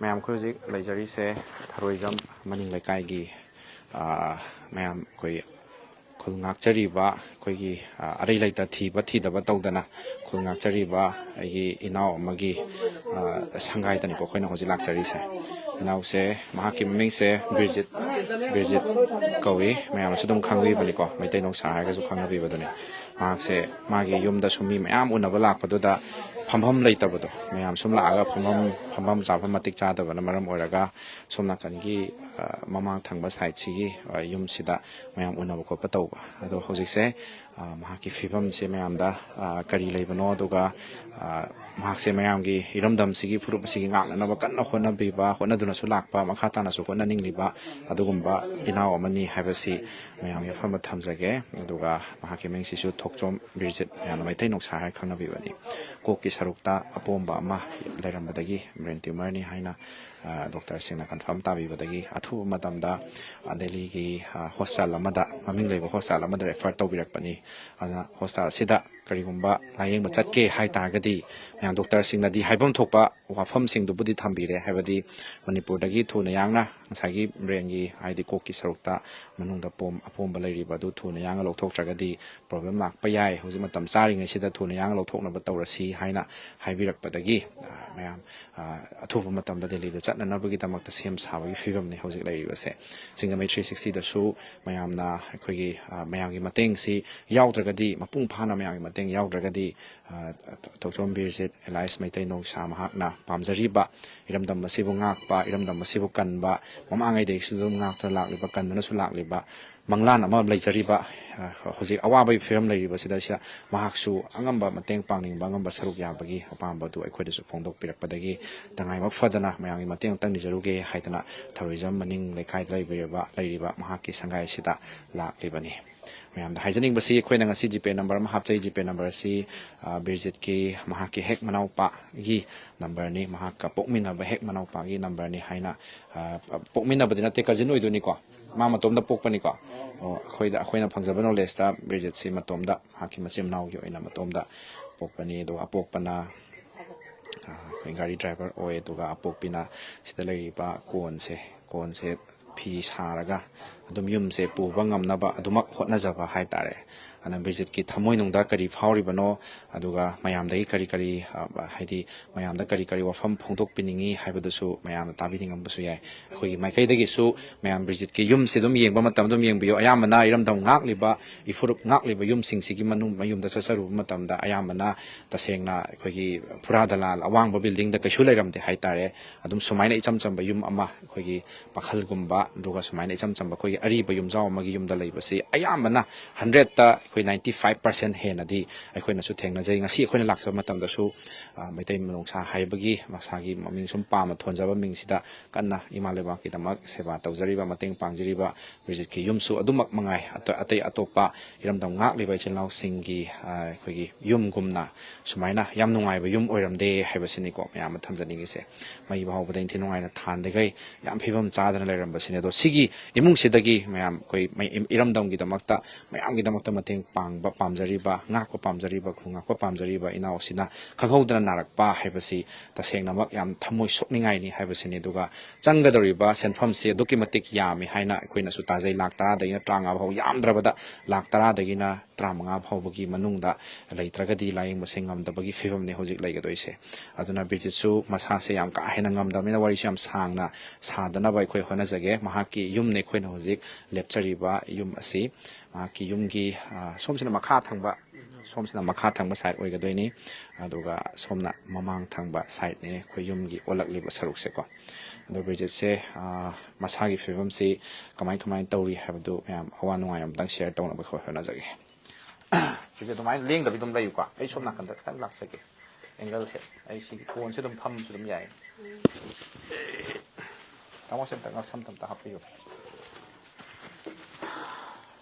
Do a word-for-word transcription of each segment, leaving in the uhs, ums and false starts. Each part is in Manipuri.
ꯃꯌꯥꯝ, ꯑꯩꯈꯣꯏ ꯍꯧꯖꯤꯛ ꯂꯩꯖꯔꯤꯁꯦ ꯊꯔꯣꯏꯖꯝ ꯃꯅꯤꯡ ꯂꯩꯀꯥꯏꯒꯤ, ꯑ, ꯃꯌꯥꯝ ꯑꯩꯈꯣꯏ ꯈꯨꯜ ꯉꯥꯛꯆꯔꯤꯕ, ꯑꯩꯈꯣꯏꯒꯤ, ꯑ, ꯑꯔꯩ ꯂꯩꯇ ꯊꯤꯕ ꯊꯤꯗꯕ ꯇꯧꯗꯅ ꯈꯨꯜ ꯉꯥꯛꯆꯔꯤꯕ ꯑꯩꯒꯤ ꯏꯅꯥꯎ ꯑꯃꯒꯤ, ꯑ, ꯁꯪꯒꯥꯏꯗꯅꯤꯀꯣ ꯑꯩꯈꯣꯏꯅ ꯍꯧꯖꯤꯛ ꯂꯥꯛꯆꯔꯤꯁꯦ꯫ ꯏꯅꯥꯎꯁꯦ, ꯃꯍꯥꯛꯀꯤ ꯃꯃꯤꯡꯁꯦ ꯕꯤꯔꯖꯤꯠ, ꯕꯤꯔꯖꯤꯠ ꯀꯧꯏ꯫ ꯃꯌꯥꯝꯅꯁꯨ ꯑꯗꯨꯝ ꯈꯪꯕꯤꯕꯅꯤꯀꯣ, ꯃꯩꯇꯩ ꯅꯧꯁꯥ ꯍꯥꯏꯔꯒꯁꯨ ꯈꯪꯅꯕꯤꯕꯗꯨꯅꯤ꯫ ꯃꯍꯥꯛꯁꯦ ꯃꯥꯒꯤ ꯌꯨꯝꯗ ꯁꯨꯝ ꯃꯤ ꯃꯌꯥꯝ ꯎꯅꯕ ꯂꯥꯛꯄꯗꯨꯗ ꯐꯝꯐꯝ ꯂꯩꯇꯕꯗꯣ, ꯃꯌꯥꯝ ꯁꯨꯝ ꯂꯥꯛꯑꯒ ꯐꯝꯐꯝ, ꯐꯝꯐꯝ ꯆꯥꯐꯝ ꯃꯇꯤꯛ ꯆꯥꯗꯕꯅ ꯃꯔꯝ ꯑꯣꯏꯔꯒ ꯁꯣꯝ ꯅꯥꯀꯟꯒꯤ, ꯑ, ꯃꯃꯥꯡ ꯊꯪꯕ ꯁꯥꯏꯠꯁꯤꯒꯤ, ꯑ, ꯌꯨꯝꯁꯤꯗ ꯃꯌꯥꯝ ꯎꯅꯕ ꯈꯣꯠꯄ ꯇꯧꯕ꯫ ꯑꯗꯣ ꯍꯧꯖꯤꯛꯁꯦ, ꯑ, ꯃꯍꯥꯛꯀꯤ ꯐꯤꯕꯝꯁꯦ ꯃꯌꯥꯝꯗ, ꯑ, ꯀꯔꯤ ꯂꯩꯕꯅꯣ, ꯑꯗꯨꯒ, ꯑ, ꯃꯍꯥꯛꯁꯦ ꯃꯌꯥꯝꯒꯤ ꯏꯔꯝꯗꯝꯁꯤꯒꯤ ꯐꯨꯔꯨꯞ ꯑꯁꯤꯒꯤ ꯉꯥꯛꯅꯅꯕ ꯀꯟꯅ ꯍꯣꯠꯅꯕꯤꯕ, ꯍꯣꯠꯅꯗꯨꯅꯁꯨ ꯂꯥꯛꯄ, ꯃꯈꯥ ꯇꯥꯅꯁꯨ ꯍꯣꯠꯅꯅꯤꯡꯂꯤꯕ ꯑꯗꯨꯒꯨꯝꯕ ꯏꯅꯥꯎ ꯑꯃꯅꯤ ꯍꯥꯏꯕꯁꯤ ꯃꯌꯥꯝꯒꯤ ꯃꯐꯝꯗ ꯊꯝꯖꯒꯦ꯫ ꯑꯗꯨꯒ ꯃꯍꯥꯛꯀꯤ ꯃꯤꯡꯁꯤꯁꯨ ꯊꯣꯛꯆꯣꯝ ꯕꯤꯔꯖꯤꯠ, ꯃꯌꯥꯝꯅ ꯃꯩꯇꯩ ꯅꯧꯁꯥ ꯍꯥꯏꯅ ꯈꯪꯅꯕꯤꯕꯅꯤ꯫ ꯀꯣꯛꯀꯤ ꯁꯔꯨꯛꯇ ꯑꯄꯣꯝꯕ ꯑꯃ ꯂꯩꯔꯝꯕꯗꯒꯤ brain tumorꯅꯤ ꯍꯥꯏꯅ, ꯑ, ꯗꯣꯛꯇꯔꯁꯤꯡꯅ confirm ꯇꯥꯕꯤꯕꯗꯒꯤ ꯑꯊꯨꯕ ꯃꯇꯝꯗ, ꯑ, ꯗꯦꯜꯂꯤꯒꯤ, ꯑ, ꯍꯣꯁꯄꯤꯇꯥꯜ ꯑꯃꯗ, ꯃꯃꯤꯡ ꯂꯩꯕ ꯍꯣꯁꯄꯤꯇꯥꯜ ꯑꯃꯗ refer ꯇꯧꯕꯤꯔꯛꯄꯅꯤ꯫ ꯑꯗꯨꯅ ꯍꯣꯁꯄꯤꯇꯥꯜ ꯑꯁꯤꯗ ꯀꯔꯤꯒꯨꯝꯕ ꯂꯥꯌꯦꯡꯕ ꯆꯠꯀꯦ ꯍꯥꯏ ꯇꯥꯔꯒꯗꯤ, ꯃꯌꯥꯝ ꯗꯣꯛꯇꯔꯁꯤꯡꯅꯗꯤ ꯍꯥꯏꯐꯝ ꯊꯣꯛꯄ ꯋꯥꯐꯝꯁꯤꯡꯗꯨꯕꯨꯗꯤ ꯊꯝꯕꯤꯔꯦ, ꯍꯥꯏꯕꯗꯤ ꯃꯅꯤꯄꯨꯔꯗꯒꯤ ꯊꯨꯅ ꯌꯥꯡꯅ ꯉꯁꯥꯏꯒꯤ brainꯒꯤ, ꯍꯥꯏꯗꯤ ꯀꯣꯛꯀꯤ ꯁꯔꯨꯛꯇ ꯃꯅꯨꯡꯗ ꯄꯣꯝ-, ꯑꯄꯣꯝꯕ ꯂꯩꯔꯤꯕ ꯑꯗꯨ ꯊꯨꯅ ꯌꯥꯡꯅ ꯂꯧꯊꯣꯛꯇ꯭ꯔꯒꯗꯤ problem ꯂꯥꯛꯄ ꯌꯥꯏ, ꯍꯧꯖꯤꯛ ꯃꯇꯝ ꯆꯥꯔꯤꯉꯩꯁꯤꯗ ꯊꯨꯅ ꯌꯥꯡꯅ ꯂꯧꯊꯣꯛꯅꯕ ꯇꯧꯔꯁꯤ ꯍꯥꯏꯅ ꯍꯥꯏꯕꯤꯔꯛꯄꯗꯒꯤ, ꯑ, ꯃꯌꯥꯝ, ꯑ, ꯑꯊꯨꯕ ꯃꯇꯝꯗ ꯗꯦꯜꯂꯤꯗ ꯆꯠꯅꯅꯕꯒꯤꯗꯃꯛꯇ ꯁꯦꯝ ꯁꯥꯕꯒꯤ ꯐꯤꯕꯝꯅꯤ ꯍꯧꯖꯤꯛ ꯂꯩꯔꯤꯕꯁꯦ꯫ ꯁꯤꯡꯖꯃꯩ three sixtyꯗꯁꯨ ꯃꯌꯥꯝꯅ ꯑꯩꯈꯣꯏꯒꯤ, ꯑ, ꯃꯌꯥꯝꯒꯤ ꯃꯇꯦꯡꯁꯤ ꯌꯥꯎꯗ꯭ꯔꯒꯗꯤ, ꯃꯄꯨꯡ ꯐꯥꯅ ꯃꯌꯥꯝꯒꯤ ꯃꯇꯦꯡ ꯌꯥꯎꯗ꯭ꯔꯒꯗꯤ, ꯑ, ꯊꯣꯛꯆꯣꯝ ꯕꯤꯔꯖꯤꯠ alias ꯃꯩꯇꯩ ꯅꯧꯁꯥ ꯃꯍꯥꯛꯅ ꯄꯥꯝꯖꯔꯤꯕ ꯏꯔꯝꯗꯝ ꯑꯁꯤꯕꯨ ꯉꯥꯛꯄ, ꯏꯔꯝꯗꯝ ꯑꯁꯤꯕꯨ ꯀꯟꯕ, ꯃꯃꯥꯡꯉꯩꯗꯒꯤꯁꯨ ꯑꯗꯨꯝ ꯉꯥꯛꯇꯨꯅ ꯂꯥꯛꯂꯤꯕ, ꯀꯟꯗꯨꯅꯁꯨ ꯂꯥꯛꯂꯤꯕ ꯃꯪꯂꯥꯟ ꯑꯃ ꯂꯩꯖꯔꯤꯕ, ꯑ, ꯍꯧꯖꯤꯛ ꯑꯋꯥꯕꯒꯤ ꯐꯤꯕꯝ ꯂꯩꯔꯤꯕꯁꯤꯗ, ꯁꯤꯗ ꯃꯍꯥꯛꯁꯨ ꯑꯉꯝꯕ ꯃꯇꯦꯡ ꯄꯥꯡꯅꯤꯡꯕ, ꯑꯉꯝꯕ ꯁꯔꯨꯛ ꯌꯥꯕꯒꯤ ꯑꯄꯥꯝꯕ ꯑꯗꯨ ꯑꯩꯈꯣꯏꯗꯁꯨ ꯐꯣꯡꯗꯣꯛꯄꯤꯔꯛꯄꯗꯒꯤ ꯇꯉꯥꯏꯃꯛ ꯐꯗꯅ ꯃꯌꯥꯝꯒꯤ ꯃꯇꯦꯡ ꯑꯝꯇꯪ ꯅꯤꯖꯔꯨꯒꯦ ꯍꯥꯏꯗꯅ ꯊꯔꯣꯏꯖꯝ ꯃꯅꯤꯡ ꯂꯩꯀꯥꯏꯗ ꯂꯩꯕꯤꯔꯤꯕ, ꯂꯩꯔꯤꯕ ꯃꯍꯥꯛꯀꯤ ꯁꯪꯒꯥꯏ ꯑꯁꯤꯗ ꯂꯥꯛꯂꯤꯕꯅꯤ꯫ ꯃꯌꯥꯝꯗ ꯍꯥꯏꯖꯅꯤꯡꯕꯁꯤ, ꯑꯩꯈꯣꯏꯅ ꯉꯁꯤ GPay number ꯑꯃ ꯍꯥꯞꯆꯩ꯫ GPay number ꯑꯁꯤ, ꯑ, ꯕꯤꯔꯖꯤꯠꯀꯤ, ꯃꯍꯥꯛꯀꯤ ꯍꯦꯛ ꯃꯅꯥꯎꯄꯥꯒꯤ numberꯅꯤ, ꯃꯍꯥꯛꯀ ꯄꯣꯛꯃꯤꯟꯅꯕ ꯍꯦꯛ ꯃꯅꯥꯎꯄꯥꯒꯤ numberꯅꯤ ꯍꯥꯏꯅ, ꯑ, ꯄꯣꯛꯃꯤꯟꯅꯕꯗꯤ ꯅꯠꯇꯦ, cousin ꯑꯣꯏꯗꯣꯏꯅꯤꯀꯣ, ꯃꯥ ꯃꯇꯣꯝꯗ ꯄꯣꯛꯄꯅꯤꯀꯣ꯫ ꯑꯣ, ꯑꯩꯈꯣꯏꯗ, ꯑꯩꯈꯣꯏꯅ ꯐꯪꯖꯕ knowledgeꯇ ꯕꯤꯔꯖꯤꯠꯁꯤ ꯃꯇꯣꯝꯗ, ꯃꯍꯥꯛꯀꯤ ꯃꯆꯤꯟ ꯃꯅꯥꯎꯒꯤ ꯑꯣꯏꯅ ꯃꯇꯣꯝꯗ ꯄꯣꯛꯄꯅꯤ꯫ ꯑꯗꯨꯒ ꯑꯄꯣꯛꯄꯅ, ꯑ, ꯑꯩꯈꯣꯏ ꯒꯥꯔꯤ ꯗ꯭ꯔꯥꯏꯚꯔ ꯑꯣꯏ, ꯑꯗꯨꯒ ꯑꯄꯣꯛꯄꯤꯅ ꯁꯤꯗ ꯂꯩꯔꯤꯕ ꯀꯣꯟꯁꯦ, ꯀꯣꯟꯁꯦ ꯐꯤ ꯁꯥꯔꯒ ꯑꯗꯨꯝ ꯌꯨꯝꯁꯦ ꯄꯨꯕ ꯉꯝꯅꯕ ꯑꯗꯨꯃꯛ ꯍꯣꯠꯅꯖꯕ ꯍꯥꯏꯇꯥꯔꯦ꯫ ꯑꯗꯨꯅ ꯕ꯭ꯔꯤꯖꯤꯠꯀꯤ ꯊꯃꯣꯏꯅꯨꯡꯗ ꯀꯔꯤ ꯐꯥꯎꯔꯤꯕꯅꯣ, ꯑꯗꯨꯒ ꯃꯌꯥꯝꯗꯒꯤ ꯀꯔꯤ ꯀꯔꯤ, ꯑ, ꯍꯥꯏꯗꯤ ꯃꯌꯥꯝꯗ ꯀꯔꯤ ꯀꯔꯤ ꯋꯥꯐꯝ ꯐꯣꯡꯗꯣꯛꯄꯤꯅꯤꯡꯉꯤ ꯍꯥꯏꯕꯗꯨꯁꯨ ꯃꯌꯥꯝꯅ ꯇꯥꯕꯤꯅꯤꯡꯉꯝꯕꯁꯨ ꯌꯥꯏ꯫ ꯑꯩꯈꯣꯏꯒꯤ ꯃꯥꯏꯀꯩꯗꯒꯤꯁꯨ ꯃꯌꯥꯝ ꯕ꯭ꯔꯤꯖꯤꯠꯀꯤ ꯌꯨꯝꯁꯦ ꯑꯗꯨꯝ ꯌꯦꯡꯕ ꯃꯇꯝꯗ ꯑꯗꯨꯝ ꯌꯦꯡꯕꯤꯌꯨ꯫ ꯑꯌꯥꯝꯕꯅ ꯏꯔꯝꯗꯝ ꯉꯥꯛꯂꯤꯕ, ꯏꯐꯨꯔꯨꯞ ꯉꯥꯛꯂꯤꯕ ꯌꯨꯝꯁꯤꯡꯁꯤꯒꯤ ꯃꯅꯨꯡ, ꯃꯌꯨꯝꯗ ꯆꯠꯆꯔꯨꯕ ꯃꯇꯝꯗ ꯑꯌꯥꯝꯕꯅ ꯇꯁꯦꯡꯅ ꯑꯩꯈꯣꯏꯒꯤ ꯐꯨꯔꯥ ꯗꯂꯥꯜ ꯑꯋꯥꯡꯕ ꯕꯤꯜꯗꯤꯡꯗ ꯀꯩꯁꯨ ꯂꯩꯔꯝꯗꯦ ꯍꯥꯏꯇꯥꯔꯦ꯫ ꯑꯗꯨꯝ ꯁꯨꯃꯥꯏꯅ ꯏꯆꯝ ꯆꯝꯕ ꯌꯨꯝ ꯑꯃ, ꯑꯩꯈꯣꯏꯒꯤ ꯄꯥꯈꯜꯒꯨꯝꯕ, ꯑꯗꯨꯒ ꯁꯨꯃꯥꯏꯅ ꯏꯆꯝ ꯆꯝꯕ ꯑꯩꯈꯣꯏꯒꯤ ꯑꯔꯤꯕ ꯌꯨꯝꯖꯥꯎ ꯑꯃꯒꯤ ꯌꯨꯝꯗ ꯂꯩꯕꯁꯤ ꯑꯌꯥꯝꯕꯅ ꯍꯟꯗ꯭ꯔꯦꯠꯇ ꯑꯩꯈꯣꯏ ꯅꯥꯏꯟꯇꯤ ꯐꯥꯏꯚ ꯄꯥꯔꯁꯦꯟ ꯍꯦꯟꯅꯗꯤ ꯑꯩꯈꯣꯏꯅꯁꯨ ꯊꯦꯡꯅꯖꯩ꯫ ꯉꯁꯤ ꯑꯩꯈꯣꯏꯅ ꯂꯥꯛꯆꯕ ꯃꯇꯝꯗꯁꯨ, ꯑ, ꯃꯩꯇꯩ ꯃꯅꯨꯡꯁꯥ ꯍꯥꯏꯕꯒꯤ ꯃꯁꯥꯒꯤ ꯃꯃꯤꯡ ꯁꯨꯝ ꯄꯥꯝꯅ ꯊꯣꯟꯖꯕ ꯃꯤꯡꯁꯤꯗ ꯀꯟꯅ ꯏꯃꯥ ꯂꯩꯕꯥꯛꯀꯤꯗꯃꯛ ꯁꯦꯕꯥ ꯇꯧꯖꯔꯤꯕ, ꯃꯇꯦꯡ ꯄꯥꯡꯖꯔꯤꯕ ꯕ꯭ꯔꯤꯖꯤꯠꯀꯤ ꯌꯨꯝꯁꯨ ꯑꯗꯨꯃꯛ ꯃꯉꯥꯏ꯫ ꯑꯇ-, ꯑꯇꯩ ꯑꯇꯣꯞꯄ ꯏꯔꯝꯗꯝ ꯉꯥꯛꯂꯤꯕ ꯏꯆꯤꯜ ꯏꯅꯥꯎꯁꯤꯡꯒꯤ, ꯑ, ꯑꯩꯈꯣꯏꯒꯤ ꯌꯨꯝꯒꯨꯝꯅ ꯁꯨꯃꯥꯏꯅ ꯌꯥꯝ ꯅꯨꯡꯉꯥꯏꯕ ꯌꯨꯝ ꯑꯣꯏꯔꯝꯗꯦ ꯍꯥꯏꯕꯁꯤꯅꯤꯀꯣ ꯃꯌꯥꯝ ꯑꯃ ꯊꯝꯖꯅꯤꯡꯉꯤꯁꯦ꯫ ꯃꯩ ꯐꯥꯎꯕꯗ ꯏꯟꯊꯤ ꯅꯨꯡꯉꯥꯏꯅ ꯊꯥꯟꯗꯈꯩ ꯌꯥꯝ ꯐꯤꯕꯝ ꯆꯥꯗꯅ ꯂꯩꯔꯝꯕꯁꯤꯅꯦ꯫ ꯑꯗꯣ ꯁꯤꯒꯤ ꯏꯃꯨꯡꯁꯤꯗꯒꯤ ꯃꯌꯥꯝ ꯑꯩꯈꯣꯏ ꯃꯩ-, ꯏꯔꯝꯗꯝꯒꯤꯗꯃꯛꯇ, ꯃꯌꯥꯝꯒꯤꯗꯃꯛꯇ ꯃꯇꯦꯡ ꯄꯥꯡꯕ ꯄꯥꯝꯖꯔꯤꯕ, ꯉꯥꯛꯄ ꯄꯥꯝꯖꯔꯤꯕ, ꯈꯨꯟ ꯉꯥꯛꯄ ꯄꯥꯝꯖꯔꯤꯕ ꯏꯅꯥꯎꯁꯤꯅ ꯈꯪꯍꯧꯗꯅ ꯅꯥꯔꯛꯄ ꯍꯥꯏꯕꯁꯤ ꯇꯁꯦꯡꯅꯃꯛ ꯌꯥꯝ ꯊꯃꯣꯏ ꯁꯣꯛꯅꯤꯡꯉꯥꯏꯅꯤ ꯍꯥꯏꯕꯁꯤꯅꯤ꯫ ꯑꯗꯨꯒ ꯆꯪꯒꯗꯧꯔꯤꯕ ꯁꯦꯟꯐꯝꯁꯤ ꯑꯗꯨꯛꯀꯤ ꯃꯇꯤꯛ ꯌꯥꯝꯃꯤ ꯍꯥꯏꯅ ꯑꯩꯈꯣꯏꯅꯁꯨ ꯇꯥꯖꯩ꯫ ꯂꯥꯛ ꯇꯔꯥꯗꯒꯤꯅ ꯇꯔꯥꯃꯉꯥ ꯐꯥꯎ, ꯌꯥꯝꯗ꯭ꯔꯕꯗ ꯂꯥꯛ ꯇꯔꯥꯗꯒꯤꯅ ꯇꯔꯥꯃꯉꯥ ꯐꯥꯎꯕꯒꯤ ꯃꯅꯨꯡꯗ ꯂꯩꯇ꯭ꯔꯒꯗꯤ ꯂꯥꯌꯦꯡꯕꯁꯦ ꯉꯝꯗꯕꯒꯤ ꯐꯤꯕꯝꯅꯤ ꯍꯧꯖꯤꯛ ꯂꯩꯒꯗꯣꯏꯁꯦ꯫ ꯑꯗꯨꯅ ꯕ꯭ꯔꯤꯖꯤꯠꯁꯨ ꯃꯁꯥꯁꯦ ꯌꯥꯝ ꯀꯥ ꯍꯦꯟꯅ ꯉꯝꯗꯕꯅꯤꯅ ꯋꯥꯔꯤꯁꯨ ꯌꯥꯝ ꯁꯥꯡꯅ ꯁꯥꯗꯅꯕ ꯑꯩꯈꯣꯏ ꯍꯣꯠꯅꯖꯒꯦ꯫ ꯃꯍꯥꯛꯀꯤ ꯌꯨꯝꯅꯤ ꯑꯩꯈꯣꯏꯅ ꯍꯧꯖꯤꯛ ꯂꯦꯞꯆꯔꯤꯕ ꯌꯨꯝ ꯑꯁꯤ꯫ ꯃꯍꯥꯛꯀꯤ ꯌꯨꯝꯒꯤ, ꯑ, ꯁꯣꯝꯁꯤꯅ ꯃꯈꯥ ꯊꯪꯕ, ꯁꯣꯝꯁꯤꯅ ꯃꯈꯥ ꯊꯪꯕ ꯁꯥꯏꯠ ꯑꯣꯏꯒꯗꯣꯏꯅꯤ, ꯑꯗꯨꯒ ꯁꯣꯝꯅ ꯃꯃꯥꯡ ꯊꯪꯕ ꯁꯥꯏꯠꯅꯤ ꯑꯩꯈꯣꯏ ꯌꯨꯝꯒꯤ ꯑꯣꯜꯂꯛꯂꯤꯕ ꯁꯔꯨꯛꯁꯦꯀꯣ꯫ ꯑꯗꯣ ꯕ꯭ꯔꯤꯖꯤꯠꯁꯦ, ꯑ, ꯃꯁꯥꯒꯤ ꯐꯤꯕꯝꯁꯤ ꯀꯃꯥꯏ ꯀꯃꯥꯏꯅ ꯇꯧꯔꯤ ꯍꯥꯏꯕꯗꯨ ꯃꯌꯥꯝ ꯑꯋꯥ ꯅꯨꯡꯉꯥꯏ ꯑꯃꯇꯪ ꯁꯤꯌꯔ ꯇꯧꯅꯕ ꯑꯩꯈꯣꯏ ꯍꯣꯠꯅꯖꯒꯦ꯫ ꯕ꯭ꯔꯤꯖꯤꯠ, ꯑꯗꯨꯃꯥꯏꯅ ꯂꯦꯡꯗꯕꯤ ꯑꯗꯨꯝ ꯂꯩꯌꯨꯀꯣ꯫ ꯑꯩ ꯁꯣꯝ ꯅꯥꯀꯟꯗ ꯈꯤꯇꯪ ꯂꯥꯛꯆꯒꯦ꯫ ꯑꯦꯡꯒꯜꯁꯦ ꯑꯩ ꯁꯤꯒꯤ ꯀꯣꯟꯁꯦ ꯑꯗꯨꯝ ꯐꯝꯁꯨ ꯑꯗꯨꯝ ꯌꯥꯏ꯫ ꯇꯥꯃꯣꯁꯦ ꯑꯝꯇ ꯉꯛꯁꯝ ꯑꯝꯇ ꯍꯥꯞꯄꯤꯌꯨ꯫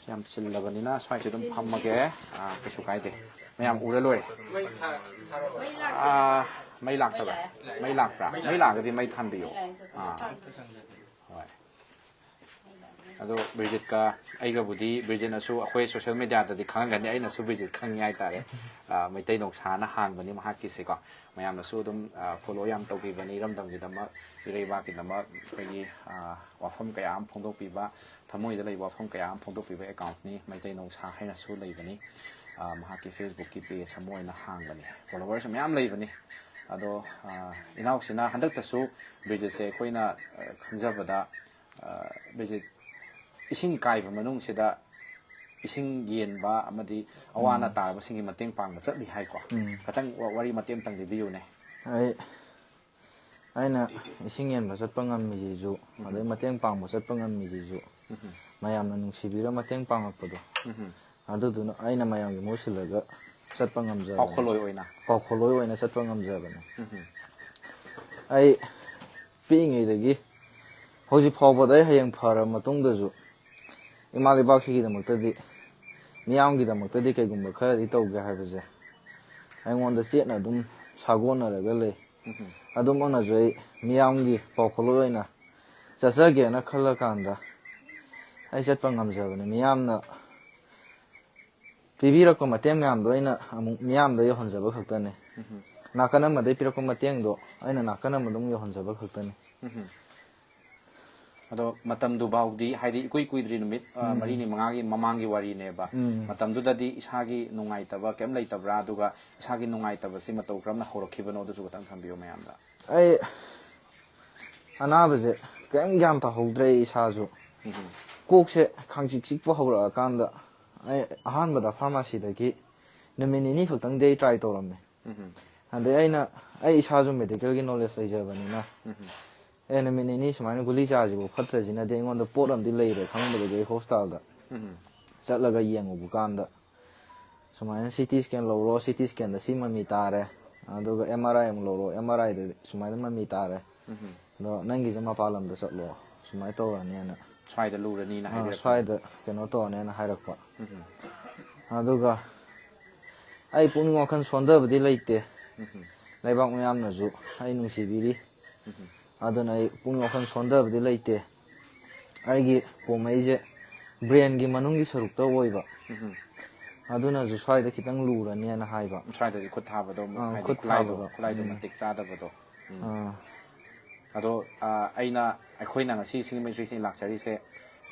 ꯌꯥꯝ ꯆꯤꯜꯂꯕꯅꯤꯅ ꯁ꯭ꯋꯥꯏꯁꯦ ꯑꯗꯨꯝ ꯐꯝꯃꯒꯦ꯫ ꯑꯥ, ꯀꯩꯁꯨ ꯀꯥꯏꯗꯦ꯫ ꯃꯌꯥꯝ ꯎꯔ ꯂꯣꯏꯔꯦ꯫ ꯑꯥ, ꯃꯩ ꯂꯥꯛꯇꯕ꯭ꯔꯥ? ꯃꯩ ꯂꯥꯛꯄ꯭ꯔꯥ? ꯃꯩ ꯂꯥꯛꯑꯒꯗꯤ ꯃꯩ ꯊꯥꯟꯕꯤꯌꯨ꯫ ꯑꯥ, ꯍꯣꯏ꯫ ꯑꯗꯣ ꯕ꯭ꯔꯤꯖꯤꯠꯀ ꯑꯩꯒꯕꯨꯗꯤ, ꯕ꯭ꯔꯤꯖꯤꯠꯅꯁꯨ ꯑꯩꯈꯣꯏ ꯁꯣꯁꯤꯌꯦꯜ ꯃꯦꯗꯤꯌꯥꯗꯗꯤ ꯈꯪꯉꯝꯒꯅꯤ, ꯑꯩꯅꯁꯨ ꯕ꯭ꯔꯤꯖꯤꯠ ꯈꯪꯉꯤ ꯍꯥꯏꯇꯥꯔꯦ꯫ ꯑ, ꯃꯩꯇꯩ ꯅꯣꯡꯁꯥꯅ ꯍꯥꯡꯕꯅꯤ ꯃꯍꯥꯛꯀꯤꯁꯦꯀꯣ꯫ ꯃꯌꯥꯝꯅꯁꯨ ꯑꯗꯨꯝ, ꯑ, ꯐꯣꯂꯣ ꯌꯥꯝ ꯇꯧꯕꯤꯕꯅꯤ, ꯏꯔꯝꯗꯝꯒꯤꯗꯃꯛ, ꯏꯔꯩꯕꯥꯛꯀꯤꯗꯃꯛ ꯑꯩꯈꯣꯏꯒꯤ, ꯑ, ꯋꯥꯐꯝ ꯀꯌꯥ ꯑꯃ ꯐꯣꯡꯗꯣꯛꯄꯤꯕ, ꯊꯃꯣꯏꯗ ꯂꯩꯕ ꯋꯥꯐꯝ ꯀꯌꯥ ꯑꯃ ꯐꯣꯡꯗꯣꯛꯄꯤꯕ ꯑꯦꯀꯥꯎꯟꯠꯅꯤ꯫ ꯃꯩꯇꯩ ꯅꯣꯡꯁꯥ ꯍꯥꯏꯅꯁꯨ ꯂꯩꯕꯅꯤ, ꯑ, ꯃꯍꯥꯛꯀꯤ ꯐꯦꯁꯕꯨꯛꯀꯤ ꯄꯦꯖ ꯑꯃ ꯑꯣꯏꯅ ꯍꯥꯡꯕꯅꯤ꯫ ꯐꯣꯂꯣꯋꯔꯁꯨ ꯃꯌꯥꯝ ꯂꯩꯕꯅꯤ꯫ ꯑꯗꯣ, ꯑ, ꯏꯅꯥꯎꯁꯤꯅ ꯍꯟꯗꯛꯇꯁꯨ ꯕ꯭ꯔꯤꯖꯤꯠꯁꯦ ꯑꯩꯈꯣꯏꯅ, ꯑ, ꯈꯪꯖꯕꯗ, ꯑ, ꯕ꯭ꯔꯤꯖꯤꯠ ꯏꯁꯤꯡ ꯀꯥꯏꯕ ꯃꯅꯨꯡꯁꯤꯗ ꯏꯁꯤꯡ ꯌꯦꯟꯕ ꯑꯃꯗꯤ ꯑꯋꯥ ꯑꯅꯥ ꯎꯝ꯫ ꯇꯥꯔꯕꯁꯤꯡꯒꯤ ꯃꯇꯦꯡ ꯄꯥꯡꯕ ꯆꯠꯂꯤ ꯍꯥꯏꯀꯣ꯫ ꯎꯝ꯫ ꯈꯤꯇꯪ ꯋꯥ-, ꯋꯥꯔꯤ ꯃꯇꯦꯛ ꯑꯃꯇꯪ ꯂꯤꯕꯤꯌꯨꯅꯦ꯫ ꯑꯩ, ꯑꯩꯅ ꯏꯁꯤꯡ ꯌꯦꯟꯕ ꯆꯠꯄ ꯉꯝꯃꯤꯁꯤꯁꯨ, ꯎꯝ꯫ ꯑꯗꯩ ꯃꯇꯦꯡ ꯄꯥꯡꯕ ꯆꯠꯄ ꯉꯝꯃꯤꯁꯤꯁꯨ, ꯎꯝ꯫ ꯃꯌꯥꯝꯅ ꯅꯨꯡꯁꯤꯕꯤꯔ ꯃꯇꯦꯡ ꯄꯥꯡꯉꯛꯄꯗꯣ, ꯎꯝ꯫ ꯑꯗꯨꯗꯨꯅ ꯑꯩꯅ ꯃꯌꯥꯝꯒꯤ ꯃꯍꯨꯠ ꯁꯤꯜꯂꯒ ꯆꯠꯄ ꯉꯝꯖꯕꯅꯤ꯫ ꯄꯥꯎꯈꯣꯜꯂꯣꯏ ꯑꯣꯏꯅ꯫ ꯄꯥꯎꯈꯣꯜꯂꯣꯏ ꯑꯣꯏꯅ ꯆꯠꯄ ꯉꯝꯖꯕꯅꯤ꯫ ꯎꯝ꯫ ꯑꯩ ꯄꯤꯛꯏꯉꯩꯗꯒꯤ ꯍꯧꯖꯤꯛ ꯐꯥꯎꯕꯗ ꯑꯩ ꯍꯌꯦꯡ ꯐꯔ ꯃꯇꯨꯡꯗꯁꯨ ꯏꯃꯥ ꯂꯩꯕꯥꯛꯁꯤꯒꯤꯗꯃꯛꯇꯗꯤ, ꯃꯤꯌꯥꯝꯒꯤꯗꯃꯛꯇꯗꯤ ꯀꯩꯒꯨꯝꯕ ꯈꯔꯗꯤ ꯇꯧꯒꯦ ꯍꯥꯏꯕꯁꯦ ꯑꯩꯉꯣꯟꯗ ꯆꯦꯠꯅ ꯑꯗꯨꯝ ꯁꯥꯒꯣꯟꯅꯔꯒ ꯂꯩ꯫ ꯎꯝ꯫ ꯑꯗꯨꯃꯛꯅꯁꯨ ꯑꯩ ꯃꯤꯌꯥꯝꯒꯤ ꯄꯥꯎꯈꯣꯜꯂꯣꯏ ꯑꯣꯏꯅ ꯆꯠꯆꯒꯦꯅ ꯈꯜꯂꯀꯥꯟꯗ ꯑꯩ ꯆꯠꯄ ꯉꯝꯖꯕꯅꯤ꯫ ꯃꯤꯌꯥꯝꯅ ꯄꯤꯕꯤꯔꯛꯄ ꯃꯇꯦꯡ ꯃꯌꯥꯝꯗꯣ ꯑꯩꯅ ꯑꯃꯨꯛ ꯃꯤꯌꯥꯝꯗ ꯌꯧꯍꯟꯖꯕ ꯈꯛꯇꯅꯤ꯫ ꯎꯝ꯫ ꯅꯥꯀꯟ ꯑꯃꯗꯒꯤ ꯄꯤꯔꯛꯄ ꯃꯇꯦꯡꯗꯣ ꯑꯩꯅ ꯅꯥꯀꯟ ꯑꯃꯗ ꯑꯃꯨꯛ ꯌꯧꯍꯟꯖꯕ ꯈꯛꯇꯅꯤ꯫ ꯎꯝ꯫ ꯑꯗꯣ ꯃꯇꯝꯗꯨꯐꯥꯎꯗꯤ, ꯍꯥꯏꯗꯤ ꯏꯀꯨꯏ ꯀꯨꯏꯗ꯭ꯔꯤ, ꯅꯨꯃꯤꯠ, ꯑ, ꯎꯝ꯫ ꯃꯔꯤꯅꯤ ꯃꯉꯥꯒꯤ ꯃꯃꯥꯡꯒꯤ ꯋꯥꯔꯤꯅꯦꯕ꯫ ꯎꯝ꯫ ꯃꯇꯝꯗꯨꯗꯗꯤ ꯏꯁꯥꯒꯤ ꯅꯨꯡꯉꯥꯏꯇꯕ ꯀꯩꯝ ꯂꯩꯇꯕ꯭ꯔꯥ? ꯑꯗꯨꯒ ꯏꯁꯥꯒꯤ ꯅꯨꯡꯉꯥꯏꯇꯕꯁꯤ ꯃꯇꯧ ꯀꯔꯝꯅ ꯍꯧꯔꯛꯈꯤꯕꯅꯣ? ꯑꯗꯨꯁꯨ ꯈꯤꯇꯪ ꯊꯝꯕꯤꯌꯨ ꯃꯌꯥꯝꯗ꯫ ꯑꯩ ꯑꯅꯥꯕꯁꯦ ꯀꯔꯤꯝ ꯒ꯭ꯌꯥꯟ ꯇꯥꯍꯧꯗ꯭ꯔꯦ ꯑꯩ ꯏꯁꯥꯁꯨ꯫ ꯎꯝ꯫ ꯀꯣꯛꯁꯦ ꯈꯪꯆꯤꯛ ꯆꯤꯛꯄ ꯍꯧꯔꯛꯑꯀꯥꯟꯗ ꯑꯩ ꯑꯍꯥꯟꯕꯗ ꯐꯥꯔꯃꯥꯁꯤꯗꯒꯤ ꯅꯨꯃꯤꯠ ꯅꯤꯅꯤ ꯈꯛꯇꯪꯗꯤ ꯑꯩ ꯇ꯭ꯔꯥꯏ ꯇꯧꯔꯝꯃꯦ꯫ ꯎꯝ꯫ ꯑꯗꯩ ꯑꯩꯅ, ꯑꯩ ꯏꯁꯥꯁꯨ ꯃꯦꯗꯤꯀꯦꯜꯒꯤ ꯅꯣꯂꯦꯖ ꯂꯩꯖꯕꯅꯤꯅ, ꯎꯝ꯫ ꯑꯦ, ꯅꯨꯃꯤꯠ ꯅꯤꯅꯤ ꯁꯨꯃꯥꯏꯅ ꯒꯨꯂꯤ ꯆꯥꯁꯤꯕꯨ ꯐꯠꯇ꯭ꯔꯁꯤꯅꯗꯤ ꯑꯩꯉꯣꯟꯗ ꯄꯣꯠ ꯑꯃꯗꯤ ꯂꯩꯔꯦ ꯈꯪꯕꯗꯒꯤ ꯑꯩ ꯍꯣꯁꯄꯤꯇꯥꯜꯗ ꯎꯝ꯫ ꯆꯠꯂꯒ ꯌꯦꯡꯉꯨꯕ ꯀꯥꯟꯗ ꯁꯨꯃꯥꯏꯅ ꯁꯤ ꯇꯤ ꯁ꯭ꯀꯦꯟ ꯂꯧꯔꯣ, ꯁꯤ ꯇꯤ ꯁ꯭ꯀꯦꯟꯗ ꯁꯤ ꯃꯃꯤ ꯇꯥꯔꯦ, ꯑꯗꯨꯒ ꯑꯦꯝ ꯑꯥꯔ ꯑꯥꯏ ꯑꯃꯨꯛ ꯂꯧꯔꯣ, ꯑꯦꯝ ꯑꯥꯔ ꯑꯥꯏꯗ ꯁꯨꯃꯥꯏꯅ ꯃꯃꯤ ꯇꯥꯔꯦ, ꯎꯝ꯫ ꯑꯗꯣ ꯅꯪꯒꯤꯁꯦ ꯃꯄꯥꯟ ꯂꯝꯗ ꯆꯠꯂꯣ, ꯁꯨꯃꯥꯏꯅ ꯇꯧꯔꯅꯤꯅ꯫ ꯁ꯭ꯋꯥꯏꯗ ꯂꯨꯔꯅꯤꯅ ꯑꯥ, ꯍꯥꯏꯕꯤꯔꯛꯄ꯫ ꯁ꯭ꯋꯥꯏꯗ ꯀꯩꯅꯣ ꯇꯧꯔꯅꯤꯅ ꯍꯥꯏꯔꯛꯄ꯫ ꯎꯝ꯫ ꯑꯗꯨꯒ ꯑꯩ ꯄꯨꯛꯅꯤꯡ ꯋꯥꯈꯜ ꯁꯣꯟꯊꯕꯗꯤ ꯂꯩꯇꯦ꯫ ꯎꯝ꯫ ꯂꯩꯕꯥꯛ ꯃꯌꯥꯝꯅꯁꯨ ꯑꯩ ꯅꯨꯡꯁꯤꯕꯤꯔꯤ꯫ ꯎꯝ꯫ ꯑꯗꯨꯅ ꯑꯩ ꯄꯨꯛꯅꯤꯡ ꯋꯥꯈꯜ ꯁꯣꯟꯊꯕꯗꯤ ꯂꯩꯇꯦ꯫ ꯑꯩꯒꯤ ꯄꯣꯝꯃꯛꯏꯁꯦ ꯕ꯭ꯔꯦꯟꯒꯤ ꯃꯅꯨꯡꯒꯤ ꯁꯔꯨꯛꯇ ꯑꯣꯏꯕ꯫ ꯎꯝ꯫ ꯑꯗꯨꯅꯁꯨ ꯁ꯭ꯋꯥꯏꯗ ꯈꯤꯇꯪ ꯂꯨꯔꯅꯤꯅ ꯍꯥꯏꯕ꯫ ꯁ꯭ꯋꯥꯏꯗꯗꯤ ꯈꯨꯠ ꯊꯥꯕꯗꯣ ꯑꯃꯨꯛ ꯑꯥ, ꯍꯥꯏꯗꯤ ꯈꯨꯠ ꯈꯨꯠꯂꯥꯏꯗꯣ ꯊꯥꯕꯗꯣ꯫ ꯈꯨꯠꯂꯥꯏꯗꯣ ꯎꯝ꯫ ꯃꯇꯤꯛ ꯆꯥꯗꯕꯗꯣ꯫ ꯎꯝ꯫ ꯑꯥ, ꯑꯗꯣ ꯑ, ꯑꯩꯅ ꯑꯩꯈꯣꯏꯅ ꯉꯁꯤ ꯁꯤꯡꯖꯃꯩ ꯊ꯭ꯔꯤ ꯁꯤꯛꯁꯇꯤ ꯂꯥꯛꯆꯔꯤꯁꯦ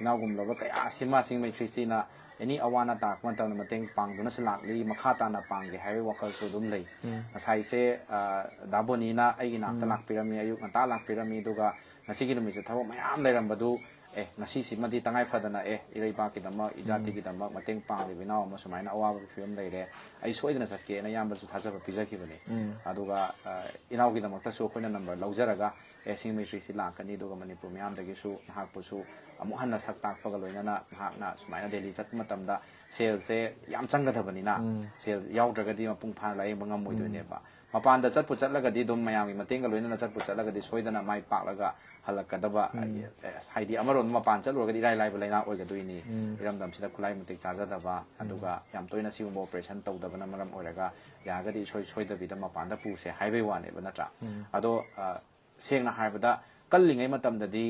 ꯏꯅꯥꯎꯒꯨꯝꯂꯕ ꯀꯌꯥ ꯑꯁꯤꯃ ꯁꯤꯡꯖꯃꯩ ꯊ꯭ꯔꯤ ꯁꯤꯛꯁꯇꯤꯅ ꯑꯦꯅꯤ ꯑꯋꯥ ꯑꯅꯥ ꯇꯥꯔꯛꯄ ꯃꯇꯝꯗ ꯃꯇꯦꯡ ꯄꯥꯡꯗꯨꯅꯁꯨ ꯂꯥꯛꯂꯤ, ꯃꯈꯥ ꯇꯥꯅ ꯄꯥꯡꯒꯦ ꯍꯥꯏꯕꯒꯤ ꯋꯥꯈꯜꯁꯨ ꯑꯗꯨꯝ ꯂꯩ꯫ ꯎꯝ꯫ ꯉꯁꯥꯏꯁꯦ ꯑ, ꯗꯥ ꯕꯣꯅꯤꯅ ꯑꯩꯒꯤ ꯅꯥꯛꯇ ꯎꯝ꯫ ꯂꯥꯛꯄꯤꯔꯝꯃꯤ, ꯑꯌꯨꯛ ꯉꯟꯇꯥ ꯂꯥꯛꯄꯤꯔꯝꯃꯤ, ꯑꯗꯨꯒ ꯉꯁꯤꯒꯤ ꯅꯨꯃꯤꯠꯁꯦ ꯊꯕꯛ ꯃꯌꯥꯝ ꯂꯩꯔꯝꯕꯗꯨ, ꯑꯦ, ꯉꯁꯤꯁꯤꯃꯗꯤ ꯇꯉꯥꯏ ꯐꯗꯅ, ꯑꯦ, ꯏꯔꯩꯕꯥꯛꯀꯤꯗꯃꯛ, ꯏꯖꯥꯇꯤꯒꯤꯗꯃꯛ ꯃꯇꯦꯡ ꯄꯥꯡꯂꯤꯕ ꯏꯅꯥꯎ ꯑꯃ ꯁꯨꯃꯥꯏꯅ ꯑꯋꯥꯕꯒꯤ ꯐꯤꯕꯝ ꯂꯩꯔꯦ, ꯑꯩ ꯁꯣꯏꯗꯅ ꯆꯠꯀꯦꯅ ꯏꯌꯥꯝꯕꯁꯨ ꯊꯥꯖꯕ ꯄꯤꯖꯈꯤꯕꯅꯤ꯫ ꯎꯝ꯫ ꯑꯗꯨꯒ ꯑ, ꯏꯅꯥꯎꯒꯤꯗꯃꯛꯇꯁꯨ ꯑꯩꯈꯣꯏꯅ ꯅꯝꯕꯔ ꯂꯧꯖꯔꯒ, ꯑꯦ, ꯁꯤꯡꯖꯃꯩ ꯊ꯭ꯔꯤ ꯁꯤꯛꯁꯇꯤ ꯂꯥꯛꯀꯅꯤ, ꯑꯗꯨꯒ ꯃꯅꯤꯄꯨꯔ ꯃꯤꯌꯥꯝꯗꯒꯤꯁꯨ ꯅꯍꯥꯛꯄꯨꯁꯨ ꯑꯃꯨꯛ ꯍꯟꯅ ꯁꯛ ꯇꯥꯛꯄꯒ ꯂꯣꯏꯅꯅ ꯅꯍꯥꯛꯅ ꯁꯨꯃꯥꯏꯅ ꯗꯦꯜꯂꯤ ꯆꯠꯄ ꯃꯇꯝꯗ ꯁꯦꯜꯁꯦ ꯌꯥꯝ ꯆꯪꯒꯗꯕꯅꯤꯅ, ꯎꯝ꯫ ꯁꯦꯜ ꯌꯥꯎꯗ꯭ꯔꯒꯗꯤ ꯃꯄꯨꯡ ꯐꯥꯅ ꯂꯥꯏꯌꯦꯡꯕ ꯉꯝꯃꯣꯏꯗꯣꯏꯅꯦꯕ꯫ ꯃꯄꯥꯟꯗ ꯆꯠꯄꯨ ꯆꯠꯂꯒꯗꯤ ꯑꯗꯨꯝ ꯃꯌꯥꯝꯒꯤ ꯃꯇꯦꯡꯒ ꯂꯣꯏꯅꯅ ꯆꯠꯄꯨ ꯆꯠꯂꯒꯗꯤ ꯁꯣꯏꯗꯅ ꯃꯥꯏ ꯄꯥꯛꯂꯒ ꯍꯜꯂꯛꯀꯗꯕ, ꯎꯝ꯫ ꯑ, ꯍꯥꯏꯗꯤ ꯑꯃꯔꯣꯝꯗ ꯃꯄꯥꯟ ꯆꯠꯂꯨꯔꯒꯗꯤ ꯏꯔꯥꯏ ꯂꯥꯏꯕ ꯂꯩꯅꯥ ꯑꯣꯏꯒꯗꯣꯏꯅꯤ꯫ ꯎꯝ꯫ ꯏꯔꯝꯗꯝꯁꯤꯗ ꯈꯨꯠꯂꯥꯏ ꯃꯇꯤꯛ ꯆꯥꯖꯗꯕ, ꯑꯗꯨꯒ ꯌꯥꯝ ꯇꯣꯏꯅ ꯁꯤꯒꯨꯝꯕ ꯑꯣꯄꯔꯦꯁꯟ ꯇꯧꯗꯕꯅ ꯃꯔꯝ ꯑꯣꯏꯔꯒ ꯌꯥꯔꯒꯗꯤ ꯏꯁꯣꯏ ꯁꯣꯏꯗꯕꯤꯗ ꯃꯄꯥꯟꯗ ꯄꯨꯁꯦ ꯍꯥꯏꯕꯩ ꯋꯥꯅꯦꯕ, ꯅꯠꯇ꯭ꯔꯥ? ꯎꯝ꯫ ꯑꯗꯣ ꯑ, ꯁꯦꯡꯅ ꯍꯥꯏꯔꯕꯗ ꯀꯜꯂꯤꯉꯩ ꯃꯇꯝꯗꯗꯤ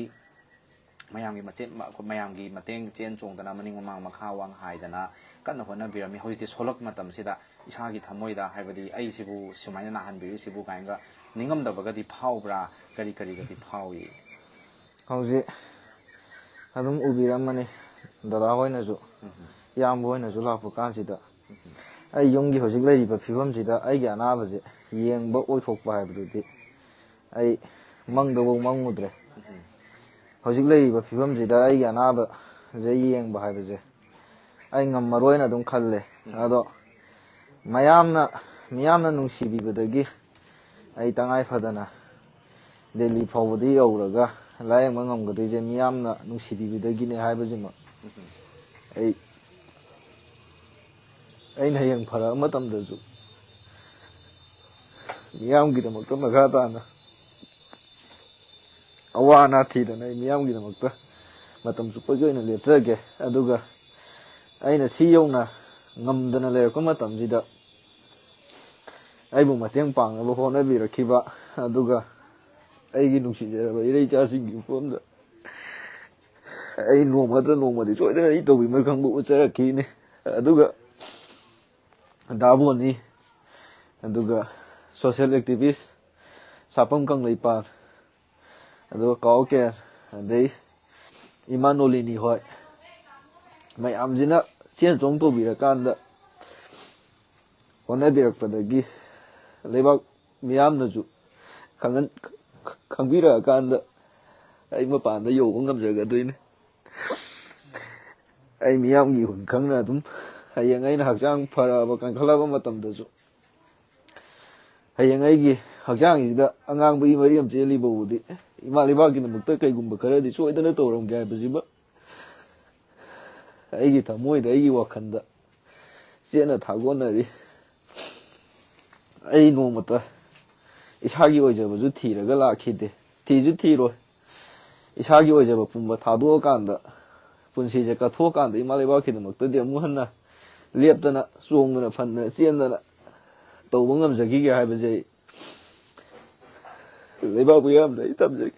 ꯃꯌꯥꯝꯒꯤ ꯃꯆꯦꯟ, ꯃꯌꯥꯝꯒꯤ ꯃꯇꯦꯡ ꯆꯦꯟ ꯆꯣꯡꯗꯅ ꯃꯅꯤꯡ ꯃꯃꯥꯡ ꯃꯈꯥ ꯋꯥꯡ ꯍꯥꯏꯗꯅ ꯀꯟꯅ ꯍꯣꯠꯅꯕꯤꯔꯝꯃꯤ꯫ ꯍꯧꯖꯤꯛꯇꯤ ꯁꯣꯜꯂꯛꯄ ꯃꯇꯝꯁꯤꯗ ꯏꯁꯥꯒꯤ ꯊꯃꯣꯏꯗ, ꯍꯥꯏꯕꯗꯤ ꯑꯩꯁꯤꯕꯨ ꯁꯨꯃꯥꯏꯅ ꯅꯥꯍꯟꯕꯤꯔꯤꯁꯤꯕꯨ ꯀꯥꯏꯅꯒ ꯅꯤꯡꯉꯝꯗꯕꯒꯗꯤ ꯐꯥꯎꯕ꯭ꯔꯥ? ꯀꯔꯤ ꯀꯔꯤꯒꯗꯤ ꯐꯥꯎꯏ? ꯍꯧꯖꯤꯛ ꯑꯗꯨꯝ ꯎꯕꯤꯔꯝꯃꯅꯤ, ꯗꯗꯥ ꯍꯣꯏꯅꯁꯨ, ꯏꯌꯥꯝꯕ ꯍꯣꯏꯅꯁꯨ ꯂꯥꯛꯄ ꯀꯥꯟꯁꯤꯗ ꯑꯩ ꯌꯨꯝꯒꯤ ꯍꯧꯖꯤꯛ ꯂꯩꯔꯤꯕ ꯐꯤꯕꯝꯁꯤꯗ ꯑꯩꯒꯤ ꯑꯅꯥꯕꯁꯦ ꯌꯦꯡꯕ ꯑꯣꯏꯊꯣꯛꯄ ꯍꯥꯏꯕꯗꯨꯗꯤ ꯑꯩ ꯃꯪꯗꯐꯧ ꯃꯪꯉꯨꯗ꯭ꯔꯦ꯫ ꯍꯧꯖꯤꯛ ꯂꯩꯔꯤꯕ ꯐꯤꯕꯝꯁꯤꯗ ꯑꯩꯒꯤ ꯑꯅꯥꯕꯁꯦ ꯌꯦꯡꯕ ꯍꯥꯏꯕꯁꯦ ꯑꯩ ꯉꯝꯃꯔꯣꯏꯅ ꯑꯗꯨꯝ ꯈꯜꯂꯦ꯫ ꯑꯗꯣ ꯃꯌꯥꯝꯅ, ꯃꯤꯌꯥꯝꯅ ꯅꯨꯡꯁꯤꯕꯤꯕꯗꯒꯤ ꯑꯩ ꯇꯉꯥꯏ ꯐꯗꯅ ꯗꯦꯜꯂꯤ ꯐꯥꯎꯕꯗꯤ ꯌꯧꯔꯒ ꯂꯥꯌꯦꯡꯕ ꯉꯝꯒꯗꯣꯏꯁꯦ ꯃꯤꯌꯥꯝꯅ ꯅꯨꯡꯁꯤꯕꯤꯕꯗꯒꯤꯅꯦ ꯍꯥꯏꯕꯁꯤꯃ ꯑꯩ, ꯑꯩꯅ ꯍꯌꯦꯡ ꯐꯔꯛꯑ ꯃꯇꯝꯗꯁꯨ ꯃꯤꯌꯥꯝꯒꯤꯗꯃꯛꯇ ꯃꯈꯥ ꯇꯥꯅ ꯑꯋꯥ ꯑꯅꯥ ꯊꯤꯗꯅ ꯑꯩ ꯃꯤꯌꯥꯝꯒꯤꯗꯃꯛꯇ ꯃꯇꯝ ꯆꯨꯞꯄꯒꯤ ꯑꯣꯏꯅ ꯂꯦꯞꯆꯒꯦ꯫ ꯑꯗꯨꯒ ꯑꯩꯅ ꯁꯤ ꯌꯧꯅ ꯉꯝꯗꯅ ꯂꯩꯔꯛꯄ ꯃꯇꯝꯁꯤꯗ ꯑꯩꯕꯨ ꯃꯇꯦꯡ ꯄꯥꯡꯅꯕ ꯍꯣꯠꯅꯕꯤꯔꯛꯈꯤꯕ, ꯑꯗꯨꯒ ꯑꯩꯒꯤ ꯅꯨꯡꯁꯤꯖꯔꯕ ꯏꯔꯩ ꯏꯆꯥꯁꯤꯡꯒꯤ ꯃꯐꯝꯗ ꯑꯩ ꯅꯣꯡꯃ ꯅꯠꯇ꯭ꯔ ꯅꯣꯡꯃꯗꯤ ꯁꯣꯏꯗꯅ ꯑꯩ ꯇꯧꯕꯤꯃꯜ ꯈꯪꯕ ꯎꯠꯆꯔꯛꯈꯤꯅꯤ꯫ ꯑꯗꯨꯒ ꯗꯥꯕꯣꯟꯅꯤ, ꯑꯗꯨꯒ ꯁꯣꯁꯤꯌꯦꯜ ꯑꯦꯛꯇꯤꯚꯤꯁ ꯁꯥꯄꯝ ꯀꯪꯂꯩꯄꯥꯜ, ꯑꯗꯨꯒ ꯀꯥꯎ ꯀꯦ, ꯑꯗꯩ ꯏꯃꯥ ꯅꯣꯂꯤꯅꯤ ꯍꯣꯏ, ꯃꯌꯥꯝꯁꯤꯅ ꯆꯦꯟ ꯆꯣꯡ ꯇꯧꯕꯤꯔꯀꯥꯟꯗ ꯍꯣꯠꯅꯕꯤꯔꯛꯄꯗꯒꯤ ꯂꯩꯕꯥꯛ ꯃꯤꯌꯥꯝꯅꯁꯨ ꯈꯪꯍꯟ-, ꯈꯪꯕꯤꯔꯛꯑꯀꯥꯟꯗ ꯑꯩ ꯃꯄꯥꯟꯗ ꯌꯧꯕ ꯉꯝꯖꯒꯗꯣꯏꯅꯤ꯫ ꯑꯩ ꯃꯤꯌꯥꯝꯒꯤ ꯏꯍꯨꯟ ꯈꯪꯅ ꯑꯗꯨꯝ ꯍꯌꯦꯡ ꯑꯩꯅ ꯍꯛꯆꯥꯡ ꯐꯔꯛꯑꯕ, ꯀꯟꯈꯠꯂꯛꯑꯕ ꯃꯇꯝꯗꯁꯨ, ꯍꯌꯦꯡ ꯑꯩꯒꯤ ꯍꯛꯆꯥꯡꯁꯤꯗ ꯑꯉꯥꯡꯕ ꯏ ꯃꯔꯤ ꯑꯃ ꯆꯦꯜꯂꯤꯕꯕꯨꯗꯤ, ꯏꯃꯥ ꯂꯩꯕꯥꯛꯀꯤꯗꯃꯛꯇ ꯀꯩꯒꯨꯝꯕ ꯈꯔꯗꯤ ꯁꯣꯏꯗꯅ ꯇꯧꯔꯝꯒꯦ ꯍꯥꯏꯕꯁꯤꯃ ꯑꯩꯒꯤ ꯊꯃꯣꯏꯗ, ꯑꯩꯒꯤ ꯋꯥꯈꯜꯗ ꯆꯦꯠꯅ ꯊꯥꯒꯣꯟꯅꯔꯤ꯫ ꯑꯩ ꯅꯣꯡꯃꯇ ꯏꯁꯥꯒꯤ ꯑꯣꯏꯖꯕꯁꯨ ꯊꯤꯔꯒ ꯂꯥꯛꯈꯤꯗꯦ, ꯊꯤꯁꯨ ꯊꯤꯔꯣꯏ꯫ ꯏꯁꯥꯒꯤ ꯑꯣꯏꯖꯕ ꯄꯨꯝꯕ ꯊꯥꯗꯣꯛꯑꯀꯥꯟꯗ, ꯄꯨꯟꯁꯤꯁꯦ ꯀꯠꯊꯣꯛꯑꯀꯥꯟꯗ ꯏꯃꯥ ꯂꯩꯕꯥꯛꯀꯤꯗꯃꯛꯇꯗꯤ ꯑꯃꯨꯛ ꯍꯟꯅ ꯂꯦꯞꯇꯅ, ꯆꯣꯡꯗꯅ, ꯐꯟꯗꯅ, ꯆꯦꯟꯗꯅ ꯇꯧꯕ ꯉꯝꯖꯈꯤꯒꯦ ꯍꯥꯏꯕꯁꯦ ꯑꯩ ꯂꯩꯕꯥꯛ ꯃꯤꯌꯥꯝꯗ ꯑꯩ ꯇꯝꯖꯒꯦ꯫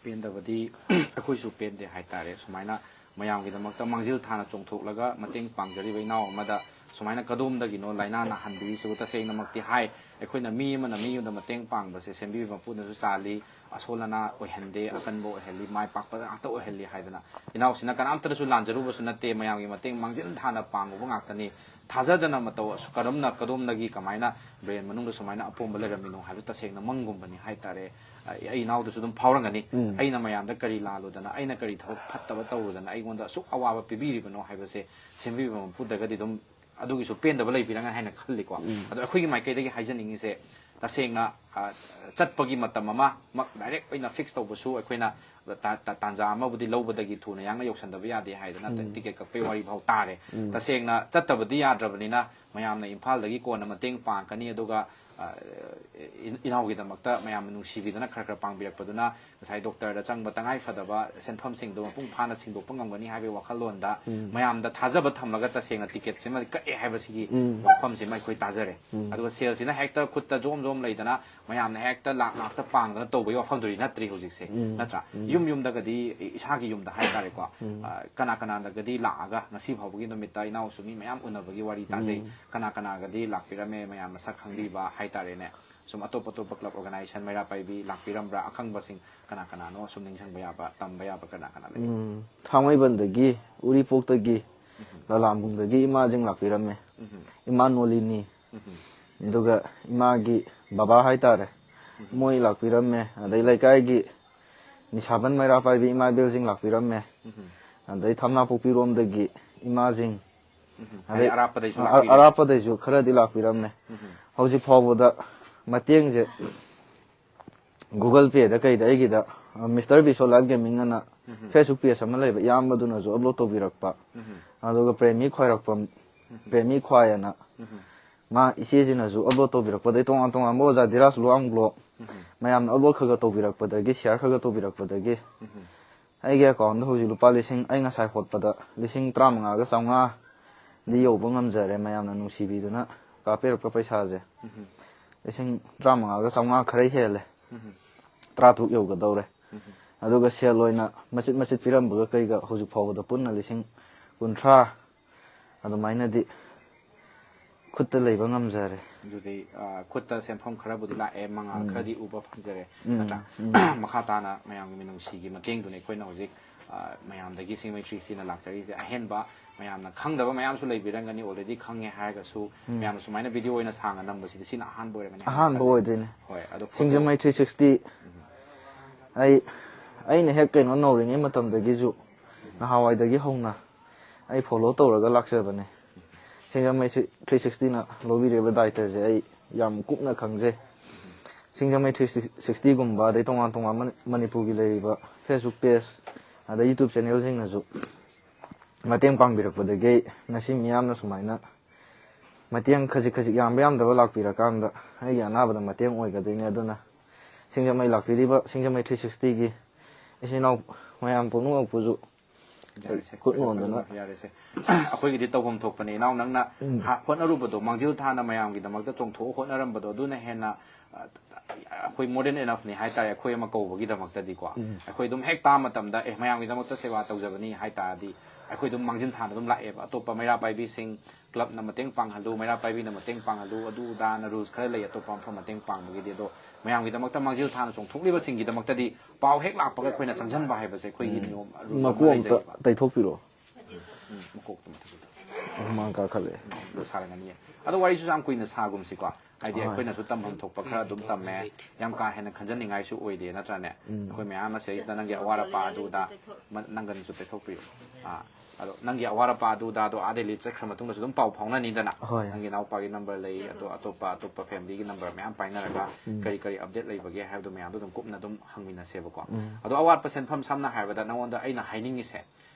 ꯄꯦꯟꯗꯕꯗꯤ ꯑꯩꯈꯣꯏꯁꯨ ꯄꯦꯟꯗꯦ ꯍꯥꯏꯇꯥꯔꯦ꯫ ꯁꯨꯃꯥꯏꯅ ꯃꯌꯥꯝꯒꯤꯗꯃꯛꯇ ꯃꯥꯡꯖꯤꯜ ꯊꯥꯅ ꯆꯣꯡꯊꯣꯛꯂꯒ ꯃꯇꯦꯡ ꯄꯥꯡꯖꯔꯤꯕ ꯏꯅꯥꯎ ꯑꯃꯗ ꯁꯨꯃꯥꯏꯅ ꯀꯗꯣꯝꯗꯒꯤꯅꯣ ꯂꯥꯏꯅꯥ ꯅꯥꯍꯟꯕꯤꯔꯤꯁꯤꯕꯨ? ꯇꯁꯦꯡꯅꯃꯛꯇꯤ ꯍꯥꯏ, ꯑꯩꯈꯣꯏꯅ ꯃꯤ ꯑꯃꯅ ꯃꯤ ꯑꯃꯗ ꯃꯇꯦꯡ ꯄꯥꯡꯕꯁꯦ ꯁꯦꯝꯕꯤꯕ ꯃꯄꯨꯅꯁꯨ ꯆꯥꯜꯂꯤ, ꯑꯁꯣꯜ ꯑꯅꯥ ꯑꯣꯏꯍꯟꯗꯦ, ꯑꯀꯟꯕ ꯑꯣꯏꯍꯜꯂꯤ, ꯃꯥꯏ ꯄꯥꯛꯄ ꯉꯥꯛꯇ ꯑꯣꯏꯍꯜꯂꯤ ꯍꯥꯏꯗꯅ꯫ ꯏꯅꯥꯎꯁꯤꯅ ꯀꯅꯥꯝꯇꯅꯁꯨ ꯂꯥꯟꯖꯔꯨꯕꯁꯨ ꯅꯠꯇꯦ, ꯃꯌꯥꯝꯒꯤ ꯃꯇꯦꯡ ꯃꯥꯡꯖꯤꯜ ꯊꯥꯅ ꯄꯥꯡꯉꯨꯕ ꯉꯥꯛꯇꯅꯤ꯫ ꯊꯥꯖꯗꯅ ꯃꯇꯧ ꯑꯁꯨꯛ ꯀꯔꯝꯅ, ꯀꯗꯣꯝꯗꯒꯤ ꯀꯃꯥꯏꯅ ꯕ꯭ꯔꯦꯟ ꯃꯅꯨꯡꯗ ꯁꯨꯃꯥꯏꯅ ꯑꯄꯣꯝꯕ ꯂꯩꯔꯝꯃꯤꯅꯣ ꯍꯥꯏꯕ ꯇꯁꯦꯡꯅ ꯃꯪꯒꯨꯝꯕꯅꯤ ꯍꯥꯏꯇꯥꯔꯦ꯫ ꯑꯩ ꯏꯅꯥꯎꯗꯁꯨ ꯑꯗꯨꯝ ꯐꯥꯎꯔꯝꯒꯅꯤ꯫ ꯑꯩꯅ ꯃꯌꯥꯝꯗ ꯀꯔꯤ ꯂꯥꯜꯂꯨꯗꯅ, ꯑꯩꯅ ꯀꯔꯤ ꯊꯕꯛ ꯐꯠꯇꯕ ꯇꯧꯔꯨꯗꯅ ꯑꯩꯉꯣꯟꯗ ꯑꯁꯨꯛ ꯑꯋꯥꯕ ꯄꯤꯕꯤꯔꯤꯕꯅꯣ ꯍꯥꯏꯕꯁꯦ ꯁꯦꯝꯕꯤꯕ ꯃꯄꯨꯗꯒꯗꯤ ꯑꯗꯨꯝ ꯑꯗꯨꯒꯤꯁꯨ ꯄꯦꯟꯗꯕ ꯂꯩꯕꯤꯔꯝꯒꯅꯤ ꯍꯥꯏꯅ ꯈꯜꯂꯤꯀꯣ꯫ ꯑꯗꯣ ꯑꯩꯈꯣꯏꯒꯤ ꯃꯥꯏꯀꯩꯗꯒꯤ ꯍꯥꯏꯖꯅꯤꯡꯉꯤꯁꯦ, ꯇꯁꯦꯡꯅ, ꯑ, ꯆꯠꯄꯒꯤ ꯃꯇꯝ ꯑꯃ ꯃꯛ ꯗꯥꯏꯔꯦꯛ ꯑꯣꯏꯅ ꯐꯤꯛꯁ ꯇꯧꯕꯁꯨ ꯑꯩꯈꯣꯏꯅ ꯇꯥ-, ꯇꯥ-, ꯇꯥꯟꯖꯥ ꯑꯃꯕꯨꯗꯤ ꯂꯧꯕꯗꯒꯤ ꯊꯨꯅ ꯌꯥꯡꯅ ꯌꯧꯁꯟꯗꯕ ꯌꯥꯗꯦ ꯍꯥꯏꯗꯅ ꯇꯤꯀꯦꯠ ꯀꯛꯄꯒꯤ ꯋꯥꯔꯤ ꯐꯥꯎ ꯇꯥꯔꯦ꯫ ꯇꯁꯦꯡꯅ ꯆꯠꯇꯕꯗꯤ ꯌꯥꯗ꯭ꯔꯕꯅꯤꯅ ꯃꯌꯥꯝꯅ ꯏꯝꯐꯥꯜꯗꯒꯤ ꯀꯣꯟꯅ ꯃꯇꯦꯡ ꯄꯥꯡꯉꯛꯀꯅꯤ, ꯑꯗꯨꯒ, ꯑ, ꯏꯟ-, ꯏꯅꯥꯎꯒꯤꯗꯃꯛꯇ ꯃꯌꯥꯝꯅ ꯅꯨꯡꯁꯤꯕꯤꯗꯅ ꯈꯔ ꯈꯔ ꯄꯥꯡꯕꯤꯔꯛꯄꯗꯨꯅ ꯉꯁꯥꯏ ꯗꯣꯛꯇꯔꯗ ꯆꯪꯕ ꯇꯉꯥꯏ ꯐꯗꯕ ꯁꯦꯟꯐꯝꯁꯤꯡꯗꯣ ꯃꯄꯨꯡ ꯐꯥꯅ ꯁꯤꯟꯗꯣꯛꯄ ꯉꯝꯒꯅꯤ ꯍꯥꯏꯕꯒꯤ ꯋꯥꯈꯜꯂꯣꯟꯗ ꯃꯌꯥꯝꯗ ꯊꯥꯖꯕ ꯊꯝꯂꯒ ꯇꯁꯦꯡꯅ ꯇꯤꯀꯦꯠꯁꯤꯃ ꯀꯛꯑꯦ ꯍꯥꯏꯕꯁꯤꯒꯤ ꯋꯥꯐꯝꯁꯤꯃ ꯑꯩꯈꯣꯏ ꯇꯥꯖꯔꯦ꯫ ꯑꯗꯨꯒ ꯁꯦꯜꯁꯤꯅ ꯍꯦꯛꯇ ꯈꯨꯠꯇ ꯖꯣꯝ ꯑꯗꯨꯝ ꯂꯩꯗꯅ ꯃꯌꯥꯝꯅ ꯍꯦꯛꯇ ꯂꯥꯛ ꯂꯥꯛꯇ ꯄꯥꯡꯗꯅ ꯇꯧꯕꯒꯤ ꯋꯥꯐꯝꯗꯨꯗꯤ ꯅꯠꯇ꯭ꯔꯤ ꯍꯧꯖꯤꯛꯁꯦ, ꯎꯝ, ꯅꯠꯇ꯭ꯔꯥ? ꯎꯝ꯫ ꯌꯨꯝ ꯌꯨꯝꯗꯒꯗꯤ, ꯏꯁꯥꯒꯤ ꯌꯨꯝꯗ ꯍꯥꯏꯇꯥꯔꯦꯀꯣ, ꯎꯝ꯫ ꯑ, ꯀꯅꯥ ꯀꯅꯥꯗꯒꯗꯤ ꯂꯥꯛꯑꯒ ꯉꯁꯤ ꯐꯥꯎꯕꯒꯤ ꯅꯨꯃꯤꯠꯇ ꯏꯅꯥꯎꯁꯨ ꯃꯤ ꯃꯌꯥꯝ ꯎꯅꯕꯒꯤ ꯋꯥꯔꯤ ꯇꯥꯖꯩ꯫ ꯎꯝ꯫ ꯀꯅꯥ ꯀꯅꯥꯒꯗꯤ ꯂꯥꯛꯄꯤꯔꯝꯃꯦ, ꯃꯌꯥꯝ ꯃꯁꯛ ꯈꯪꯕꯤꯕ ꯍꯥꯏꯇꯥꯔꯦꯅꯦ? ꯁꯨꯝ ꯑꯇꯣꯞ ꯑꯇꯣꯞꯄ club organization ꯃꯩꯔꯥ ꯄꯥꯏꯕꯤ ꯂꯥꯛꯄꯤꯔꯝꯕ꯭ꯔꯥ? ꯑꯈꯪꯕꯁꯤꯡ ꯀꯅꯥ ꯀꯅꯥꯅꯣ ꯁꯨꯝ ꯅꯤꯡꯁꯤꯡꯕ ꯌꯥꯕ, ꯇꯝꯕ ꯌꯥꯕ ꯀꯅꯥ ꯀꯅꯥ ꯂꯩ? ꯎꯝ, ꯊꯥꯡꯃꯩꯕꯟꯗꯒꯤ, ꯎꯔꯤꯄꯣꯛꯇꯒꯤ, ꯎꯝ꯫ ꯂꯂꯥꯝꯕꯨꯡꯗꯒꯤ ꯏꯃꯥꯁꯤꯡ ꯂꯥꯛꯄꯤꯔꯝꯃꯦ꯫ ꯎꯝ꯫ ꯏꯃꯥ ꯅꯣꯂꯤꯅꯤ, ꯎꯝ꯫ ꯑꯗꯨꯒ ꯏꯃꯥꯒꯤ ꯕꯕꯥ ꯍꯥꯏꯇꯥꯔꯦ, ꯎꯝ꯫ ꯃꯣꯏ ꯂꯥꯛꯄꯤꯔꯝꯃꯦ꯫ ꯑꯗꯩ ꯂꯩꯀꯥꯏꯒꯤ ꯅꯤꯁꯥꯕꯟ ꯃꯩꯔꯥ ꯄꯥꯏꯕꯤ ꯏꯃꯥ ꯏꯕꯦꯜꯁꯤꯡ ꯂꯥꯛꯄꯤꯔꯝꯃꯦ꯫ ꯎꯝ꯫ ꯑꯗꯩ ꯊꯝꯅꯥꯄꯣꯛꯄꯤꯔꯣꯝꯗꯒꯤ ꯏꯃꯥꯁꯤꯡ, ꯎꯝ꯫ ꯑꯗꯩ ꯍꯥꯏꯗꯤ ꯑꯔꯥꯞꯄꯗꯩꯁꯨ ꯑ-, ꯂꯥꯛꯄꯤꯔꯦ꯫ ꯑꯔꯥꯞꯄꯗꯩꯁꯨ ꯈꯔꯗꯤ ꯂꯥꯛꯄꯤꯔꯝꯃꯦ꯫ ꯎꯝ꯫ ꯍꯧꯖꯤꯛ ꯐꯥꯎꯕꯗ ꯃꯇꯦꯡꯁꯦ Google Pay ꯗ ꯀꯩꯗ ꯑꯩꯒꯤꯗ, ꯑ, Mister Bisola Gaming ꯑꯅ ꯎꯝ꯫ Facebook page ꯑꯃ ꯂꯩꯕ, ꯏꯌꯥꯝꯕꯗꯨꯅꯁꯨ upload ꯇꯧꯕꯤꯔꯛꯄ꯫ ꯎꯝ꯫ ꯑꯗꯨꯒ ꯄ꯭ꯔꯦꯃꯤ ꯈ꯭ꯋꯥꯏꯔꯛꯄꯝ, ꯎꯝ꯫ ꯄ꯭ꯔꯦꯃꯤ ꯈ꯭ꯋꯥꯏ ꯑꯅ ꯎꯝ꯫ ꯃꯥ ꯏꯆꯦꯁꯤꯅꯁꯨ upload ꯇꯧꯕꯤꯔꯛꯄꯗꯩ ꯇꯣꯉꯥꯟ ꯇꯣꯉꯥꯟꯕ ꯑꯣꯖꯥ ꯙꯤꯔꯥꯖ ꯂꯨꯋꯥꯡꯕ꯭ꯂꯣ ꯎꯝ꯫ ꯃꯌꯥꯝꯅ upload ꯈꯔ ꯈꯔ ꯇꯧꯕꯤꯔꯛꯄꯗꯒꯤ, share ꯈꯔ ꯈꯔ ꯇꯧꯕꯤꯔꯛꯄꯗꯒꯤ ꯎꯝ꯫ ꯑꯩꯒꯤ account ꯗ ꯍꯧꯖꯤꯛ ꯂꯨꯄꯥ ꯂꯤꯁꯤꯡ, ꯑꯩ ꯉꯁꯥꯏ ꯍꯣꯠꯄꯗ ꯂꯤꯁꯤꯡ ꯇꯔꯥꯃꯉꯥꯒ ꯆꯥꯝꯃꯉꯥꯗꯤ ꯌꯧꯕ ꯉꯝꯖꯔꯦ, ꯃꯌꯥꯝꯅ ꯅꯨꯡꯁꯤꯕꯤꯗꯨꯅ ꯀꯥꯞꯄꯤꯔꯛꯄ ꯄꯩꯁꯥꯁꯦ꯫ ꯎꯝ꯫ ꯂꯤꯁꯤꯡ ꯇꯔꯥꯃꯉꯥꯒ ꯆꯥꯝꯃꯉꯥ ꯈꯔ ꯍꯦꯜꯂꯦ꯫ ꯎꯝ꯫ ꯇꯔꯥꯇꯔꯨꯛ ꯌꯧꯒꯗꯧꯔꯦ꯫ ꯎꯝ꯫ ꯑꯗꯨꯒ ꯁꯦꯜ ꯑꯣꯏꯅ ꯃꯆꯤꯠ ꯃꯆꯤꯠ ꯄꯤꯔꯝꯕꯒ ꯀꯩꯒ ꯍꯧꯖꯤꯛ ꯐꯥꯎꯕꯗ ꯄꯨꯟꯅ ꯂꯤꯁꯤꯡ ꯀꯨꯟꯊ꯭ꯔꯥ ꯑꯗꯨꯃꯥꯏꯅꯗꯤ ꯈꯨꯠꯇ ꯂꯩꯕ ꯉꯝꯖꯔꯦ꯫ ꯑꯗꯨꯗꯤ, ꯑ, ꯈꯨꯠꯇ ꯁꯦꯟꯐꯝ ꯈꯔꯕꯨꯗꯤ ꯂꯥꯛꯑꯦ, ꯃꯉꯥꯜ ꯎꯝ꯫ ꯈꯔꯗꯤ ꯎꯕ ꯐꯪꯖꯔꯦ, ꯎꯝ, ꯅꯠꯇ꯭ꯔꯥ? ꯎꯝ꯫ ꯃꯈꯥ ꯇꯥꯅ ꯃꯌꯥꯝꯒꯤ ꯃꯤꯅꯨꯡꯁꯤꯒꯤ ꯃꯇꯦꯡꯗꯨꯅ ꯑꯩꯈꯣꯏꯅ ꯍꯧꯖꯤꯛ, ꯑ, ꯃꯌꯥꯝꯗꯒꯤ ꯁꯤꯡꯖꯃꯩ ꯊ꯭ꯔꯤ ꯁꯤꯛꯁꯇꯤꯅ ꯂꯥꯛꯆꯔꯤꯁꯦ꯫ ꯑꯍꯦꯟꯕ ꯃꯌꯥꯝꯅ ꯈꯪꯗꯕ ꯃꯌꯥꯝꯁꯨ ꯂꯩꯕꯤꯔꯝꯒꯅꯤ, already ꯈꯪꯉꯦ ꯍꯥꯏꯔꯒꯁꯨ, ꯎꯝ꯫ ꯃꯌꯥꯝꯅ ꯁꯨꯃꯥꯏꯅ video ꯑꯣꯏꯅ ꯁꯥꯡꯅ ꯅꯝꯕꯁꯤꯗꯤ ꯁꯤꯅ ꯑꯍꯥꯟꯕ ꯑꯣꯏꯔꯝꯒꯅꯤ ꯍꯥꯏꯅ ꯑꯍꯥꯟꯕ ꯈꯜꯂꯦ꯫ ꯑꯣꯏꯗꯣꯏꯅꯦ꯫ ꯍꯣꯏ, ꯑꯗꯣ photo ꯁꯤꯡꯖꯃꯩ ꯊ꯭ꯔꯤ ꯁꯤꯛꯁꯇꯤ꯫ ꯎꯝ꯫ ꯑꯩ, ꯑꯩꯅ ꯍꯦꯛ ꯀꯩꯅꯣ ꯅꯧꯔꯤꯉꯩ ꯃꯇꯝꯗꯒꯤꯁꯨ, ꯅꯍꯥꯟꯋꯥꯏꯗꯒꯤ ꯍꯧꯅ ꯑꯩ follow ꯇꯧꯔꯒ ꯂꯥꯛꯆꯕꯅꯦ꯫ ꯁꯤꯡꯖꯃꯩ ꯊ꯭ꯔꯤ ꯁꯤꯛꯁꯇꯤꯅ ꯂꯧꯕꯤꯔꯤꯕ ꯗꯥꯏꯇꯁꯦ ꯑꯩ ꯌꯥꯝ ꯀꯨꯞꯅ ꯈꯪꯖꯩ꯫ ꯁꯤꯡꯖꯃꯩ ꯊ꯭ꯔꯤ ꯁꯤꯛꯁꯇꯤꯒꯨꯝꯕ, ꯑꯗꯩ ꯇꯣꯉꯥꯟ ꯇꯣꯉꯥꯟꯕ ꯃꯅꯤꯄꯨꯔꯒꯤ ꯂꯩꯔꯤꯕ Facebook page, ꯑꯗꯩ YouTube channelꯁꯤꯡꯅꯁꯨ ꯃꯇꯦꯡ ꯄꯥꯡꯕꯤꯔꯛꯄꯗꯒꯤ ꯑꯩ ꯉꯁꯤ ꯃꯤꯌꯥꯝꯅ ꯁꯨꯃꯥꯏꯅ ꯃꯇꯦꯡ ꯈꯖꯤꯛ ꯈꯖꯤꯛ, ꯌꯥꯝꯕ ꯌꯥꯝꯗꯕ ꯂꯥꯛꯄꯤꯔꯀꯥꯟꯗ ꯑꯩꯒꯤ ꯑꯅꯥꯕꯗ ꯃꯇꯦꯡ ꯑꯣꯏꯒꯗꯣꯏꯅꯦ꯫ ꯑꯗꯨꯅ ꯁꯤꯡꯖꯃꯩ ꯂꯥꯛꯄꯤꯔꯤꯕ ꯁꯤꯡꯖꯃꯩ ꯊ꯭ꯔꯤ ꯁꯤꯛꯁꯇꯤꯒꯤ ꯏꯆꯤꯟ ꯏꯅꯥꯎ ꯃꯌꯥꯝ ꯄꯨꯝꯅꯃꯛꯄꯨꯁꯨ ꯌꯥꯔꯦꯁꯦ꯫ ꯌꯥꯔꯦꯁꯦ꯫ ꯑꯩꯈꯣꯏꯒꯤꯗꯤ ꯇꯧꯐꯝ ꯊꯣꯛꯄꯅꯦ, ꯏꯅꯥꯎ, ꯅꯪꯅ ꯍꯣꯠꯅꯔꯨꯕꯗꯣ, ꯃꯥꯡꯖꯤꯜ ꯊꯥꯅ ꯃꯌꯥꯝꯒꯤꯗꯃꯛꯇ ꯆꯣꯡꯊꯣꯛꯑ ꯍꯣꯠꯅꯔꯝꯕꯗꯣ, ꯑꯗꯨꯅ ꯍꯦꯟꯅ, ꯑ, ꯑꯩꯈꯣꯏ more than enough ꯅꯤ ꯍꯥꯏꯇꯥꯔꯦ, ꯑꯩꯈꯣꯏ ꯑꯃ ꯀꯧꯕꯒꯤꯗꯃꯛꯇꯗꯤꯀꯣ꯫ ꯑꯩꯈꯣꯏ ꯑꯗꯨꯝ ꯍꯦꯛ ꯇꯥꯕ ꯃꯇꯝꯗ, "ꯑꯦ, ꯃꯌꯥꯝꯒꯤꯗꯃꯛꯇ ꯁꯦꯕꯥ ꯇꯧꯖꯕꯅꯤ" ꯍꯥꯏ ꯇꯥꯔꯗꯤ, ꯑꯩꯈꯣꯏ ꯑꯗꯨꯝ ꯃꯥꯡꯖꯤꯜ ꯊꯥꯅ ꯑꯗꯨꯝ ꯂꯥꯛꯑꯦꯕ꯫ ꯑꯇꯣꯞꯄ ꯃꯩꯔꯥ ꯄꯥꯏꯕꯤꯁꯤꯡ, ꯀ꯭ꯂꯕꯅ ꯃꯇꯦꯡ ꯄꯥꯡꯍꯜꯂꯨ, ꯃꯩꯔꯥ ꯄꯥꯏꯕꯤꯅ ꯃꯇꯦꯡ ꯄꯥꯡꯍꯜꯂꯨ, ꯑꯗꯨ ꯑꯗꯥꯅ rules ꯈꯔ ꯂꯩ ꯑꯇꯣꯞꯄ ꯃꯐꯝ ꯃꯇꯦꯡ ꯄꯥꯡꯕꯒꯤꯗꯤ꯫ ꯑꯗꯣ ꯃꯌꯥꯝꯒꯤꯗꯃꯛꯇ ꯃꯥꯡꯖꯤꯜ ꯊꯥꯅ ꯆꯣꯡꯊꯣꯛꯂꯤꯕꯁꯤꯡꯒꯤꯗꯃꯛꯇꯗꯤ ꯄꯥꯎ ꯍꯦꯛ ꯂꯥꯛꯄꯒ ꯑꯩꯈꯣꯏꯅ ꯆꯪꯁꯤꯟꯕ ꯍꯥꯏꯕꯁꯦ ꯑꯩꯈꯣꯏꯒꯤ ꯅꯤꯌꯣꯝ, rule ꯑꯃ ꯃꯀꯣꯛ ꯑꯝꯇ ꯂꯩꯖꯩꯕ꯫ ꯇꯩꯊꯣꯛꯄꯤꯔꯛꯑꯣ꯫ ꯎꯝ, ꯃꯀꯣꯛꯇꯣ ꯃꯊꯛꯇ꯫ ꯍꯨꯃꯥꯡ ꯀꯥꯈꯠꯂꯛꯑꯦ꯫ ꯎꯝ, ꯁꯥꯔꯝꯒꯅꯤꯌꯦ꯫ ꯑꯗꯣ ꯋꯥꯔꯤꯁꯨ ꯌꯥꯝ ꯀꯨꯏꯅ ꯁꯥꯒꯨꯝꯁꯤꯀꯣ꯫ ꯍꯥꯏꯗꯤ ꯍꯣꯏ꯫ ꯑꯩꯈꯣꯏꯅꯁꯨ ꯇꯝꯐꯝ ꯊꯣꯛꯄ ꯈꯔ ꯑꯗꯨꯝ ꯇꯝꯃꯦ꯫ ꯌꯥꯝ ꯀꯥ ꯍꯦꯟꯅ ꯈꯟꯖꯅꯤꯡꯉꯥꯏꯁꯨ ꯑꯣꯏꯗꯦ, ꯅꯠꯇ꯭ꯔꯥꯅꯦ? ꯎꯝ꯫ ꯑꯩꯈꯣꯏ ꯃꯌꯥꯝ ꯑꯃ ꯁꯤꯗꯩꯁꯤꯗ ꯅꯪꯒꯤ ꯑꯋꯥꯠ ꯑꯄꯥ ꯑꯗꯨ ꯑꯗꯥ ꯃ-, ꯅꯪꯒꯅꯤꯁꯨ ꯇꯩꯊꯣꯛꯄꯤꯌꯨ꯫ ꯑꯥ, ꯑꯗꯣ ꯅꯪꯒꯤ ꯑꯋꯥꯠ ꯑꯄꯥ ꯑꯗꯨ ꯑꯗꯥꯗꯣ ꯑꯥꯗꯩ ꯂꯤꯠ ꯆꯠꯈ꯭ꯔ ꯃꯇꯨꯡꯗꯁꯨ ꯑꯗꯨꯝ ꯄꯥꯎ ꯐꯥꯎꯅꯅꯤꯗꯅ꯫ ꯍꯣꯏ꯫ ꯅꯪꯒꯤ ꯏꯅꯥꯎꯄꯥꯒꯤ number ꯂꯩ, ꯑꯗꯣ ꯑꯇꯣꯞꯄ, ꯑꯇꯣꯞꯄ familyꯒꯤ number ꯃꯌꯥꯝ ꯄꯥꯏꯅꯔꯒ ꯎꯝ꯫ ꯀꯔꯤ ꯀꯔꯤ update ꯂꯩꯕꯒꯦ ꯍꯥꯏꯕꯗꯣ ꯃꯌꯥꯝꯗꯣ ꯑꯗꯨꯝ ꯀꯨꯞꯅ ꯑꯗꯨꯝ ꯍꯪꯃꯤꯟꯅꯁꯦꯕꯀꯣ꯫ ꯎꯝ꯫ ꯑꯗꯣ ꯑꯋꯥꯠꯄ ꯁꯦꯟꯐꯝ, ꯁꯝꯅ ꯍꯥꯏꯔꯕꯗ ꯅꯉꯣꯟꯗ ꯑꯩꯅ ꯍꯥꯏꯅꯤꯡꯉꯤꯁꯦ,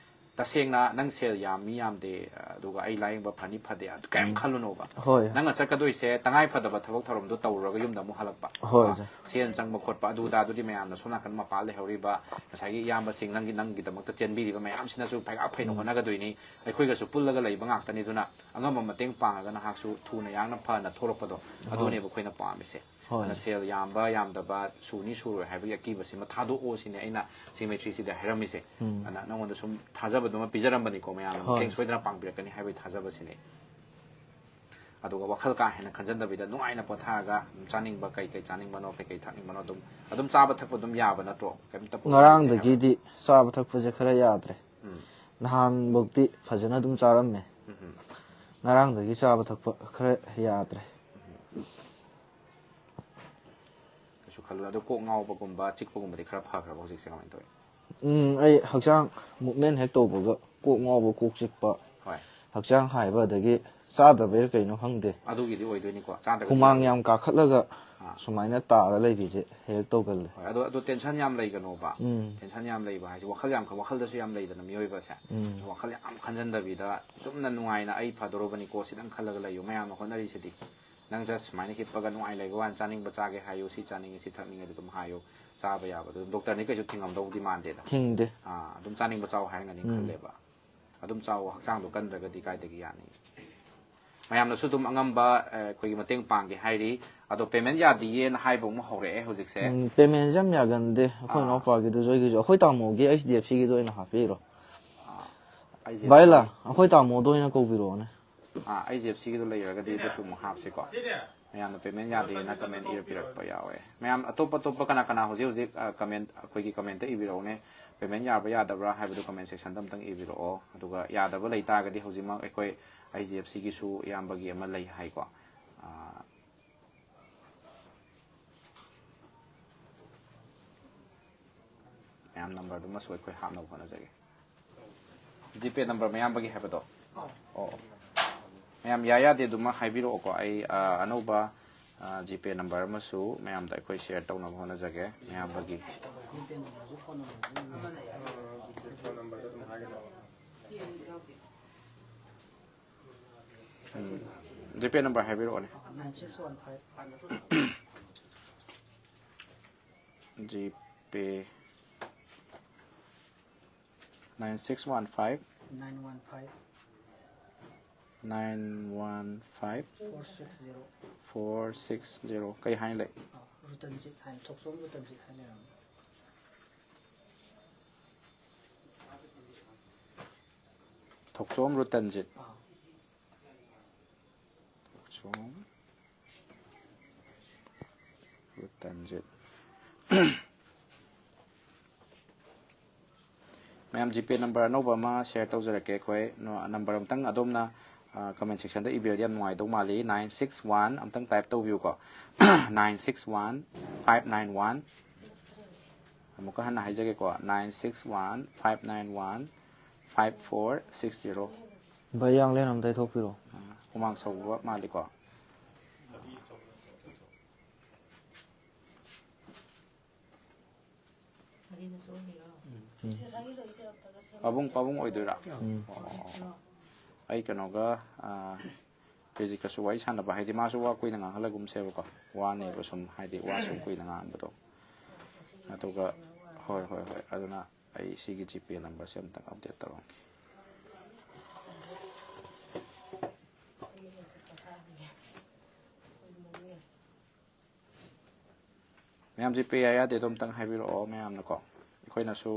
ꯇꯁꯦꯡꯅ ꯅꯪ ꯁꯦꯜ ꯌꯥꯝꯃꯤ ꯌꯥꯝꯗꯦ, ꯑꯗꯨꯒ ꯑꯩ ꯂꯥꯌꯦꯡꯕ ꯐꯅꯤ ꯐꯗꯦ, ꯑꯗꯨ ꯀꯔꯤꯝ ꯎꯝ꯫ ꯈꯜꯂꯨꯅꯣꯕ꯫ ꯍꯣꯏ꯫ ꯅꯪꯅ ꯆꯠꯀꯗꯣꯏꯁꯦ ꯇꯉꯥꯏ ꯐꯗꯕ ꯊꯕꯛ ꯊꯧꯔꯝꯗꯣ ꯇꯧꯔꯨꯔꯒ ꯌꯨꯝꯗ ꯑꯃꯨꯛ ꯍꯜꯂꯛꯄ꯫ ꯍꯣꯏ, ꯀꯣ? ꯑꯣꯖꯥ꯫ ꯁꯦꯜ ꯆꯪꯕ ꯈꯣꯠꯄ ꯑꯗꯨ ꯑꯗꯥꯗꯨꯗꯤ ꯃꯌꯥꯝꯅ ꯁꯣꯝ ꯅꯥꯀꯟ ꯃꯄꯥꯟ ꯂꯩꯍꯧꯔꯤꯕ ꯉꯁꯥꯏꯒꯤ ꯏꯌꯥꯝꯕꯁꯤꯡ, ꯅꯪꯒꯤ, ꯅꯪꯒꯤꯗꯃꯛꯇ ꯆꯦꯟꯕꯤꯔꯤꯕ ꯃꯌꯥꯝꯁꯤꯅꯁꯨ ꯄꯩꯒꯥꯛ ꯐꯩꯅ ꯎꯝ꯫ ꯍꯣꯠꯅꯒꯗꯣꯏꯅꯤ꯫ ꯑꯩꯈꯣꯏꯒꯁꯨ ꯄꯨꯜꯂꯒ ꯂꯩꯕ ꯉꯥꯛꯇꯅꯤ꯫ ꯑꯗꯨꯅ ꯑꯉꯝꯕ ꯃꯇꯦꯡ ꯄꯥꯡꯉꯒ ꯅꯍꯥꯛꯁꯨ ꯊꯨꯅ ꯌꯥꯡꯅ ꯐꯅ ꯊꯣꯛꯂꯛꯄꯗꯣ, ꯍꯣꯏ꯫ ꯑꯗꯨꯅꯦꯕ ꯑꯩꯈꯣꯏꯅ ꯄꯥꯝꯃꯤꯁꯦ꯫ ꯍꯣꯏ꯫ ꯑꯗꯨꯅ ꯁꯦꯜ ꯌꯥꯝꯕ ꯌꯥꯝꯗꯕ, ꯁꯨꯅꯤ ꯁꯨꯔꯣꯏ ꯍꯥꯏꯕꯒꯤ ꯑꯀꯤꯕꯁꯤꯃ ꯊꯥꯗꯣꯛꯑꯣ ꯁꯤꯅꯦ ꯑꯩꯅ ꯁꯤ ꯃꯩꯇ꯭ꯔꯤꯁꯤꯗ ꯍꯥꯏꯔꯝꯃꯤꯁꯦ꯫ ꯎꯝ꯫ ꯑꯗꯨꯅ ꯅꯉꯣꯟꯗ ꯁꯨꯝ ꯊꯥꯖꯕꯗꯨꯃ ꯄꯤꯖꯔꯝꯕꯅꯤꯀꯣ, ꯃꯌꯥꯝꯅ ꯍꯣꯏ꯫ ꯃꯇꯦꯡ ꯁꯣꯏꯗꯅ ꯄꯥꯡꯕꯤꯔꯛꯀꯅꯤ ꯍꯥꯏꯕꯒꯤ ꯊꯥꯖꯕꯁꯤꯅꯦ꯫ ꯑꯗꯨꯒ ꯋꯥꯈꯜ ꯀꯥ ꯍꯦꯟꯅ ꯈꯟꯖꯟꯗꯕꯤꯗ ꯅꯨꯡꯉꯥꯏꯅ ꯄꯣꯊꯥꯔꯒ, ꯆꯥꯅꯤꯡꯕ ꯀꯩ ꯀꯩ ꯆꯥꯅꯤꯡꯕꯅꯣ, ꯀꯩ ꯀꯩ ꯊꯛꯅꯤꯡꯕꯅꯣ ꯑꯗꯨꯝ, ꯑꯗꯨꯝ ꯆꯥꯕ ꯊꯛꯄ ꯑꯗꯨꯝ ꯌꯥꯕ ꯅꯠꯇ꯭ꯔꯣ? ꯀꯩꯝꯇ ꯄꯨꯊꯣꯛꯇꯦ ꯍꯥꯏꯕ? ꯉꯔꯥꯡꯗꯒꯤꯗꯤ ꯆꯥꯕ ꯊꯛꯄꯁꯦ ꯈꯔ ꯌꯥꯗ꯭ꯔꯦ꯫ ꯎꯝ꯫ ꯅꯍꯥꯟꯐꯧꯗꯤ ꯐꯖꯅ ꯑꯗꯨꯝ ꯆꯥꯔꯝꯃꯦ꯫ ꯎꯝ ꯎꯝ꯫ ꯉꯔꯥꯡꯗꯒꯤ ꯆꯥꯕ ꯊꯛꯄ ꯈꯔ ꯌꯥꯗ꯭ꯔꯦ꯫ ꯎꯝ꯫ ꯀꯩꯁꯨ ꯈꯜꯂꯨ꯫ ꯑꯗꯣ ꯀꯣꯛ ꯉꯥꯎꯕꯒꯨꯝꯕ, ꯆꯤꯛꯄꯒꯨꯝꯕꯗꯤ ꯈꯔ ꯐꯈ꯭ꯔꯕ ꯍꯧꯖꯤꯛꯁꯦ? ꯀꯃꯥꯏꯅ ꯇꯧꯋꯤ? ꯎꯝ, ꯑꯩ ꯍꯛꯆꯥꯡ movement ꯍꯦꯛ ꯇꯧꯕꯒ ꯀꯣꯛ ꯉꯥꯎꯕ, ꯀꯣꯛ ꯆꯤꯛꯄ, ꯍꯣꯏ꯫ ꯍꯛꯆꯥꯡ ꯍꯥꯏꯕ, ꯑꯗꯒꯤ ꯆꯥꯗꯕꯩꯔ ꯀꯩꯅꯣ ꯈꯪꯗꯦ, ꯑꯗꯨꯒꯤꯗꯤ ꯑꯣꯏꯗꯣꯏꯅꯤꯀꯣ, ꯆꯥꯗ꯭ꯔꯒꯗꯤ ꯍꯨꯃꯥꯡ ꯑꯣꯏꯔꯣꯏ꯫ ꯌꯥꯝ ꯀꯥꯈꯠꯂꯒ ꯑꯥ꯫ ꯁꯨꯃꯥꯏꯅ ꯇꯥꯔ ꯂꯩꯕꯤꯁꯦ ꯍꯦꯛ ꯇꯧꯒꯜꯂꯦ꯫ ꯍꯣꯏ, ꯑꯗꯣ, ꯑꯗꯣ tension ꯌꯥꯝ ꯂꯩꯒꯅꯣꯕ꯫ ꯎꯝ꯫ Tension ꯌꯥꯝ ꯂꯩꯕ ꯍꯥꯏꯁꯦ ꯋꯥꯈꯜ ꯌꯥꯝ ꯈ-, ꯋꯥꯈꯜꯗꯁꯨ ꯌꯥꯝ ꯂꯩꯗꯅ ꯃꯤꯑꯣꯏꯕꯁꯦ꯫ ꯎꯝ꯫ ꯋꯥꯈꯜ ꯌꯥꯝ ꯈꯟꯖꯟꯗꯕꯤꯗ ꯆꯨꯝꯅ ꯅꯨꯡꯉꯥꯏꯅ "ꯑꯩ ꯐꯗꯣꯔꯕꯅꯤꯀꯣ" ꯁꯤꯗꯪ ꯈꯜꯂꯒ ꯂꯩꯌꯨ꯫ ꯃꯌꯥꯝꯅ ꯍꯣꯠꯅꯔꯤꯁꯤꯗꯤ꯫ ꯅꯪ ꯖꯁ ꯁꯨꯃꯥꯏꯅ ꯍꯤꯞꯄꯒ ꯅꯨꯡꯉꯥꯏ ꯂꯩꯕ ꯋꯥꯅꯤ, ꯆꯥꯅꯤꯡꯕ ꯆꯥꯒꯦ ꯍꯥꯏꯌꯨ, ꯁꯤ ꯆꯥꯅꯤꯡꯉꯤ, ꯁꯤ ꯊꯛꯅꯤꯡꯉꯦ ꯑꯗꯨꯝ ꯍꯥꯏꯌꯨ, ꯆꯥꯕ ꯌꯥꯕꯗꯣ ꯑꯗꯨꯝ ꯗꯣꯛꯇꯔꯅ ꯀꯩꯁꯨ ꯊꯤꯡꯉꯝꯗꯧꯕꯨꯗꯤ ꯃꯥꯟꯗꯦꯗ꯫ ꯊꯤꯡꯗꯦ꯫ ꯑꯥ, ꯑꯗꯨꯝ ꯆꯥꯅꯤꯡꯕ ꯆꯥꯎ ꯍꯥꯏꯔꯝꯒꯅꯤ ꯎꯝ꯫ ꯈꯜꯂꯦꯕ꯫ ꯑꯗꯨꯝ ꯆꯥꯎ, ꯍꯛꯆꯥꯡꯗꯣ ꯀꯟꯗ꯭ꯔꯒꯗꯤ ꯀꯥꯏꯗꯒꯤ ꯌꯥꯅꯤ? ꯃꯌꯥꯝꯅꯁꯨ ꯑꯗꯨꯝ ꯑꯉꯝꯕ, ꯑ, ꯑꯩꯈꯣꯏꯒꯤ ꯃꯇꯦꯡ ꯄꯥꯡꯒꯦ ꯍꯥꯏꯔꯤ꯫ ꯑꯗꯣ ꯄꯦꯃꯦꯟ ꯌꯥꯗꯤꯌꯦꯅ ꯍꯥꯏꯕ ꯑꯃ ꯍꯧꯔꯛꯑꯦ ꯍꯧꯖꯤꯛꯁꯦ꯫ ꯎꯝ, ꯄꯦꯃꯦꯟꯁꯦ ꯌꯥꯝ ꯌꯥꯒꯟꯗꯦ꯫ ꯑꯩꯈꯣꯏ ꯑꯥ꯫ ꯏꯅꯥꯎꯄꯥꯒꯤꯗꯨꯁꯨ ꯑꯩꯒꯤꯁꯨ, ꯑꯩꯈꯣꯏ ꯇꯥꯃꯣꯒꯤ ꯑꯩꯆ ꯗꯤ ꯑꯦꯐ ꯁꯤꯒꯤꯗꯣ ꯑꯣꯏꯅ ꯍꯥꯞꯄꯤꯔꯣ꯫ ꯑꯥ, ꯑꯩꯁꯦ ꯚꯥꯏ ꯂꯥ, ꯑꯩꯈꯣꯏ ꯇꯥꯃꯣꯗꯣ ꯑꯣꯏꯅ ꯀꯧꯕꯤꯔꯛꯑꯣꯅꯦ꯫ ꯑꯥ, ꯑꯩꯆ ꯗꯤ ꯑꯦꯐ ꯁꯤꯒꯤꯗꯣ ꯂꯩꯔꯒꯗꯤ ꯑꯗꯨꯁꯨ ꯑꯃꯨꯛ ꯍꯥꯞꯁꯤꯀꯣ꯫ ꯃꯌꯥꯝꯅ ꯄꯦꯃꯦꯟ ꯌꯥꯗꯦꯅ ꯀꯃꯦꯟ ꯏꯔ ꯄꯤꯔꯛꯄ ꯌꯥꯎꯋꯦ꯫ ꯃꯌꯥꯝ ꯑꯇꯣꯞ ꯑꯇꯣꯞꯄ ꯀꯅꯥ ꯀꯅꯥ ꯍꯧꯖꯤꯛ ꯍꯧꯖꯤꯛ, ꯑ, ꯀꯃꯦꯟ, ꯑꯩꯈꯣꯏꯒꯤ ꯀꯃꯦꯟꯇ ꯏꯕꯤꯔꯛꯎꯅꯦ꯫ ꯄꯦꯃꯦꯟ ꯌꯥꯕ꯭ꯔꯥ ꯌꯥꯗꯕ꯭ꯔꯥ ꯍꯥꯏꯕꯗꯨ ꯀꯃꯦꯟ ꯁꯦꯛꯁꯟꯗ ꯑꯝꯇꯪ ꯏꯕꯤꯔꯛꯑꯣ꯫ ꯑꯗꯨꯒ ꯌꯥꯗꯕ ꯂꯩ ꯇꯥꯔꯒꯗꯤ ꯍꯧꯖꯤꯛꯃꯛ ꯑꯩꯈꯣꯏ ꯑꯩꯆ ꯗꯤ ꯑꯦꯐ ꯁꯤꯒꯤꯁꯨ ꯏꯌꯥꯝꯕꯒꯤ ꯑꯃ ꯂꯩ ꯍꯥꯏꯀꯣ꯫ ꯑ, ꯃꯌꯥꯝ ꯅꯝꯕꯔꯗꯨꯃꯁꯨ ꯑꯩꯈꯣꯏ ꯍꯥꯞꯅꯕ ꯍꯣꯠꯅꯖꯒꯦ꯫ ꯖꯤꯄꯦ ꯅꯝꯕꯔ ꯃꯌꯥꯝꯕꯒꯤ ꯍꯥꯏꯕꯗꯣ? ꯑꯣ, ꯑꯣ꯫ ꯃꯌꯥꯝ ꯌꯥ ꯌꯥꯗꯦ ꯑꯗꯨꯃ ꯍꯥꯏꯕꯤꯔꯛꯑꯣꯀꯣ꯫ ꯑꯩ, ꯑ, ꯑꯅꯧꯕ, ꯑ, ꯖꯤꯄꯦ ꯅꯝꯕꯔ ꯑꯃꯁꯨ ꯃꯌꯥꯝꯗ ꯑꯩꯈꯣꯏ ꯁꯤꯌꯔ ꯇꯧꯅꯕ ꯍꯣꯠꯅꯖꯒꯦ, ꯃꯌꯥꯝꯕꯒꯤ꯫ ꯎꯝ, ꯖꯤꯄꯦ ꯅꯝꯕꯔ ꯍꯥꯏꯕꯤꯔꯛꯑꯣꯅꯦ꯫ nine six one five ꯖꯤꯄꯦ nine six one five nine one five nine one five four six zero꯫ four six zero꯫ ꯀꯩ ꯍꯥꯏꯅ ꯂꯩ? ꯑꯥ, ꯔꯨꯇꯟꯖꯤꯠ ꯍꯥꯏꯅ, ꯊꯣꯛꯆꯣꯝ ꯔꯨꯇꯟꯖꯤꯠ ꯍꯥꯏꯅ ꯂꯩꯔꯝꯃꯤ꯫ ꯊꯣꯛꯆꯣꯝ ꯔꯨꯇꯟꯖꯤꯠ꯫ ꯑꯥ, ꯊꯣꯛꯆꯣꯝ ꯔꯨꯇꯟꯖꯤꯠ꯫ ꯃꯌꯥꯝ, ꯖꯤꯄꯦ ꯅꯝꯕꯔ ꯑꯅꯧꯕ ꯑꯃ ꯁꯤꯌꯔ ꯇꯧꯖꯔꯛꯀꯦ ꯑꯩꯈꯣꯏ꯫ ꯅꯣ-, ꯅꯝꯕꯔ ꯑꯝꯇꯪ ꯑꯗꯣꯝꯅ, ꯑ, ꯀꯃꯦꯟ ꯁꯦꯛꯁꯟꯗ ꯏꯕꯤꯔꯗꯤ ꯌꯥꯝ ꯅꯨꯡꯉꯥꯏꯗꯧ ꯃꯥꯜꯂꯤ꯫ Nine six one ꯑꯝꯇꯪ type ꯇꯧꯕꯤꯌꯨꯀꯣ꯫ Nine six one five nine one꯫ ꯑꯃꯨꯛꯀ ꯍꯟꯅ ꯍꯥꯏꯖꯒꯦꯀꯣ, nine six one five nine one five four six zero꯫ ꯚꯥꯏ, ꯌꯥꯡꯂꯦꯟ ꯑꯝꯇ ꯊꯣꯛꯄꯤꯔꯣ꯫ ꯑ, ꯍꯨꯃꯥꯡ ꯁꯧꯕ ꯃꯥꯜꯂꯤꯀꯣ꯫ ꯄꯥꯕꯨꯡ, ꯄꯥꯕꯨꯡ ꯑꯣꯏꯗꯣꯏꯔꯥ? ꯎꯝ꯫ ꯑꯣ, ꯑꯣ, ꯑꯣ꯫ ꯑꯩ ꯀꯩꯅꯣꯒ, ꯑ, ꯍꯧꯖꯤꯛꯀꯁꯨ ꯋꯥꯔꯤ ꯁꯥꯟꯅꯕ ꯍꯥꯏꯗꯤ ꯃꯥꯁꯨ ꯋꯥ ꯀꯨꯏꯅ ꯉꯥꯡꯍꯜꯂꯒꯨꯝꯁꯦꯕꯀꯣ꯫ ꯋꯥꯅꯦꯕ ꯁꯨꯝ ꯍꯥꯏꯗꯤ ꯋꯥ ꯁꯨꯝ ꯀꯨꯏꯅ ꯉꯥꯡꯕꯗꯣ꯫ ꯑꯗꯨꯒ ꯍꯣꯏ, ꯍꯣꯏ, ꯍꯣꯏ꯫ ꯑꯗꯨꯅ ꯑꯩ ꯁꯤꯒꯤ ꯖꯤꯄꯦ ꯅꯝꯕꯔꯁꯦ ꯑꯝꯇꯪ ꯑꯞꯗꯦꯠ ꯇꯧꯔꯝꯒꯦ꯫ ꯃꯌꯥꯝ ꯖꯤꯄꯦ ꯌꯥꯏ ꯌꯥꯗꯦꯗꯣ ꯑꯝꯇꯪ ꯍꯥꯏꯕꯤꯔꯛꯑꯣ ꯃꯌꯥꯝꯅꯀꯣ꯫ ꯑꯩꯈꯣꯏꯅꯁꯨ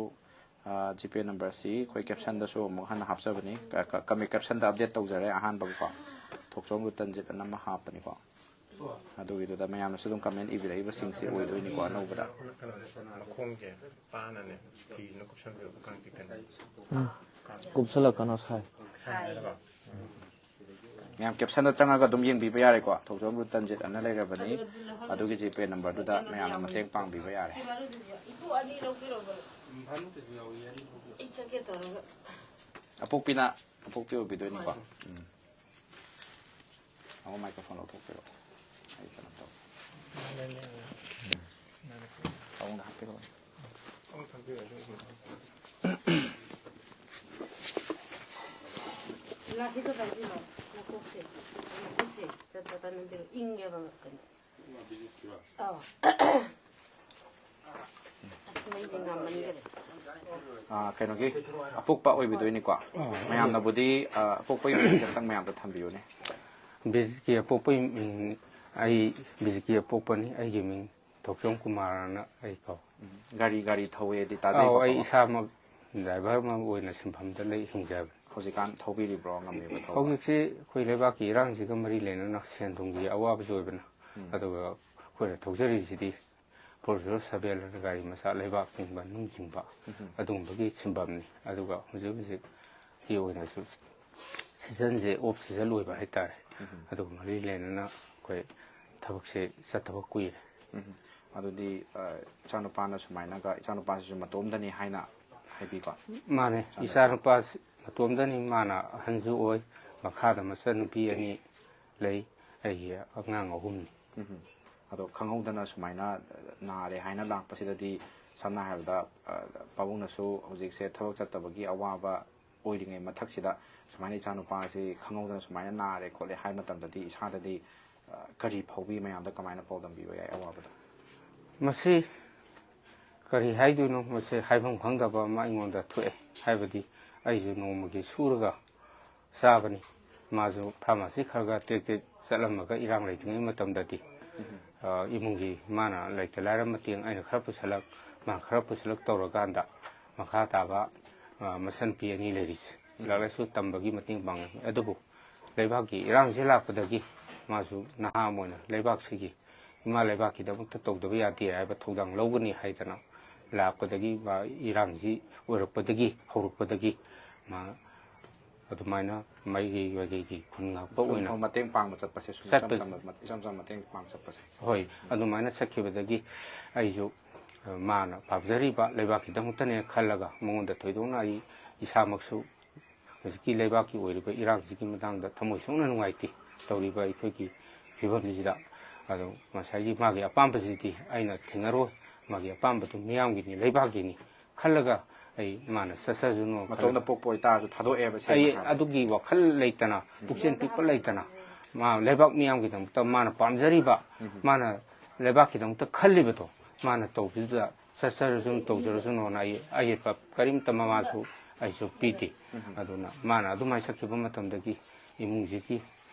ꯖꯤꯄꯦ ꯅꯝꯕꯔꯁꯤ ꯑꯩꯈꯣꯏ ꯀꯦꯞꯁꯟꯗꯁꯨ ꯑꯃꯨꯛ ꯍꯟꯅ ꯍꯥꯞꯆꯕꯅꯤ꯫ ꯀ- ꯀ- ꯀꯃꯤ ꯀꯦꯞꯁꯟꯗ ꯑꯞꯗꯦꯠ ꯇꯧꯖꯔꯦ ꯑꯍꯥꯟꯕꯒꯤꯀꯣ꯫ ꯊꯣꯛꯆꯣꯝ ꯔꯨꯇꯟꯖꯤꯠ ꯑꯅ ꯑꯃ ꯍꯥꯞꯄꯅꯤꯀꯣ꯫ ꯑꯗꯨꯒꯤꯗꯨꯗ ꯃꯌꯥꯝꯅꯁꯨ ꯑꯗꯨꯝ ꯀꯃꯦꯟ ꯏꯕꯤꯔꯛꯏꯕꯁꯤꯡꯁꯦ ꯑꯣꯏꯗꯣꯏꯅꯤꯀꯣ ꯑꯅꯧꯕꯗ꯫ ꯃꯈꯣꯡꯁꯦ ꯄꯥꯅꯅꯦ ꯐꯤꯅ ꯀꯨꯞꯁꯟꯕꯤꯔꯛꯄ ꯀꯥꯡ ꯆꯤꯛꯇꯅ꯫ ꯎꯝ꯫ ꯀꯨꯞꯁꯜꯂꯛꯀꯅꯣ ꯁꯥꯏ꯫ ꯃꯌꯥꯝ ꯀꯦꯞꯁꯟꯗ ꯆꯪꯉꯒ ꯑꯗꯨꯝ ꯌꯦꯡꯕꯤꯕ ꯌꯥꯔꯦꯀꯣ꯫ ꯊꯧꯖꯣꯝ ꯔꯨꯇꯟꯖꯤꯠ ꯑꯅ ꯂꯩꯔꯕꯅꯤ꯫ ꯑꯗꯨꯒꯤ ꯖꯤꯄꯦ ꯅꯝꯕꯔꯗꯨꯗ ꯃꯌꯥꯝꯅ ꯃꯇꯦꯡ ꯄꯥꯡꯕꯤꯕ ꯌꯥꯔꯦ꯫ ꯏꯇꯨ ꯑꯅꯤ ꯂꯧꯕꯤꯔꯣ꯫ ꯑꯩ ꯆꯠꯀꯦ ꯇꯧꯔꯒ꯫ ꯑꯄꯣꯛꯄꯤꯅ ꯑꯄꯣꯛꯄꯤ ꯑꯣꯏꯕꯤꯗꯣꯏꯅꯤꯀꯣ꯫ ꯎꯝ꯫ ꯑꯃꯨꯛ ꯃꯥꯏꯀ꯭ꯔꯣꯐꯣꯟ ꯂꯧꯊꯣꯛꯄꯤꯔꯣ꯫ ꯑꯩ ꯀꯩꯅꯣ ꯇꯧꯒꯦ꯫ ꯎꯝ꯫ ꯑꯃꯨꯛ ꯍꯥꯞꯄꯤꯔꯣ꯫ ꯒꯤꯂꯥꯁꯁꯤ ꯈꯛꯇꯪ ꯄꯤꯔꯣ꯫ ꯅꯀꯣꯛꯁꯦ꯫ ꯅꯀꯣꯛꯁꯦ꯫ ꯇꯠ ꯇꯠ ꯇꯠ ꯅꯝꯕꯤꯔꯣ꯫ ꯏꯪꯉꯦꯕ ꯀꯩꯅꯣ꯫ ꯑꯧ꯫ ꯑꯁ, ꯃꯩꯁꯦ ꯉꯥꯟꯃꯟꯈꯔꯦ꯫ ꯑꯥ, ꯀꯩꯅꯣꯒꯤ ꯑꯄꯣꯛꯄ ꯑꯣꯏꯕꯤꯗꯣꯏꯅꯤꯀꯣ꯫ ꯃꯌꯥꯝꯅꯕꯨꯗꯤ, ꯑꯥ, ꯑꯄꯣꯛꯄꯒꯤ ꯃꯤꯡꯁꯦ ꯑꯝꯇꯪ ꯃꯌꯥꯝꯗ ꯊꯝꯕꯤꯌꯨꯅꯦ꯫ ꯕꯤꯖꯤꯠꯀꯤ ꯑꯄꯣꯛꯄꯒꯤ ꯃꯤꯡ, ꯑꯩ ꯕꯤꯖꯤꯠꯀꯤ ꯑꯄꯣꯛꯄꯅꯤ꯫ ꯑꯩꯒꯤ ꯃꯤꯡ ꯊꯣꯛꯆꯣꯝ ꯀꯨꯃꯥꯔꯅ ꯑꯩ ꯀꯧ꯫ ꯎꯝ, ꯒꯥꯔꯤ ꯒꯥꯔꯤ ꯊꯧꯋꯦꯗꯤ ꯑꯧ, ꯇꯥꯖꯩꯕꯀꯣ꯫ ꯑꯩ ꯏꯁꯥꯃꯛ ꯗ꯭ꯔꯥꯏꯚꯔ ꯑꯃ ꯑꯣꯏꯅ ꯁꯤꯟꯐꯝꯗ ꯂꯩ, ꯍꯤꯡꯖꯕꯅꯤ꯫ ꯍꯧꯖꯤꯛꯀꯥꯟ ꯊꯧꯕꯤꯔꯤꯕ꯭ꯔꯣ ꯉꯝꯃꯤꯕ ꯊꯧꯕ? ꯍꯧꯖꯤꯛꯁꯤ ꯑꯩꯈꯣꯏ ꯂꯩꯕꯥꯛꯀꯤ ꯏꯔꯥꯡꯁꯤꯒ ꯃꯔꯤ ꯂꯩꯅꯅ ꯁꯦꯟ ꯊꯨꯝꯒꯤ ꯑꯋꯥꯕꯁꯨ ꯑꯣꯏꯕꯅ, ꯎꯝ꯫ ꯑꯗꯨꯒ ꯑꯩꯈꯣꯏꯅ ꯊꯧꯖꯔꯤꯁꯤꯗꯤ ꯐꯣꯔ ꯖꯤꯔꯣ ꯁꯚꯦꯟ ꯒꯥꯔꯤ ꯃꯆꯥ ꯂꯩꯕꯥꯛ ꯆꯤꯡꯕ, ꯅꯨꯡ ꯆꯤꯡꯕ, ꯎꯝ꯫ ꯑꯗꯨꯒꯨꯝꯕꯒꯤ ꯁꯤꯟꯐꯝꯅꯤ꯫ ꯑꯗꯨꯒ ꯍꯧꯖꯤꯛ ꯍꯧꯖꯤꯛꯀꯤ ꯑꯣꯏꯅꯁꯨ ꯁꯤꯖꯟꯁꯦ ꯑꯣꯐ ꯁꯤꯖꯟ ꯑꯣꯏꯕ ꯍꯥꯏꯇꯥꯔꯦ꯫ ꯎꯝ꯫ ꯑꯗꯨꯒ ꯃꯔꯤ ꯂꯩꯅꯅ ꯑꯩꯈꯣꯏ ꯊꯕꯛꯁꯦ ꯆꯠꯇꯕ ꯀꯨꯏꯔꯦ꯫ ꯎꯝ꯫ ꯑꯗꯨꯗꯤ, ꯑ, ꯏꯆꯥꯅꯨꯄꯥꯅ ꯁꯨꯃꯥꯏꯅꯒ, ꯏꯆꯥꯅꯨꯄꯥꯁꯤꯁꯨ ꯃꯇꯣꯝꯗꯅꯤ ꯍꯥꯏꯅ ꯍꯥꯏꯕꯤꯀꯣ? ꯃꯥꯅꯦ, ꯏꯆꯥꯅꯨꯄꯥ꯫ ꯏꯆꯥꯅꯨꯄꯥ ꯃꯇꯣꯝꯗꯅꯤ꯫ ꯃꯥꯅ ꯑꯍꯟꯁꯨ ꯑꯣꯏ, ꯃꯈꯥꯗ ꯃꯆꯟꯅꯨꯄꯤ ꯑꯅꯤ ꯂꯩ, ꯑꯩꯒꯤ ꯑꯉꯥꯡ ꯑꯍꯨꯝꯅꯤ꯫ ꯎꯝ꯫ ꯑꯗꯣ ꯈꯪꯍꯧꯗꯅ ꯁꯨꯃꯥꯏꯅ ꯅꯥꯔꯦ ꯍꯥꯏꯅ ꯂꯥꯛꯄꯁꯤꯗꯗꯤ, ꯁꯝꯅ ꯍꯥꯏꯔꯕꯗ, ꯑ, ꯄꯥꯕꯨꯡꯅꯁꯨ ꯍꯧꯖꯤꯛꯁꯦ ꯊꯕꯛ ꯆꯠꯇꯕꯒꯤ ꯑꯋꯥꯕ ꯑꯣꯏꯔꯤꯉꯩ ꯃꯊꯛꯁꯤꯗ ꯁꯨꯃꯥꯏꯅ ꯏꯆꯥꯅꯨꯄꯥꯁꯤ ꯈꯪꯍꯧꯗꯅ ꯁꯨꯃꯥꯏꯅ ꯅꯥꯔꯦ ꯈꯣꯠꯂꯦ ꯍꯥꯏ ꯃꯇꯝꯗꯗꯤ ꯏꯁꯥꯗꯗꯤ, ꯑ, ꯀꯔꯤ ꯐꯥꯎꯕꯤ? ꯃꯌꯥꯝꯗ ꯀꯃꯥꯏꯅ ꯄꯥꯎꯗꯝꯕꯤꯕ ꯌꯥꯏ ꯑꯋꯥꯕꯗꯣ? ꯃꯁꯤ ꯀꯔꯤ ꯍꯥꯏꯗꯣꯏꯅꯣ, ꯃꯁꯤ ꯍꯥꯏꯐꯝ ꯈꯪꯗꯕ ꯑꯃ ꯑꯩꯉꯣꯟꯗ ꯊꯣꯛꯑꯦ꯫ ꯍꯥꯏꯕꯗꯤ ꯑꯩꯁꯨ ꯅꯣꯡꯃꯒꯤ ꯁꯨꯔꯒ ꯆꯥꯕꯅꯤ, ꯃꯥꯁꯨ ꯐꯥꯔꯃꯥꯁꯤ ꯈꯔ ꯈꯔ ꯇꯦꯛ ꯇꯦꯛ ꯆꯠꯂꯝꯃꯒ ꯏꯔꯥꯡ ꯂꯩꯇ꯭ꯔꯤꯉꯩ ꯃꯇꯝꯗꯗꯤ, ꯑ, ꯏꯃꯨꯡꯒꯤ ꯃꯥꯅ ꯂꯩꯇ ꯂꯥꯏꯔ ꯃꯇꯦꯡ ꯑꯩꯅ ꯈꯔ ꯄꯨꯁꯜꯂꯛ, ꯃꯥꯅ ꯈꯔ ꯄꯨꯁꯜꯂꯛ ꯇꯧꯔꯀꯥꯟꯗ ꯃꯈꯥ ꯇꯥꯕ, ꯑ, ꯃꯆꯟꯅꯨꯄꯤ ꯑꯅꯤ ꯂꯩꯔꯤꯁꯦ ꯂꯥꯏꯔꯤꯛ ꯂꯥꯏꯁꯨ ꯇꯝꯕꯒꯤ ꯃꯇꯦꯡ ꯄꯥꯡꯉꯤ꯫ ꯑꯗꯨꯕꯨ ꯂꯩꯕꯥꯛꯀꯤ ꯏꯔꯥꯡꯁꯦ ꯂꯥꯛꯄꯗꯒꯤ ꯃꯥꯁꯨ ꯅꯍꯥ ꯑꯃ ꯑꯣꯏꯅ ꯂꯩꯕꯥꯛꯁꯤꯒꯤ, ꯏꯃꯥ ꯂꯩꯕꯥꯛꯀꯤꯗꯃꯛꯇ ꯇꯧꯗꯕ ꯌꯥꯗꯦ ꯍꯥꯏꯕ ꯊꯧꯗꯥꯡ ꯂꯧꯒꯅꯤ ꯍꯥꯏꯗꯅ ꯂꯥꯛꯄꯗꯒꯤ, ꯃꯥ ꯏꯔꯥꯡꯁꯤ ꯑꯣꯏꯔꯛꯄꯗꯒꯤ, ꯍꯧꯔꯛꯄꯗꯒꯤ ꯃꯥ ꯑꯗꯨꯃꯥꯏꯅ ꯃꯩꯒꯤ ꯋꯥꯏꯒꯩꯒꯤ ꯈꯨꯟ ꯉꯥꯛꯄ ꯑꯣꯏꯅ ꯁꯨꯝ ꯃꯇꯦꯡ ꯄꯥꯡꯕ ꯆꯠꯄꯁꯦ ꯁꯨꯝ ꯆꯠꯄ- ꯏꯆꯝ ꯆꯝꯕ ꯏꯆꯝ ꯆꯝꯕ ꯃꯇꯦꯡ ꯄꯥꯡ ꯆꯠꯄꯁꯦ꯫ ꯍꯣꯏ, ꯑꯗꯨꯃꯥꯏꯅ ꯆꯠꯈꯤꯕꯗꯒꯤ ꯑꯩꯁꯨ, ꯑ, ꯃꯥꯅ ꯄꯥꯝꯖꯔꯤꯕ ꯂꯩꯕꯥꯛꯀꯤꯗꯃꯛꯇꯅꯦ ꯈꯜꯂꯒ ꯃꯉꯣꯟꯗ ꯊꯣꯏꯗꯣꯛꯅ ꯑꯩ ꯏꯁꯥꯃꯛꯁꯨ ꯍꯧꯖꯤꯛꯀꯤ ꯂꯩꯕꯥꯛꯀꯤ ꯑꯣꯏꯔꯤꯕ ꯏꯔꯥꯡꯁꯤꯒꯤ ꯃꯇꯥꯡꯗ ꯊꯃꯣꯏ ꯁꯣꯛꯅ ꯅꯨꯡꯉꯥꯏꯇꯦ ꯇꯧꯔꯤꯕ ꯑꯩꯈꯣꯏꯒꯤ ꯐꯤꯕꯝꯁꯤꯗ꯫ ꯑꯗꯣ ꯉꯁꯥꯏꯒꯤ ꯃꯥꯒꯤ ꯑꯄꯥꯝꯕꯁꯤꯗꯤ ꯑꯩꯅ ꯊꯤꯡꯉꯔꯣꯏ꯫ ꯃꯥꯒꯤ ꯑꯄꯥꯝꯕꯗꯨ ꯃꯤꯌꯥꯝꯒꯤꯅꯤ, ꯂꯩꯕꯥꯛꯀꯤꯅꯤ ꯈꯜꯂꯒ ꯑꯩ ꯃꯥꯅ ꯆꯠꯆꯁꯅꯨ ꯈꯜꯂꯒ ꯃꯇꯣꯝꯗ ꯄꯣꯛꯄ ꯑꯣꯏꯇꯥꯔꯁꯨ ꯊꯥꯗꯣꯛꯑꯦꯕ ꯁꯦꯡꯅ ꯑꯩ ꯍꯥꯏꯔꯕꯗ꯫ ꯑꯗꯨꯒꯤ ꯋꯥꯈꯜ ꯂꯩꯇꯅ, ꯄꯨꯛꯆꯦꯜ ꯄꯤꯛꯄ ꯂꯩꯇꯅ, ꯃꯥ ꯂꯩꯕꯥꯛ ꯃꯤꯌꯥꯝꯒꯤꯗꯃꯛꯇ ꯃꯥꯅ ꯄꯥꯝꯖꯔꯤꯕ, ꯃꯥꯅ ꯂꯩꯕꯥꯛꯀꯤꯗꯃꯛꯇ ꯈꯜꯂꯤꯕꯗꯣ ꯃꯥꯅ ꯇꯧꯕꯤꯗꯨꯗ ꯆꯠꯆꯔꯁꯅꯨ, ꯇꯧꯖꯔꯁꯅꯨꯅ ꯑꯩ ꯑꯌꯦꯠꯄ ꯀꯔꯤꯝꯇ ꯃꯃꯥꯁꯨ ꯑꯩꯁꯨ ꯄꯤꯗꯦ꯫ ꯑꯗꯨꯅ ꯃꯥꯅ ꯑꯗꯨꯃꯥꯏꯅ ꯆꯠꯈꯤꯕ ꯃꯇꯝꯗꯒꯤ ꯏꯃꯨꯡꯁꯤꯒꯤ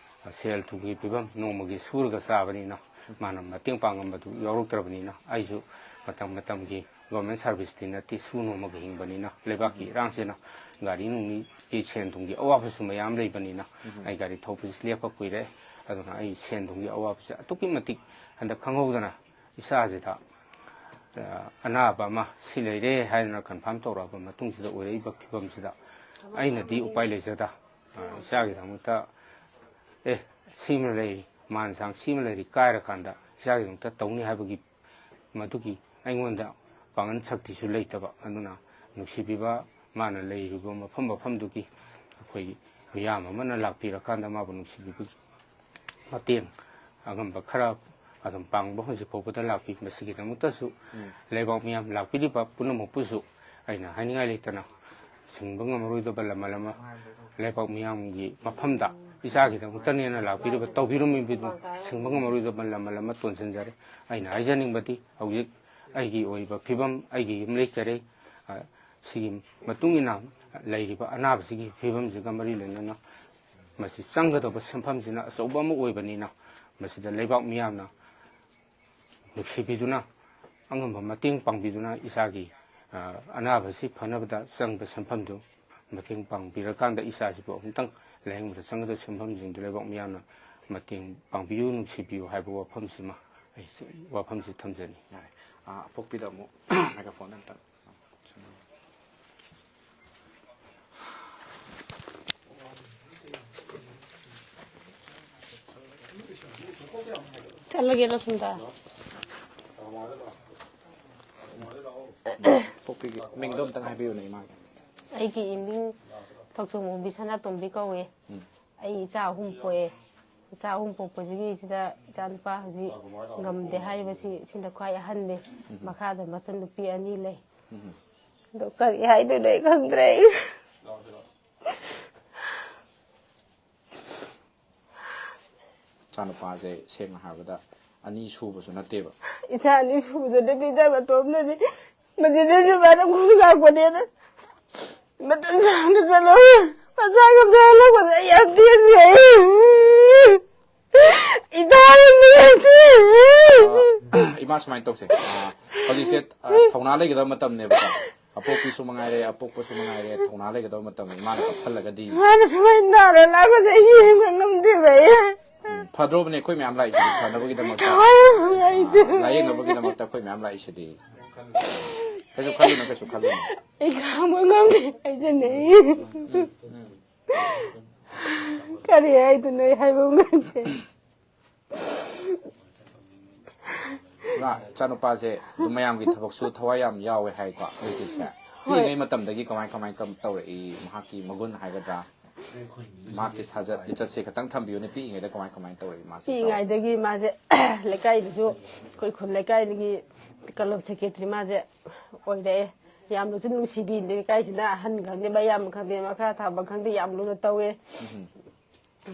ꯁꯦꯜ ꯊꯨꯝꯒꯤ ꯐꯤꯕꯝ, ꯅꯣꯡꯃꯒꯤ ꯁꯨꯔꯒ ꯆꯥꯕꯅꯤꯅ ꯃꯥꯅ ꯃꯇꯦꯡ ꯄꯥꯡꯉꯝꯕꯗꯨ ꯌꯥꯎꯔꯛꯇ꯭ꯔꯕꯅꯤꯅ ꯑꯩꯁꯨ ꯃꯇꯝ ꯃꯇꯝꯒꯤ ꯒꯣꯔꯃꯦꯟ ꯁꯥꯔꯚꯤꯁꯇꯤ ꯅꯠꯇꯦ, ꯁꯨ ꯅꯣꯝꯃꯒ ꯍꯤꯡꯕꯅꯤꯅ, ꯂꯩꯕꯥꯛꯀꯤ ꯏꯔꯥꯡꯁꯤꯅ ꯒꯥꯔꯤ ꯅꯨꯡꯒꯤ ꯁꯦꯟ ꯊꯨꯝꯒꯤ ꯑꯋꯥꯕꯁꯨ ꯃꯌꯥꯝ ꯂꯩꯕꯅꯤꯅ ꯑꯩ ꯒꯥꯔꯤ ꯊꯧꯕꯁꯤ ꯂꯦꯞꯄ ꯀꯨꯏꯔꯦ꯫ ꯑꯗꯨꯅ ꯑꯩ ꯁꯦꯟ ꯊꯨꯝꯒꯤ ꯑꯋꯥꯕꯁꯦ ꯑꯗꯨꯛꯀꯤ ꯃꯇꯤꯛ ꯍꯟꯗꯛ ꯈꯪꯍꯧꯗꯅ ꯏꯁꯥꯁꯤꯗ, ꯑ, ꯑꯅꯥꯕ ꯑꯃ ꯁꯤ ꯂꯩꯔꯦ ꯍꯥꯏꯗꯅ ꯀꯟꯐꯥꯔꯝ ꯇꯧꯔꯛꯑꯕ ꯃꯇꯨꯡꯁꯤꯗ ꯑꯣꯏꯔꯛꯏꯕ ꯐꯤꯕꯝꯁꯤꯗ ꯑꯩꯅꯗꯤ ꯎꯄꯥꯏ ꯂꯩꯖꯗ, ꯑ, ꯏꯆꯥꯒꯤꯗꯃꯛꯇ, ꯑꯦ, ꯁꯤꯃ ꯂꯩꯔꯤ, ꯃꯥꯟ ꯆꯥꯡ ꯁꯤꯃ ꯂꯩꯔꯤ, ꯀꯥꯏꯔꯀꯥꯟꯗ ꯏꯆꯥꯒꯤꯗꯃꯛꯇ ꯇꯧꯅꯤ ꯍꯥꯏꯕꯒꯤ ꯃꯗꯨꯒꯤ ꯑꯩꯉꯣꯟꯗ ꯄꯥꯡꯒꯜ ꯁꯛꯇꯤꯁꯨ ꯂꯩꯇꯕ꯫ ꯑꯗꯨꯅ ꯅꯨꯡꯁꯤꯕꯤꯕ, ꯃꯥꯅ ꯂꯩꯔꯤꯕ ꯃꯐꯝ ꯃꯐꯝꯗꯨꯒꯤ ꯑꯩꯈꯣꯏꯒꯤ ꯃꯤꯌꯥꯝ ꯑꯃꯅ ꯂꯥꯛꯄꯤꯔꯀꯥꯟꯗ ꯃꯥꯕꯨ ꯅꯨꯡꯁꯤꯕꯤꯕꯒꯤ ꯃꯇꯦꯡ ꯑꯉꯝꯕ ꯈꯔ ꯑꯗꯨꯝ ꯄꯥꯡꯕ ꯍꯧꯖꯤꯛ ꯐꯥꯎꯕꯗ ꯂꯥꯛꯄꯤ꯫ ꯃꯁꯤꯒꯤꯗꯃꯛꯇꯁꯨ ꯂꯩꯕꯥꯛ ꯃꯤꯌꯥꯝ ꯂꯥꯛꯄꯤꯔꯤꯕ ꯄꯨꯝꯅꯃꯛꯄꯨꯁꯨ ꯑꯩꯅ ꯍꯥꯏꯅꯤꯡꯉꯥꯏ ꯂꯩꯇꯅ ꯁꯤꯡꯕ ꯉꯝꯃꯔꯣꯏꯗꯕ ꯂꯃꯟ ꯑꯃ ꯂꯩꯕꯥꯛ ꯃꯤꯌꯥꯝꯒꯤ ꯃꯐꯝꯗ ꯏꯆꯥꯒꯤꯗꯃꯛꯇꯅꯦꯅ ꯂꯥꯛꯄꯤꯔꯤꯕ, ꯇꯧꯕꯤꯔꯝꯃꯤꯕꯗꯨ ꯁꯤꯡꯕ ꯉꯝꯃꯔꯣꯏꯗꯕ ꯂꯃꯟ ꯑꯃ ꯇꯣꯟꯁꯤꯟꯖꯔꯦ꯫ ꯑꯩꯅ ꯍꯥꯏꯖꯅꯤꯡꯕꯗꯤ, ꯍꯧꯖꯤꯛ ꯑꯩꯒꯤ ꯑꯣꯏꯕ ꯐꯤꯕꯝ, ꯑꯩꯒꯤ ꯌꯨꯝ ꯂꯩꯖꯔꯦ꯫ ꯑ, ꯁꯤꯒꯤ ꯃꯇꯨꯡ ꯏꯟꯅ ꯂꯩꯔꯤꯕ ꯑꯅꯥꯕꯁꯤꯒꯤ ꯐꯤꯕꯝꯁꯤꯒ ꯃꯔꯤ ꯂꯩꯅꯅ ꯃꯁꯤ ꯆꯪꯒꯗꯧꯕ ꯁꯦꯟꯐꯝꯁꯤꯅ ꯑꯆꯧꯕ ꯑꯃ ꯑꯣꯏꯕꯅꯤꯅ, ꯃꯁꯤꯗ ꯂꯩꯕꯥꯛ ꯃꯤꯌꯥꯝꯅ ꯅꯨꯡꯁꯤꯕꯤꯗꯨꯅ, ꯑꯉꯝꯕ ꯃꯇꯦꯡ ꯄꯥꯡꯕꯤꯗꯨꯅ, ꯏꯆꯥꯒꯤ, ꯑ, ꯑꯅꯥꯕꯁꯤ ꯐꯅꯕꯗ ꯆꯪꯕ ꯁꯦꯟꯐꯝꯗꯨ ꯃꯇꯦꯡ ꯄꯥꯡꯕꯤꯔꯀꯥꯟꯗ, ꯏꯆꯥꯁꯤꯕꯨ ꯑꯃꯨꯛꯇꯪ ꯂꯥꯌꯦꯡꯕꯗ ꯆꯪꯒꯗꯕ ꯁꯦꯟꯐꯝꯁꯤꯡꯗꯨ ꯂꯩꯕꯥꯛ ꯃꯤꯌꯥꯝꯅ ꯃꯇꯦꯡ ꯄꯥꯡꯕꯤꯌꯨ, ꯅꯨꯡꯁꯤꯕꯤꯌꯨ ꯍꯥꯏꯕ ꯋꯥꯐꯝꯁꯤꯃ ꯑꯩ ꯋꯥꯐꯝꯁꯤ ꯊꯝꯖꯅꯤꯡꯏ꯫ ꯌꯥꯔꯦ꯫ ꯑ, ꯑꯄꯣꯛꯄꯤꯗ ꯑꯃꯨꯛ ꯃꯥꯏꯀ꯭ꯔꯣꯐꯣꯟ ꯑꯝꯇꯪ꯫ ꯆꯠꯂꯒꯦꯔꯣ ꯁꯣꯝꯗ? ꯄꯣꯛꯄꯤꯒꯤ ꯃꯤꯡꯗꯣ ꯑꯝꯇꯪ ꯍꯥꯏꯕꯤꯌꯨꯅꯦ, ꯏꯃꯥꯒꯤ꯫ ꯑꯩꯒꯤ ꯏꯃꯤꯡ ꯊꯧꯆꯣꯝ ꯑꯣꯡꯕꯤ ꯁꯅꯥꯇꯣꯝꯕꯤ ꯀꯧꯏ꯫ ꯎꯝ꯫ ꯑꯩ ꯏꯆꯥ ꯑꯍꯨꯝ ꯄꯣꯛꯑꯦ꯫ ꯏꯆꯥ ꯑꯍꯨꯝ ꯄꯣꯛꯄꯁꯤꯒꯤ ꯁꯤꯗ ꯏꯆꯥ ꯅꯨꯄꯥ ꯍꯧꯖꯤꯛ ꯉꯝꯗꯦ ꯍꯥꯏꯔꯤꯕꯁꯤ, ꯁꯤꯅ ꯈ꯭ꯋꯥꯏ ꯑꯍꯟꯅꯤ꯫ ꯎꯝ꯫ ꯃꯈꯥꯗ ꯃꯆꯟꯅꯨꯄꯤ ꯑꯅꯤ ꯂꯩ꯫ ꯎꯝ꯫ ꯑꯗꯣ ꯀꯔꯤ ꯍꯥꯏꯗꯣꯏꯅꯣ ꯑꯩ ꯈꯪꯗ꯭ꯔꯦ꯫ ꯑꯩ ꯏꯆꯥꯅꯨꯄꯥꯁꯦ ꯁꯦꯡꯅ ꯍꯥꯏꯔꯕꯗ ꯑꯅꯤ ꯁꯨꯕꯁꯨ ꯅꯠꯇꯦꯕ꯫ ꯏꯆꯥ ꯑꯅꯤ ꯁꯨꯕꯁꯨ ꯅꯠꯇꯦ, ꯏꯆꯥ ꯃꯇꯣꯝꯗꯅꯤ꯫ ꯃꯁꯤꯗꯁꯨ ꯃꯥꯅ ꯈꯨꯟ ꯂꯥꯛꯄꯅꯦꯅ ꯃꯇꯝ ꯁꯥꯡꯅ ꯆꯠꯂꯣ꯫ ꯃꯆꯥ ꯉꯝꯗ ꯍꯜꯂꯛꯄꯁꯦ ꯑꯩ ꯌꯥꯝ ꯄꯦꯟꯗꯦ꯫ ꯏꯊꯥ ꯌꯥꯝ ꯅꯨꯡꯉꯥꯏꯇꯦ꯫ ꯏꯃꯥ, ꯁꯨꯃꯥꯏꯅ ꯇꯧꯁꯦ꯫ ꯑ, ꯍꯧꯖꯤꯛꯁꯦ, ꯑ, ꯊꯧꯅꯥ ꯂꯩꯒꯗꯕ ꯃꯇꯝꯅꯦꯕꯀꯣ꯫ ꯑꯄꯣꯛꯄꯤꯁꯨ ꯃꯉꯥꯏꯔꯦ, ꯑꯄꯣꯛꯄꯁꯨ ꯃꯉꯥꯏꯔꯦ, ꯊꯧꯅꯥ ꯂꯩꯒꯗꯕ ꯃꯇꯝꯅꯤ꯫ ꯏꯃꯥꯅ ꯀꯞꯁꯜꯂꯒꯗꯤ꯫ ꯃꯥꯅ ꯁꯨꯃꯥꯏꯅ ꯅꯥꯔ ꯂꯥꯛꯄꯁꯦ ꯑꯩ ꯌꯦꯡꯕ ꯉꯝꯗꯦꯕ ꯑꯩ꯫ ꯎꯝ, ꯐꯗ꯭ꯔꯣꯕꯅꯦ ꯑꯩꯈꯣꯏ ꯃꯌꯥꯝ ꯂꯥꯛꯏꯁꯤꯗꯤ ꯐꯅꯕꯒꯤꯗꯃꯛꯇ꯫ ꯊꯋꯥꯏ ꯌꯥꯝ ꯅꯨꯡꯉꯥꯏꯇꯦ꯫ ꯂꯥꯌꯦꯡꯅꯕꯒꯤꯗꯃꯛꯇ ꯑꯩꯈꯣꯏ ꯃꯌꯥꯝ ꯂꯥꯛꯏꯁꯤꯗꯤ꯫ ꯀꯩꯁꯨ ꯈꯜꯂꯨꯅꯨ, ꯀꯩꯁꯨ ꯈꯜꯂꯨꯅꯨ꯫ ꯑꯩ ꯈꯥꯡꯕ ꯉꯝꯗꯦ, ꯍꯥꯏꯖꯅꯤꯡꯉꯤ꯫ ꯀꯔꯤ ꯍꯥꯏꯗꯣꯏꯅꯣ ꯑꯩ ꯍꯥꯏꯕ ꯉꯝꯗꯦ꯫ ꯏꯃꯥ, ꯏꯆꯥꯅꯨꯄꯥꯁꯦ ꯑꯗꯨꯝ ꯃꯌꯥꯝꯒꯤ ꯊꯕꯛꯁꯨ ꯊꯋꯥꯏ ꯌꯥꯝ ꯌꯥꯎꯋꯦ ꯍꯥꯏꯀꯣ, ꯍꯧꯖꯤꯛꯁꯦ꯫ ꯍꯣꯏ꯫ ꯄꯤꯛꯏꯉꯩ ꯃꯇꯝꯗꯒꯤ ꯀꯃꯥꯏ, ꯀꯃꯥꯏ, ꯀꯝ ꯇꯧꯔꯛꯏ, ꯃꯍꯥꯛꯀꯤ ꯃꯒꯨꯟ ꯍꯥꯏꯒꯗ꯭ꯔꯥ, ꯃꯍꯥꯛꯀꯤ ꯁꯥꯖꯠ ꯂꯤꯆꯠꯁꯦ ꯈꯤꯇꯪ ꯊꯝꯕꯤꯌꯨꯅꯦ, ꯄꯤꯛꯏꯉꯩꯗ ꯀꯃꯥꯏ, ꯀꯃꯥꯏ ꯇꯧꯔꯛꯏ ꯃꯥꯁꯦ? ꯄꯤꯛꯏꯉꯩꯗꯒꯤ ꯃꯥꯁꯦ ꯂꯩꯀꯥꯏꯗꯁꯨ, ꯑꯩꯈꯣꯏ ꯈꯨꯜ ꯂꯩꯀꯥꯏꯗꯒꯤ ꯀ꯭ꯂꯕ ꯁꯦꯀ꯭ꯔꯦꯇꯔꯤ ꯃꯥꯁꯦ ꯑꯣꯏꯔꯛꯑꯦ꯫ ꯌꯥꯝꯅꯁꯨ ꯅꯨꯡꯁꯤꯕꯤ꯫ ꯂꯩꯀꯥꯏꯁꯤꯗ ꯑꯍꯟ ꯈꯪꯗꯦ, ꯃꯌꯥꯝ ꯈꯪꯗꯦ, ꯃꯈꯥ ꯊꯥꯕ ꯈꯪꯗꯦ, ꯌꯥꯝ ꯂꯨꯅ ꯇꯧꯋꯦ꯫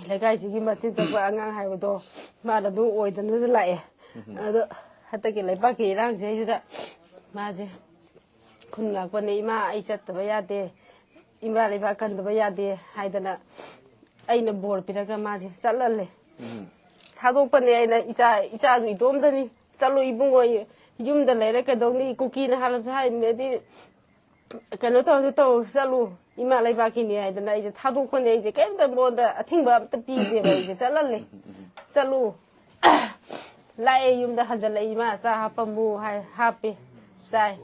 ꯂꯩꯀꯥꯏꯁꯤꯒꯤ ꯃꯆꯤꯟ ꯆꯠꯄ ꯑꯉꯥꯡ ꯍꯥꯏꯕꯗꯣ ꯃꯥꯅ ꯑꯗꯨꯝ ꯑꯣꯏꯗꯅ ꯂꯥꯛꯑꯦ꯫ ꯑꯗꯣ ꯍꯟꯗꯛꯀꯤ ꯂꯩꯕꯥꯛꯀꯤ ꯏꯔꯥꯡꯁꯤꯗꯩꯁꯤꯗ ꯃꯥꯁꯦ ꯈꯨꯟ ꯉꯥꯛꯄꯅꯦ, "ꯏꯃꯥ, ꯑꯩ ꯆꯠꯇꯕ ꯌꯥꯗꯦ, ꯏꯃꯥ ꯂꯩꯕꯥꯛ ꯀꯟꯗꯕ ꯌꯥꯗꯦ" ꯍꯥꯏꯗꯅ ꯑꯩꯅ ꯕꯣꯔ ꯄꯤꯔꯒ ꯃꯥꯁꯦ ꯆꯠꯍꯜꯂꯦ꯫ ꯊꯥꯗꯣꯛꯄꯅꯦ ꯑꯩꯅ, "ꯏꯆꯥ, ꯏꯆꯥꯁꯨ ꯏꯇꯣꯝꯇꯅꯤ, ꯆꯠꯂꯨ ꯏꯕꯨꯡꯉꯣ, ꯌꯨꯝꯗ ꯂꯩꯔ ꯀꯩꯗꯧꯅꯤ?" ꯀꯨꯀꯤꯅ ꯍꯥꯜꯂꯁꯨ ꯍꯥꯏ, ꯑꯗꯩꯗꯤ ꯀꯩꯅꯣ ꯇꯧꯔꯁꯨ ꯇꯧ, ꯆꯠꯂꯨ, ꯏꯃꯥ ꯂꯩꯕꯥꯛꯀꯤꯅꯤ ꯍꯥꯏꯗꯅ ꯑꯩꯁꯦ ꯊꯥꯗꯣꯛꯄꯅꯦ꯫ ꯑꯩꯁꯦ ꯀꯩꯝꯇ ꯃꯉꯣꯟꯗ ꯑꯊꯤꯡꯕ ꯑꯝꯇ ꯄꯤꯗꯦꯕ꯫ ꯑꯩꯁꯦ ꯆꯠꯍꯜꯂꯦ, "ꯆꯠꯂꯨ, ꯂꯥꯛꯑꯦ, ꯌꯨꯝꯗ ꯍꯟꯖꯜꯂꯛꯏ, ꯏꯃꯥ ꯆꯥ ꯍꯥꯞꯄꯝꯃꯨ" ꯍꯥꯏ, ꯍꯥꯞꯄꯦ, ꯆꯥꯏ,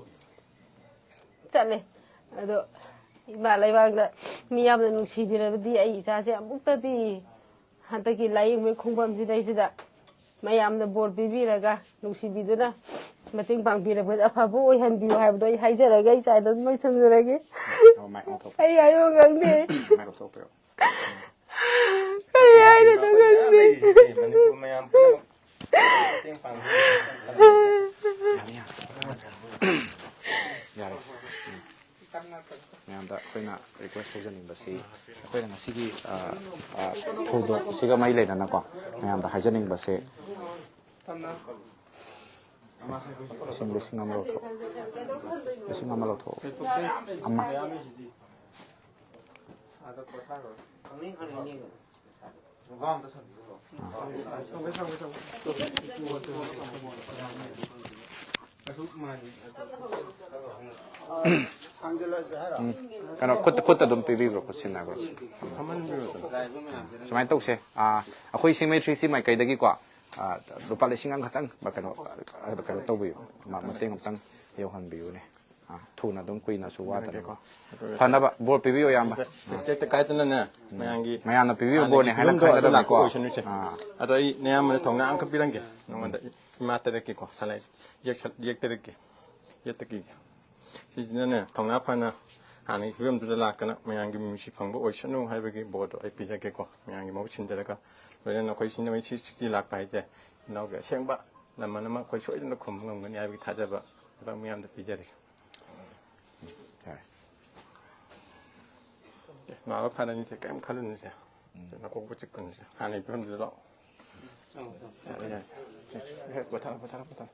ꯆꯠꯂꯦ꯫ ꯑꯗꯣ ꯏꯃꯥ ꯂꯩꯕꯥꯛꯅ ꯃꯤ ꯌꯥꯝꯅ ꯅꯨꯡꯁꯤꯕꯤꯔꯕꯗꯤ ꯑꯩ ꯏꯆꯥꯁꯦ ꯑꯃꯨꯛꯇꯗꯤ ꯍꯟꯗꯛꯀꯤ ꯂꯥꯏꯌꯦꯡꯕꯒꯤ ꯈꯣꯡꯕꯝꯁꯤꯗꯩꯁꯤꯗ ꯃꯌꯥꯝꯅ ꯕꯣꯔ ꯄꯤꯕꯤꯔꯒ ꯅꯨꯡꯁꯤꯕꯤꯗꯨꯅ ꯃꯇꯦꯡ ꯄꯥꯡꯕꯤꯔꯕꯗꯤ ꯑꯐꯕ ꯑꯣꯏꯍꯟꯕꯤꯌꯨ ꯍꯥꯏꯕꯗꯣ ꯑꯩ ꯍꯥꯏꯖꯔꯒꯦ, ꯑꯩ ꯏꯆꯥꯗ ꯑꯗꯨꯝ ꯂꯣꯏꯁꯤꯟꯖꯔꯒꯦ꯫ ꯑꯣ, ꯃꯥꯏꯛ ꯑꯣꯟꯊꯣꯛꯄꯤꯔꯣ꯫ ꯑꯩ ꯍꯥꯏꯕ ꯉꯝꯗꯦ꯫ ꯃꯥꯏꯛ ꯑꯣꯟꯊꯣꯛꯄꯤꯔꯣ꯫ ꯀꯔꯤ ꯍꯥꯏꯗꯣꯏꯅꯣ ꯈꯪꯗꯦ꯫ ꯃꯅꯤꯄꯨꯔ ꯃꯌꯥꯝ ꯄꯨꯝꯅꯃꯛ ꯃꯇꯦꯡ ꯄꯥꯡꯕꯤꯌꯨ꯫ ꯌꯥꯔꯦ, ꯌꯥꯔꯦ꯫ ꯌꯥꯔꯦ꯫ ꯎꯝ꯫ ꯃꯌꯥꯝꯗ ꯑꯩꯈꯣꯏꯅ ꯔꯤꯀ꯭ꯋꯦꯁ ꯇꯧꯖꯅꯤꯡꯕꯁꯤ, ꯑꯩꯈꯣꯏꯅ ꯉꯁꯤꯒꯤ, ꯑ, ꯑ, ꯊꯧꯗꯣꯛꯁꯤꯒ ꯃꯔꯤ ꯂꯩꯅꯅꯀꯣ, ꯃꯌꯥꯝꯗ ꯍꯥꯏꯖꯅꯤꯡꯕꯁꯦ, ꯂꯤꯁꯤꯡ, ꯂꯤꯁꯤꯡ ꯑꯃ ꯂꯧꯊꯣꯛ, ꯂꯤꯁꯤꯡ ꯑꯃ ꯂꯧꯊꯣꯛ, ꯑꯃ꯫ ꯎꯝ꯫ ꯀꯩꯅꯣ, ꯈꯨꯠꯇ, ꯈꯨꯠꯇ ꯑꯗꯨꯝ ꯄꯤꯕꯤꯕ꯭ꯔꯣ, ꯈꯨꯠ ꯁꯤꯟꯅꯕ꯭ꯔꯣ? ꯁꯨꯃꯥꯏꯅ ꯇꯧꯁꯦ, ꯑꯥ, ꯑꯩꯈꯣꯏ ꯁꯤꯡꯃꯩ ꯊ꯭ꯔꯤ ꯁꯤ ꯃꯥꯏꯀꯩꯗꯒꯤꯀꯣ, ꯑꯥ, ꯂꯨꯄꯥ ꯂꯤꯁꯤꯡ ꯑꯃꯈꯛꯇꯪ, ꯀꯩꯅꯣ, ꯀꯩꯅꯣ ꯇꯧꯕꯤꯌꯨ, ꯃ-, ꯃꯇꯦꯡ ꯑꯃꯇꯪ ꯌꯧꯍꯟꯕꯤꯌꯨꯅꯦ꯫ ꯑꯥ, ꯊꯨꯅ ꯑꯗꯨꯝ, ꯀꯨꯏꯅꯁꯨ ꯋꯥꯗꯅꯕ꯫ ꯌꯦꯡꯉꯒꯦꯀꯣ꯫ ꯑꯗꯨ ꯑꯣꯏꯔꯒ ꯐꯅꯕ ꯕꯣꯔ ꯄꯤꯕꯤꯌꯨ, ꯏꯌꯥꯝꯕ꯫ ꯇꯦꯛꯇ ꯀꯥꯏꯗꯅꯅꯦ, ꯎꯝ꯫ ꯃꯌꯥꯝꯒꯤ ꯃꯌꯥꯝꯅ ꯄꯤꯕꯤꯕ ꯍꯥꯟꯅꯒꯤ ꯕꯣꯔꯅꯦ ꯍꯥꯏꯅ ꯐꯤꯕꯝꯗꯣ ꯑꯗꯨ ꯈꯟꯒꯗꯕꯅꯤꯀꯣ꯫ ꯂꯥꯛꯄ ꯑꯣꯏꯁꯅꯨꯁꯦ꯫ ꯑꯥ꯫ ꯑꯗꯣ ꯑꯩ ꯅꯌꯥꯝꯕꯅ ꯊꯧꯅꯥ ꯑꯃꯈꯛ ꯄꯤꯔꯝꯒꯦ ꯅꯉꯣꯟꯗ꯫ ꯏꯃꯥ ꯇꯔꯦꯠꯀꯤꯀꯣ, ꯁꯅꯥ ꯌꯦꯛ-, ꯌꯦꯛ ꯇꯔꯦꯠꯀꯤ, ꯌꯦꯠꯇꯒꯤ꯫ ꯁꯤꯁꯤꯅꯅꯦ, ꯊꯧꯅꯥ ꯐꯅ ꯍꯥꯟꯅꯒꯤ ꯐꯤꯕꯝꯗꯨꯗ ꯂꯥꯛꯇꯅ ꯃꯌꯥꯝꯒꯤ ꯃꯤꯅꯨꯡꯁꯤ ꯐꯪꯕ ꯑꯣꯏꯁꯅꯨ ꯍꯥꯏꯕꯒꯤ ꯕꯣꯔꯗꯣ ꯑꯩ ꯄꯤꯖꯒꯦꯀꯣ, ꯃꯌꯥꯝꯒꯤ ꯃꯍꯨꯠ ꯁꯤꯟꯖꯔꯒ꯫ ꯂꯣꯏꯅꯅ ꯑꯩꯈꯣꯏ ꯁꯤꯡꯃꯩ ꯊ꯭ꯔꯤ ꯁꯤꯛꯁꯇꯤ ꯂꯥꯛꯄ ꯍꯥꯏꯁꯦ ꯏꯅꯥꯎꯒꯤ ꯑꯁꯦꯡꯕ ꯂꯃꯟ ꯑꯃ ꯑꯩꯈꯣꯏ ꯁꯣꯏꯗꯅ ꯈꯨꯝꯕ ꯉꯝꯒꯅꯤ ꯍꯥꯏꯕꯒꯤ ꯊꯥꯖꯕ ꯂꯩꯕꯥꯛ ꯃꯤꯌꯥꯝꯗ ꯄꯤꯖꯔꯤ꯫ ꯅꯥꯕ ꯐꯔꯅꯤꯁꯦ, ꯀꯔꯤꯝ ꯈꯜꯂꯨꯅꯨꯁꯦ꯫ ꯅꯀꯣꯛꯄꯨ ꯆꯤꯛꯀꯅꯨꯁꯦ, ꯍꯥꯟꯅꯒꯤ ꯐꯤꯕꯝꯗꯨꯗ ꯂꯥꯛꯑꯣ꯫ ꯌꯥꯔꯦ, ꯌꯥꯔꯦ꯫ ꯁꯦ, ꯁꯦ, ꯍꯦ, ꯄꯣꯊꯥꯔꯣ, ꯄꯣꯊꯥꯔꯣ, ꯄꯣꯊꯥꯔꯣ꯫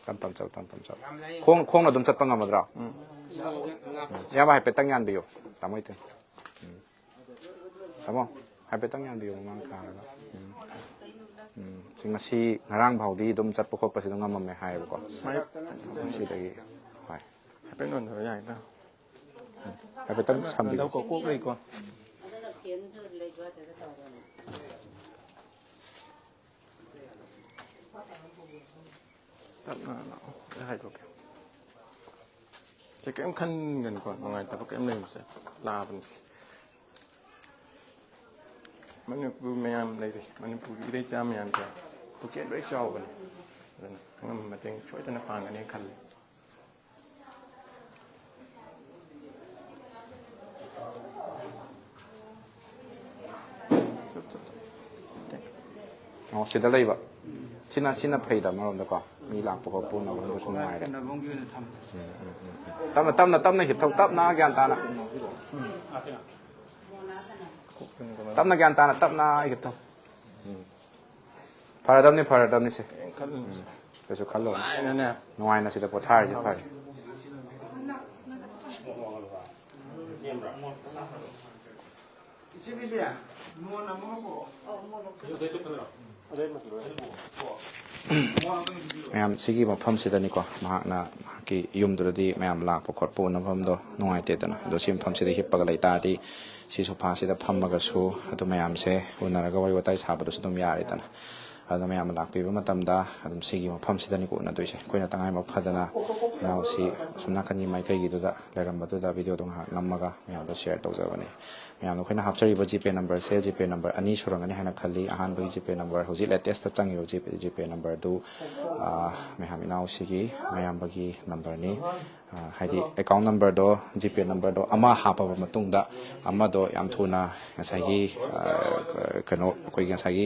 ꯇꯞ ꯇꯞ ꯆꯠꯂꯨ, ꯇꯞ ꯇꯞ ꯆꯠꯂꯨ꯫ ꯈꯣꯡ, ꯈꯣꯡꯅ ꯑꯗꯨꯝ ꯆꯠꯄ ꯉꯝꯃꯗ꯭ꯔꯣ? ꯎꯝ꯫ ꯏꯌꯥꯝꯕ ꯍꯥꯏꯐꯦꯠꯇꯪ ꯌꯥꯟꯕꯤꯌꯨ, ꯇꯥꯃꯣ ꯏꯇꯨ꯫ ꯎꯝ꯫ ꯇꯥꯃꯣ, ꯍꯥꯏꯐꯦꯠꯇꯪ ꯌꯥꯟꯕꯤꯌꯨ ꯃꯃꯥꯡ ꯊꯥꯔꯒ꯫ ꯎꯝ꯫ ꯎꯝ꯫ ꯁꯤ ꯉꯁꯤ, ꯉꯔꯥꯡ ꯐꯥꯎꯗꯤ ꯑꯗꯨꯝ ꯆꯠꯄ ꯈꯣꯠꯄꯁꯤ ꯑꯗꯨꯝ ꯉꯝꯃꯝꯃꯦ ꯍꯥꯏꯌꯦꯕꯀꯣ꯫ ꯃꯥꯏ ꯉꯁꯤꯗꯒꯤ, ꯍꯣꯏ꯫ ꯍꯥꯏꯐꯦꯠ ꯅꯣꯟꯊꯔꯣ, ꯌꯥꯏꯗ꯫ ꯍꯥꯏꯐꯦꯠꯇꯪ ꯁꯝꯕꯤꯌꯨ꯫ ꯂꯧ ꯀꯣꯛ ꯀꯣꯛ ꯂꯩꯀꯣ꯫ ꯇꯞꯅ ꯂꯥꯛꯑꯣ, ꯑꯩ ꯍꯥꯏꯗꯣꯛꯀꯦ꯫ ꯁꯦ ꯀꯔꯤꯝ ꯈꯟꯒꯅꯨꯀꯣ, ꯅꯨꯡꯉꯥꯏꯇꯕ ꯀꯔꯤꯝ ꯂꯩꯕꯁꯦ ꯂꯥꯛꯑꯕꯅꯤ ꯁꯦ꯫ ꯃꯅꯤꯄꯨꯔ ꯃꯌꯥꯝ ꯂꯩꯔꯤ, ꯃꯅꯤꯄꯨꯔꯒꯤ ꯏꯔꯩꯆꯥ ꯃꯌꯥꯝꯁꯦ ꯄꯨꯛꯆꯦꯜ ꯂꯣꯏ ꯆꯥꯎꯕꯅꯤ꯫ ꯑꯗꯨꯅ ꯑꯉꯝꯕ ꯃꯇꯦꯡ ꯁꯣꯏꯗꯅ ꯄꯥꯡꯒꯅꯤ ꯈꯜꯂꯤ꯫ ꯑꯣ, ꯁꯤꯗ ꯂꯩꯕ꯫ ꯁꯤꯅ, ꯁꯤꯅ ꯐꯩꯗ ꯑꯃꯔꯣꯝꯗꯀꯣ꯫ ꯃꯤ ꯂꯥꯛꯄ ꯈꯣꯠꯄ ꯎꯅꯕ ꯈꯣꯠꯄꯁꯨ ꯅꯨꯡꯉꯥꯏꯔꯦ꯫ ꯎꯅꯕꯒꯤ ꯑꯣꯏꯅ ꯊꯝꯃꯦ꯫ ꯎꯝ, ꯎꯝ, ꯎꯝ, ꯎꯝ꯫ ꯇꯞꯅ, ꯇꯞꯅ, ꯇꯞꯅ ꯍꯤꯞꯊꯧ, ꯇꯞꯅ ꯒ꯭ꯌꯥꯟ ꯇꯥꯅ꯫ ꯇꯞꯅ ꯒ꯭ꯌꯥꯟ ꯇꯥꯅ, ꯇꯞꯅ ꯍꯤꯞꯊꯧ꯫ ꯎꯝ꯫ ꯐꯔꯗꯕꯅꯤ, ꯐꯔꯗꯕꯅꯤ ꯁꯦ꯫ ꯀꯩꯝ ꯈꯜꯂꯨꯅꯨ ꯁꯦ꯫ ꯀꯩꯁꯨ ꯈꯜꯂꯨꯅꯨ꯫ ꯅꯨꯡꯉꯥꯏꯅꯅꯦ꯫ ꯅꯨꯡꯉꯥꯏꯅ ꯁꯤꯗ ꯄꯣꯊꯥꯔꯤꯁꯦ ꯐꯔꯦ꯫ ꯃꯌꯥꯝ, ꯁꯤꯒꯤ ꯃꯐꯝꯁꯤꯗꯅꯤꯀꯣ, ꯃꯍꯥꯛꯅ ꯃꯍꯥꯛꯀꯤ ꯌꯨꯝꯗꯨꯗꯗꯤ ꯃꯌꯥꯝ ꯂꯥꯛꯄ ꯈꯣꯠꯄ ꯎꯅꯐꯝꯗꯣ ꯅꯨꯡꯉꯥꯏꯇꯦꯗꯅ꯫ ꯑꯗꯣ ꯁꯤ ꯃꯐꯝꯁꯤꯗ ꯍꯤꯞꯄꯒ ꯂꯩꯇꯥꯔꯗꯤ, ꯁꯤ ꯁꯣꯐꯥꯁꯤꯗ ꯐꯝꯃꯒꯁꯨ ꯑꯗꯨ ꯃꯌꯥꯝꯁꯦ ꯎꯅꯔꯒ ꯋꯥꯔꯤ ꯋꯥꯇꯥꯏ ꯁꯥꯕꯗꯁꯨ ꯑꯗꯨꯝ ꯌꯥꯔꯦꯗꯅ꯫ ꯑꯗꯨꯅ ꯃꯌꯥꯝꯅ ꯂꯥꯛꯄꯤꯕ ꯃꯇꯝꯗ ꯑꯗꯨꯝ ꯁꯤꯒꯤ ꯃꯐꯝꯁꯤꯗꯅꯤꯀꯣ ꯎꯅꯗꯣꯏꯁꯦ꯫ ꯑꯩꯈꯣꯏꯅ ꯇꯉꯥꯏꯐꯗꯅ ꯏꯅꯥꯎꯁꯤ ꯑꯁꯣꯝ ꯅꯥꯀꯟꯒꯤ ꯃꯥꯏꯀꯩꯒꯤꯗꯨꯗ ꯂꯩꯔꯝꯕꯗꯨꯗ ꯚꯤꯗꯤꯑꯣꯗꯣ ꯉꯥꯏꯍꯥꯛ ꯅꯝꯃꯒ ꯃꯌꯥꯝꯗ ꯁꯤꯌꯔ ꯇꯧꯖꯕꯅꯤ꯫ ꯃꯌꯥꯝꯗ ꯑꯩꯈꯣꯏꯅ ꯍꯥꯞꯆꯔꯤꯕ ꯖꯤꯄꯦ ꯅꯝꯕꯔꯁꯦ, ꯖꯤꯄꯦ ꯅꯝꯕꯔ ꯑꯅꯤ ꯁꯨꯔꯝꯒꯅꯤ ꯍꯥꯏꯅ ꯈꯜꯂꯤ꯫ ꯑꯍꯥꯟꯕꯒꯤ ꯖꯤꯄꯦ ꯅꯝꯕꯔ, ꯍꯧꯖꯤꯛ ꯂꯦꯇꯦꯁꯇ ꯆꯪꯉꯤꯕ ꯖꯤꯄꯦ, ꯖꯤꯄꯦ ꯅꯝꯕꯔꯗꯨ, ꯑꯥ, ꯃꯌꯥꯝ ꯏꯅꯥꯎꯁꯤꯒꯤ ꯃꯌꯥꯝꯕꯒꯤ ꯅꯝꯕꯔꯅꯤ꯫ ꯑꯥ, ꯍꯥꯏꯗꯤ ꯑꯦꯀꯥꯎꯟ ꯅꯝꯕꯔꯗꯣ, ꯖꯤꯄꯦ ꯅꯝꯕꯔꯗꯣ ꯑꯃ ꯍꯥꯞꯄꯕ ꯃꯇꯨꯡꯗ ꯑꯃꯗꯣ ꯌꯥꯝ ꯊꯨꯅ ꯉꯁꯥꯏꯒꯤ, ꯑꯥ, ꯀꯩꯅꯣ, ꯑꯩꯈꯣꯏꯒꯤ ꯉꯁꯥꯏꯒꯤ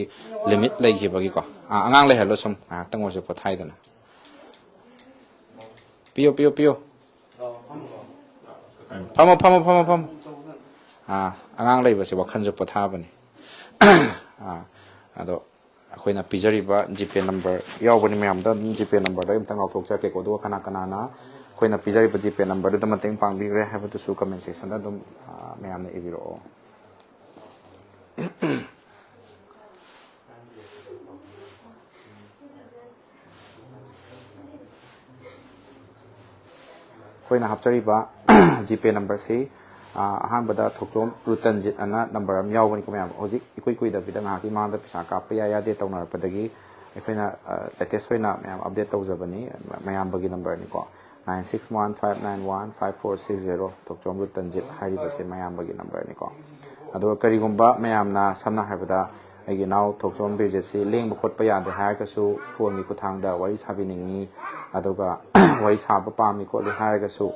ꯂꯤꯃꯤꯠ ꯂꯩꯈꯤꯕꯒꯤꯀꯣ꯫ ꯑꯥ, ꯑꯉꯥꯡ ꯂꯩꯍꯜꯂꯣ ꯁꯨꯝ, ꯉꯥꯏꯍꯥꯛꯇꯪ ꯑꯣꯏꯔꯁꯨ ꯄꯣꯊꯥꯏꯗꯅ꯫ ꯄꯤꯌꯣ, ꯄꯤꯌꯣ, ꯄꯤꯌꯣ꯫ ꯎꯝ, ꯐꯝꯃꯣ, ꯐꯝꯃꯣ, ꯐꯝꯃꯣ, ꯐꯝꯃꯣ꯫ ꯑꯉꯥꯡ ꯂꯩꯕꯁꯦ ꯋꯥꯈꯜꯁꯨ ꯄꯣꯊꯥꯕꯅꯤ꯫ ꯑꯗꯣ ꯑꯩꯈꯣꯏꯅ ꯄꯤꯖꯔꯤꯕ ꯖꯤꯄꯦ ꯅꯝꯕꯔ ꯌꯥꯎꯕꯅꯤ, ꯃꯌꯥꯝꯗ ꯑꯗꯨꯝ ꯖꯤꯄꯦ ꯅꯝꯕꯔꯗꯣ ꯑꯩ ꯑꯝꯇꯪ ꯂꯥꯎꯊꯣꯛꯆꯔꯛꯀꯦꯀꯣ꯫ ꯑꯗꯨꯒ ꯀꯅꯥ ꯀꯅꯥꯅ ꯑꯩꯈꯣꯏꯅ ꯄꯤꯖꯔꯤꯕ ꯖꯤꯄꯦ ꯅꯝꯕꯔꯗꯨꯗ ꯃꯇꯦꯡ ꯄꯥꯡꯕꯤꯈ꯭ꯔꯦ ꯍꯥꯏꯕꯗꯨꯁꯨ ꯀꯃꯦꯟ ꯁꯦꯛꯁꯟꯗ ꯑꯗꯨꯝ ꯃꯌꯥꯝꯅ ꯏꯕꯤꯔꯛꯑꯣ꯫ ꯑꯩꯈꯣꯏꯅ ꯍꯥꯞꯆꯔꯤꯕ ꯖꯤꯄꯦ ꯅꯝꯕꯔꯁꯤ, ꯑꯍꯥꯟꯕꯗ ꯊꯣꯛꯆꯣꯝ ꯔꯨꯇꯟꯖꯤꯠ ꯑꯅ ꯅꯝꯕꯔ ꯑꯃ ꯌꯥꯎꯕꯅꯤꯀꯣ ꯃꯌꯥꯝ꯫ ꯍꯧꯖꯤꯛ ꯏꯀꯨꯏ ꯀꯨꯏꯗꯕꯤꯗ, ꯉꯥꯏꯍꯥꯛꯀꯤ ꯃꯃꯥꯡꯗ ꯄꯩꯁꯥ ꯀꯥꯞꯄ ꯌꯥꯏ ꯌꯥꯗꯦ ꯇꯧꯅꯔꯛꯄꯗꯒꯤ ꯑꯩꯈꯣꯏꯅ ꯂꯦꯇꯦꯁ ꯑꯣꯏꯅ ꯃꯌꯥꯝ ꯑꯞꯗꯦꯠ ꯇꯧꯖꯕꯅꯤ꯫ ꯃꯌꯥꯝꯕꯒꯤ ꯅꯝꯕꯔꯅꯤꯀꯣ, nine six one five nine one five four six zero, ꯊꯣꯛꯆꯣꯝ ꯔꯨꯇꯟꯖꯤꯠ ꯍꯥꯏꯔꯤꯕꯁꯦ ꯃꯌꯥꯝꯕꯒꯤ ꯅꯝꯕꯔꯅꯤꯀꯣ꯫ ꯑꯗꯨꯒ ꯀꯔꯤꯒꯨꯝꯕ ꯃꯌꯥꯝꯅ, ꯁꯝꯅ ꯍꯥꯏꯔꯕꯗ, ꯑꯩꯒꯤ ꯏꯅꯥꯎ ꯊꯣꯛꯆꯣꯝ ꯕꯤꯔꯖꯤꯠꯁꯤ ꯂꯦꯡꯕ ꯈꯣꯠꯄ ꯌꯥꯗꯦ ꯍꯥꯏꯔꯒꯁꯨ, ꯐꯣꯟꯒꯤ ꯈꯨꯠꯊꯥꯡꯗ ꯋꯥꯔꯤ ꯁꯥꯕꯤꯅꯤꯡꯉꯤ, ꯑꯗꯨꯒ ꯋꯥꯔꯤ ꯁꯥꯕ ꯄꯥꯝꯃꯤ ꯈꯣꯠꯂꯤ ꯍꯥꯏꯔꯒꯁꯨ,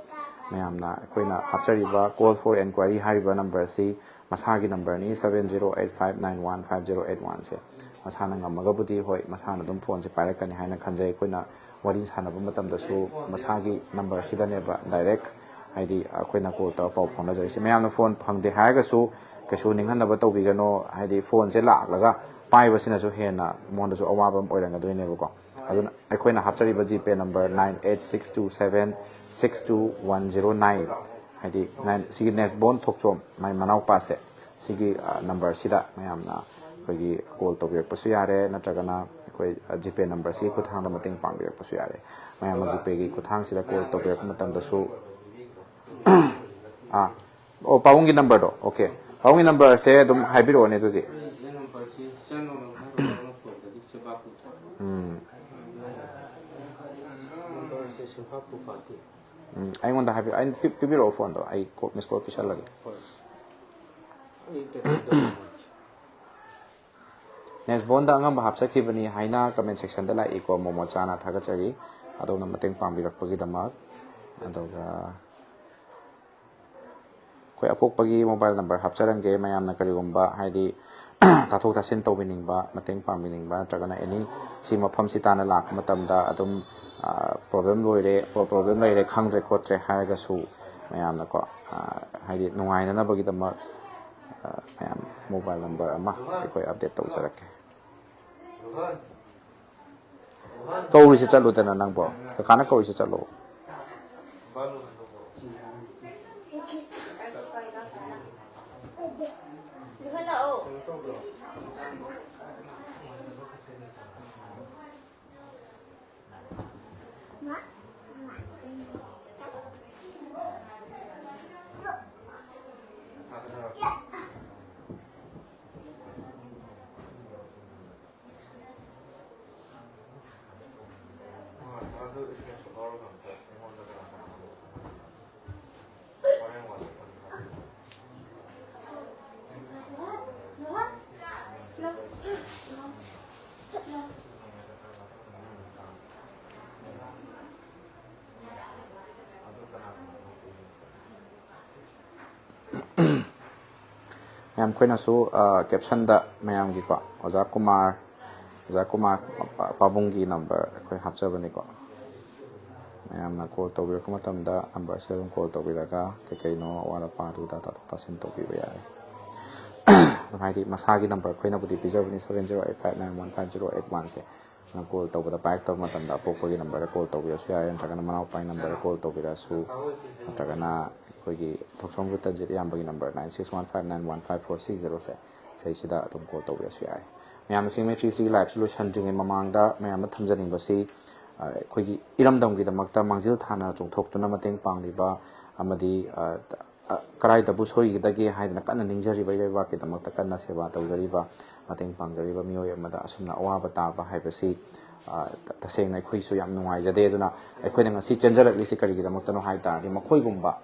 ꯃꯌꯥꯝꯅ ꯑꯩꯈꯣꯏꯅ ꯍꯥꯞꯆꯔꯤꯕ call for enquiry ꯍꯥꯏꯔꯤꯕ ꯅꯝꯕꯔꯁꯤ ꯃꯁꯥꯒꯤ ꯅꯝꯕꯔꯅꯤ, seven zero eight five nine one five zero eight one ꯁꯦ꯫ ꯃꯁꯥꯅ ꯉꯝꯃꯒꯕꯨꯗꯤ, ꯍꯣꯏ, ꯃꯁꯥꯅ ꯑꯗꯨꯝ ꯐꯣꯟꯁꯦ ꯄꯥꯏꯔꯛꯀꯅꯤ ꯍꯥꯏꯅ ꯈꯟꯖꯩ꯫ ꯑꯩꯈꯣꯏꯅ ꯋꯥꯔꯤ ꯁꯥꯟꯅꯕ ꯃꯇꯝꯗꯁꯨ ꯃꯁꯥꯒꯤ ꯅꯝꯕꯔꯁꯤꯗꯅꯦꯕ ꯗꯥꯏꯔꯦꯛ, ꯍꯥꯏꯗꯤ, ꯑꯩꯈꯣꯏꯅ ꯀꯣꯜ ꯇꯧꯔꯒ ꯄꯥꯎ ꯐꯥꯎꯅꯖꯔꯤꯁꯦ꯫ ꯃꯌꯥꯝꯅ ꯐꯣꯟ ꯐꯪꯗꯦ ꯍꯥꯏꯔꯒꯁꯨ ꯀꯩꯁꯨ ꯅꯤꯡꯍꯟꯅꯕ ꯇꯧꯕꯤꯒꯅꯣ, ꯍꯥꯏꯗꯤ, ꯐꯣꯟꯁꯦ ꯂꯥꯛꯂꯒ ꯄꯥꯏꯕꯁꯤꯅꯁꯨ ꯍꯦꯟꯅ ꯃꯉꯣꯟꯗꯁꯨ ꯑꯋꯥꯕ ꯑꯃ ꯑꯣꯏꯔꯝꯒꯗꯣꯏꯅꯦꯕꯀꯣ꯫ ꯑꯗꯨꯅ ꯑꯩꯈꯣꯏꯅ ꯍꯥꯞꯆꯔꯤꯕ ꯖꯤꯄꯦ number nine eight six two seven six two one zero nine, ꯍꯥꯏꯗꯤ, nine, ꯁꯤꯒꯤ ꯅꯦꯁꯕꯣꯟ ꯊꯣꯛꯆꯣꯝ, ꯃꯥꯏ ꯃꯅꯥꯎꯄꯥꯁꯦ, ꯁꯤꯒꯤ ꯅꯝꯕꯔꯁꯤꯗ ꯃꯌꯥꯝꯅ ꯑꯩꯈꯣꯏꯒꯤ ꯀꯣꯜ ꯇꯧꯕꯤꯔꯛꯄꯁꯨ ꯌꯥꯔꯦ, ꯅꯠꯇ꯭ꯔꯒꯅ ꯑꯩꯈꯣꯏ ꯖꯤꯄꯦ ꯅꯝꯕꯔꯁꯤꯒꯤ ꯈꯨꯠꯊꯥꯡꯗ ꯃꯇꯦꯡ ꯄꯥꯡꯕꯤꯔꯛꯄꯁꯨ ꯌꯥꯔꯦ꯫ ꯃꯌꯥꯝꯅ ꯖꯤꯄꯦꯒꯤ ꯈꯨꯠꯊꯥꯡꯁꯤꯗ ꯀꯣꯜ ꯇꯧꯕꯤꯔꯛꯄ ꯃꯇꯝꯗꯁꯨ, ꯑꯥ, ꯑꯣ, ꯄꯥꯕꯨꯡꯒꯤ ꯅꯝꯕꯔꯗꯣ, ꯑꯣꯀꯦ, ꯄꯥꯕꯨꯡꯒꯤ ꯅꯝꯕꯔꯁꯦ ꯑꯗꯨꯝ ꯍꯥꯏꯕꯤꯔꯛꯑꯣꯅꯦ ꯑꯗꯨꯗꯤ꯫ ꯎꯝ꯫ ꯎꯝ, ꯑꯩꯉꯣꯟꯗ ꯍꯥꯏꯕꯤꯔꯛꯑꯣ, ꯑꯩꯅ ꯄꯤ-, ꯄꯤꯕꯤꯔꯛꯑꯣ ꯐꯣꯟꯗꯣ, ꯑꯩ ꯀꯣ-, ꯃꯤꯁ ꯀꯣꯜ ꯄꯤꯁꯜꯂꯒꯦ꯫ ꯅꯦꯁꯕꯣꯟꯗ ꯑꯉꯝꯕ ꯍꯥꯞꯆꯈꯤꯕꯅꯤ ꯍꯥꯏꯅ ꯀꯃꯦꯟ ꯁꯦꯛꯁꯟꯗ ꯂꯥꯛꯏꯀꯣ, ꯃꯣꯃꯣ ꯆꯥꯅ ꯊꯥꯒꯠꯆꯔꯤ ꯑꯗꯣꯝꯅ ꯃꯇꯦꯡ ꯄꯥꯡꯕꯤꯔꯛꯄꯒꯤꯗꯃꯛ꯫ ꯑꯗꯨꯒ ꯑꯩꯈꯣꯏ ꯑꯄꯣꯛꯄꯒꯤ ꯃꯣꯕꯥꯏꯜ ꯅꯝꯕꯔ ꯍꯥꯞꯆꯔꯝꯒꯦ꯫ ꯃꯌꯥꯝꯅ ꯀꯔꯤꯒꯨꯝꯕ, ꯍꯥꯏꯗꯤ, ꯇꯥꯊꯣꯛ ꯇꯥꯁꯤꯟ ꯇꯧꯕꯤꯅꯤꯡꯕ, ꯃꯇꯦꯡ ꯄꯥꯡꯕꯤꯅꯤꯡꯕ, ꯅꯠꯇ꯭ꯔꯒꯅ ꯑꯦꯅꯤ ꯁꯤ ꯃꯐꯝꯁꯤ ꯇꯥꯟꯅ ꯂꯥꯛꯄ ꯃꯇꯝꯗ ꯑꯗꯨꯝ, ꯄ꯭ꯔꯣꯕ꯭ꯂꯦꯝ ꯂꯣꯏꯔꯦ, ꯄ꯭ꯔꯣꯕ꯭ꯂꯦꯝ ꯂꯩꯔꯦ, ꯈꯪꯗ꯭ꯔꯦ ꯈꯣꯠꯇ꯭ꯔꯦ ꯍꯥꯏꯔꯒꯁꯨ, ꯃꯌꯥꯝꯅꯀꯣ, ꯑ, ꯍꯥꯏꯗꯤ ꯅꯨꯡꯉꯥꯏꯅꯅꯕꯒꯤꯗꯃꯛ, ꯑ, ꯃꯌꯥꯝ ꯃꯣꯕꯥꯏꯜ ꯅꯝꯕꯔ ꯑꯃ ꯑꯩꯈꯣꯏ ꯑꯞꯗꯦꯠ ꯇꯧꯖꯔꯛꯀꯦ꯫ ꯀꯧꯔꯤꯁꯦ ꯆꯠꯂꯨꯗꯅ ꯅꯪꯕꯣ, ꯀꯀꯥꯅ ꯀꯧꯔꯤꯁꯦ ꯆꯠꯂꯣ꯫ ꯃꯌꯥꯝ, ꯑꯩꯈꯣꯏꯅꯁꯨ, ꯑ, ꯀꯦꯞꯁꯟꯗ ꯃꯌꯥꯝꯒꯤꯀꯣ, ꯑꯣꯖꯥ ꯀꯨꯃꯥꯔ, ꯑꯣꯖꯥ ꯀꯨꯃꯥꯔ ꯄꯥꯕꯨꯡꯒꯤ ꯅꯝꯕꯔ ꯑꯩꯈꯣꯏ ꯍꯥꯞꯆꯕꯅꯤꯀꯣ꯫ ꯃꯌꯥꯝꯅ ꯀꯣꯜ ꯇꯧꯕꯤꯔꯛꯄ ꯃꯇꯝꯗ ꯅꯝꯕꯔꯁꯤꯗ ꯑꯗꯨꯝ ꯀꯣꯜ ꯇꯧꯕꯤꯔꯒ ꯀꯩ ꯀꯩꯅꯣ ꯑꯋꯥꯠ ꯑꯄꯥ ꯑꯗꯨ ꯇꯥꯊꯣꯛ ꯇꯥꯁꯤꯟ ꯇꯧꯕꯤꯕ ꯌꯥꯔꯦ꯫ ꯑꯗꯨꯝ ꯍꯥꯏꯗꯤ ꯃꯁꯥꯒꯤ number ꯑꯩꯈꯣꯏꯅꯕꯨꯗꯤ ꯄꯤꯖꯕꯅꯤ, seven zero eight five nine one five zero eight one ꯁꯦ꯫ ꯅꯪ ꯀꯣꯜ ꯇꯧꯕꯗ ꯄꯥꯏꯔꯛꯇꯕ ꯃꯇꯝꯗ ꯑꯄꯣꯛꯄꯒꯤ ꯅꯝꯕꯔꯗ ꯀꯣꯜ ꯇꯧꯕꯤꯔꯁꯨ ꯌꯥꯔꯦ, ꯅꯠꯇ꯭ꯔꯒꯅ ꯃꯅꯥꯎꯄꯥꯒꯤ ꯅꯝꯕꯔꯗ ꯀꯣꯜ ꯇꯧꯕꯤꯔꯛꯑꯁꯨ, ꯅꯠꯇ꯭ꯔꯒꯅ ꯑꯩꯈꯣꯏꯒꯤ ꯊꯣꯛꯆꯣꯝ ꯔꯇꯟꯖꯤꯠ ꯏꯌꯥꯝꯕꯒꯤ number nine six one five nine one five four six zero ꯁꯦ, ꯁꯤꯗꯩꯁꯤꯗ ꯑꯗꯨꯝ ꯀꯣꯜ ꯇꯧꯕꯤꯔꯁꯨ ꯌꯥꯔꯦ꯫ ꯃꯌꯥꯝ, ꯁꯤꯡꯃꯩ ꯊ꯭ꯔꯤ ꯁꯤꯒꯤ ꯂꯥꯏꯞꯁꯤ ꯂꯣꯏꯁꯤꯟꯗ꯭ꯔꯤꯉꯩ ꯃꯃꯥꯡꯗ ꯃꯌꯥꯝꯅ ꯊꯝꯖꯅꯤꯡꯕꯁꯤ, ꯑ, ꯑꯩꯈꯣꯏꯒꯤ ꯏꯔꯝꯗꯝꯒꯤꯗꯃꯛꯇ ꯃꯥꯡꯖꯤꯜ ꯊꯥꯅ ꯆꯣꯡꯊꯣꯛꯇꯨꯅ ꯃꯇꯦꯡ ꯄꯥꯡꯂꯤꯕ ꯑꯃꯗꯤ, ꯑ, ꯑ, ꯀꯗꯥꯏꯗꯕꯨ ꯁꯣꯏꯈꯤꯗꯒꯦ ꯍꯥꯏꯗꯅ ꯀꯟꯅ ꯅꯤꯡꯖꯔꯤꯕ ꯏꯔꯩꯕꯥꯛꯀꯤꯗꯃꯛꯇ ꯀꯟꯅ ꯁꯦꯕꯥ ꯇꯧꯖꯔꯤꯕ, ꯃꯇꯦꯡ ꯄꯥꯡꯖꯔꯤꯕ ꯃꯤꯑꯣꯏ ꯑꯃꯗ ꯑꯁꯨꯝꯅ ꯑꯋꯥꯕ ꯇꯥꯕ ꯍꯥꯏꯕꯁꯤ, ꯑ, ꯇ-, ꯇꯁꯦꯡꯅ ꯑꯩꯈꯣꯏꯁꯨ ꯌꯥꯝ ꯅꯨꯡꯉꯥꯏꯖꯗꯦ꯫ ꯑꯗꯨꯅ ꯑꯩꯈꯣꯏꯅ ꯉꯁꯤ ꯆꯦꯟꯖꯔꯛꯂꯤꯁꯤ ꯀꯔꯤꯒꯤꯗꯃꯛꯇꯅꯣ ꯍꯥꯏ ꯇꯥꯔꯗꯤ, ꯃꯈꯣꯏꯒꯨꯝꯕ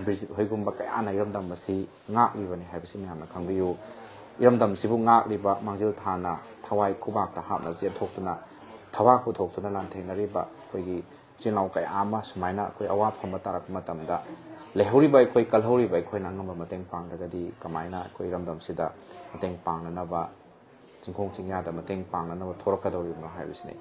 ꯕꯤꯔꯖꯤꯠ ꯍꯣꯏꯒꯨꯝꯕ ꯀꯌꯥꯅ ꯏꯔꯝꯗꯝ ꯑꯁꯤ ꯉꯥꯛꯂꯤꯕꯅꯤ ꯍꯥꯏꯕꯁꯤ ꯃꯌꯥꯝꯅ ꯈꯪꯕꯤꯌꯨ꯫ ꯏꯔꯝꯗꯝꯁꯤꯕꯨ ꯉꯥꯛꯂꯤꯕ, ꯃꯥꯡꯖꯤꯜ ꯊꯥꯅ ꯊꯋꯥꯏ ꯈꯨꯕꯥꯛꯇ ꯍꯥꯞꯅ ꯆꯦꯟꯊꯣꯛꯇꯨꯅ, ꯊꯕꯥꯛ ꯄꯨꯊꯣꯛꯇꯨꯅ ꯂꯥꯟꯊꯦꯡꯅꯔꯤꯕ ꯑꯩꯈꯣꯏꯒꯤ ꯏꯆꯤꯜ ꯏꯅꯥꯎ ꯀꯌꯥ ꯑꯃ ꯁꯨꯃꯥꯏꯅ ꯑꯩꯈꯣꯏ ꯑꯋꯥꯐꯝ ꯑꯃ ꯇꯥꯔꯛꯄ ꯃꯇꯝꯗ, ꯂꯩꯍꯧꯔꯤꯕ ꯑꯩꯈꯣꯏ, ꯀꯜꯍꯧꯔꯤꯕ ꯑꯩꯈꯣꯏꯅ ꯑꯉꯝꯕ ꯃꯇꯦꯡ ꯄꯥꯡꯂꯒꯗꯤ ꯀꯃꯥꯏꯅ ꯑꯩꯈꯣꯏ ꯏꯔꯝꯗꯝꯁꯤꯗ ꯃꯇꯦꯡ ꯄꯥꯡꯅꯅꯕ ꯆꯤꯡꯈꯣꯡ ꯆꯤꯡꯌꯥꯗ ꯃꯇꯦꯡ ꯄꯥꯡꯅꯅꯕ ꯊꯣꯔꯛꯀꯗꯧꯔꯤꯕꯅꯣ ꯍꯥꯏꯕꯁꯤꯅꯤ꯫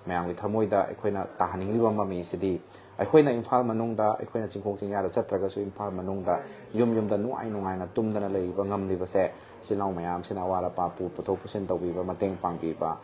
ꯃꯌꯥꯝꯒꯤ ꯊꯃꯣꯏꯗ ꯑꯩꯈꯣꯏꯅ ꯇꯥꯍꯟꯅꯤꯡꯂꯤꯕ ꯃꯃꯤꯁꯤꯗꯤ, ꯑꯩꯈꯣꯏꯅ ꯏꯝꯐꯥꯜ ꯃꯅꯨꯡꯗ, ꯑꯩꯈꯣꯏꯅ ꯆꯤꯡꯈꯣꯡ ꯆꯤꯡꯌꯥꯗ ꯆꯠꯇ꯭ꯔꯒꯁꯨ, ꯏꯝꯐꯥꯜ ꯃꯅꯨꯡꯗ ꯌꯨꯝ ꯌꯨꯝꯗ ꯅꯨꯡꯉꯥꯏ ꯅꯨꯡꯉꯥꯏꯅ ꯇꯨꯝꯗꯅ ꯂꯩꯔꯤꯕ, ꯉꯝꯂꯤꯕꯁꯦ ꯏꯆꯤꯜ ꯏꯅꯥꯎ ꯃꯌꯥꯝꯁꯤꯅ ꯑꯋꯥꯠ ꯑꯄꯥ ꯄꯨ-, ꯄꯨꯊꯣꯛ ꯄꯨꯁꯤꯟ ꯇꯧꯕꯤꯕ, ꯃꯇꯦꯡ ꯄꯥꯡꯕꯤꯕ,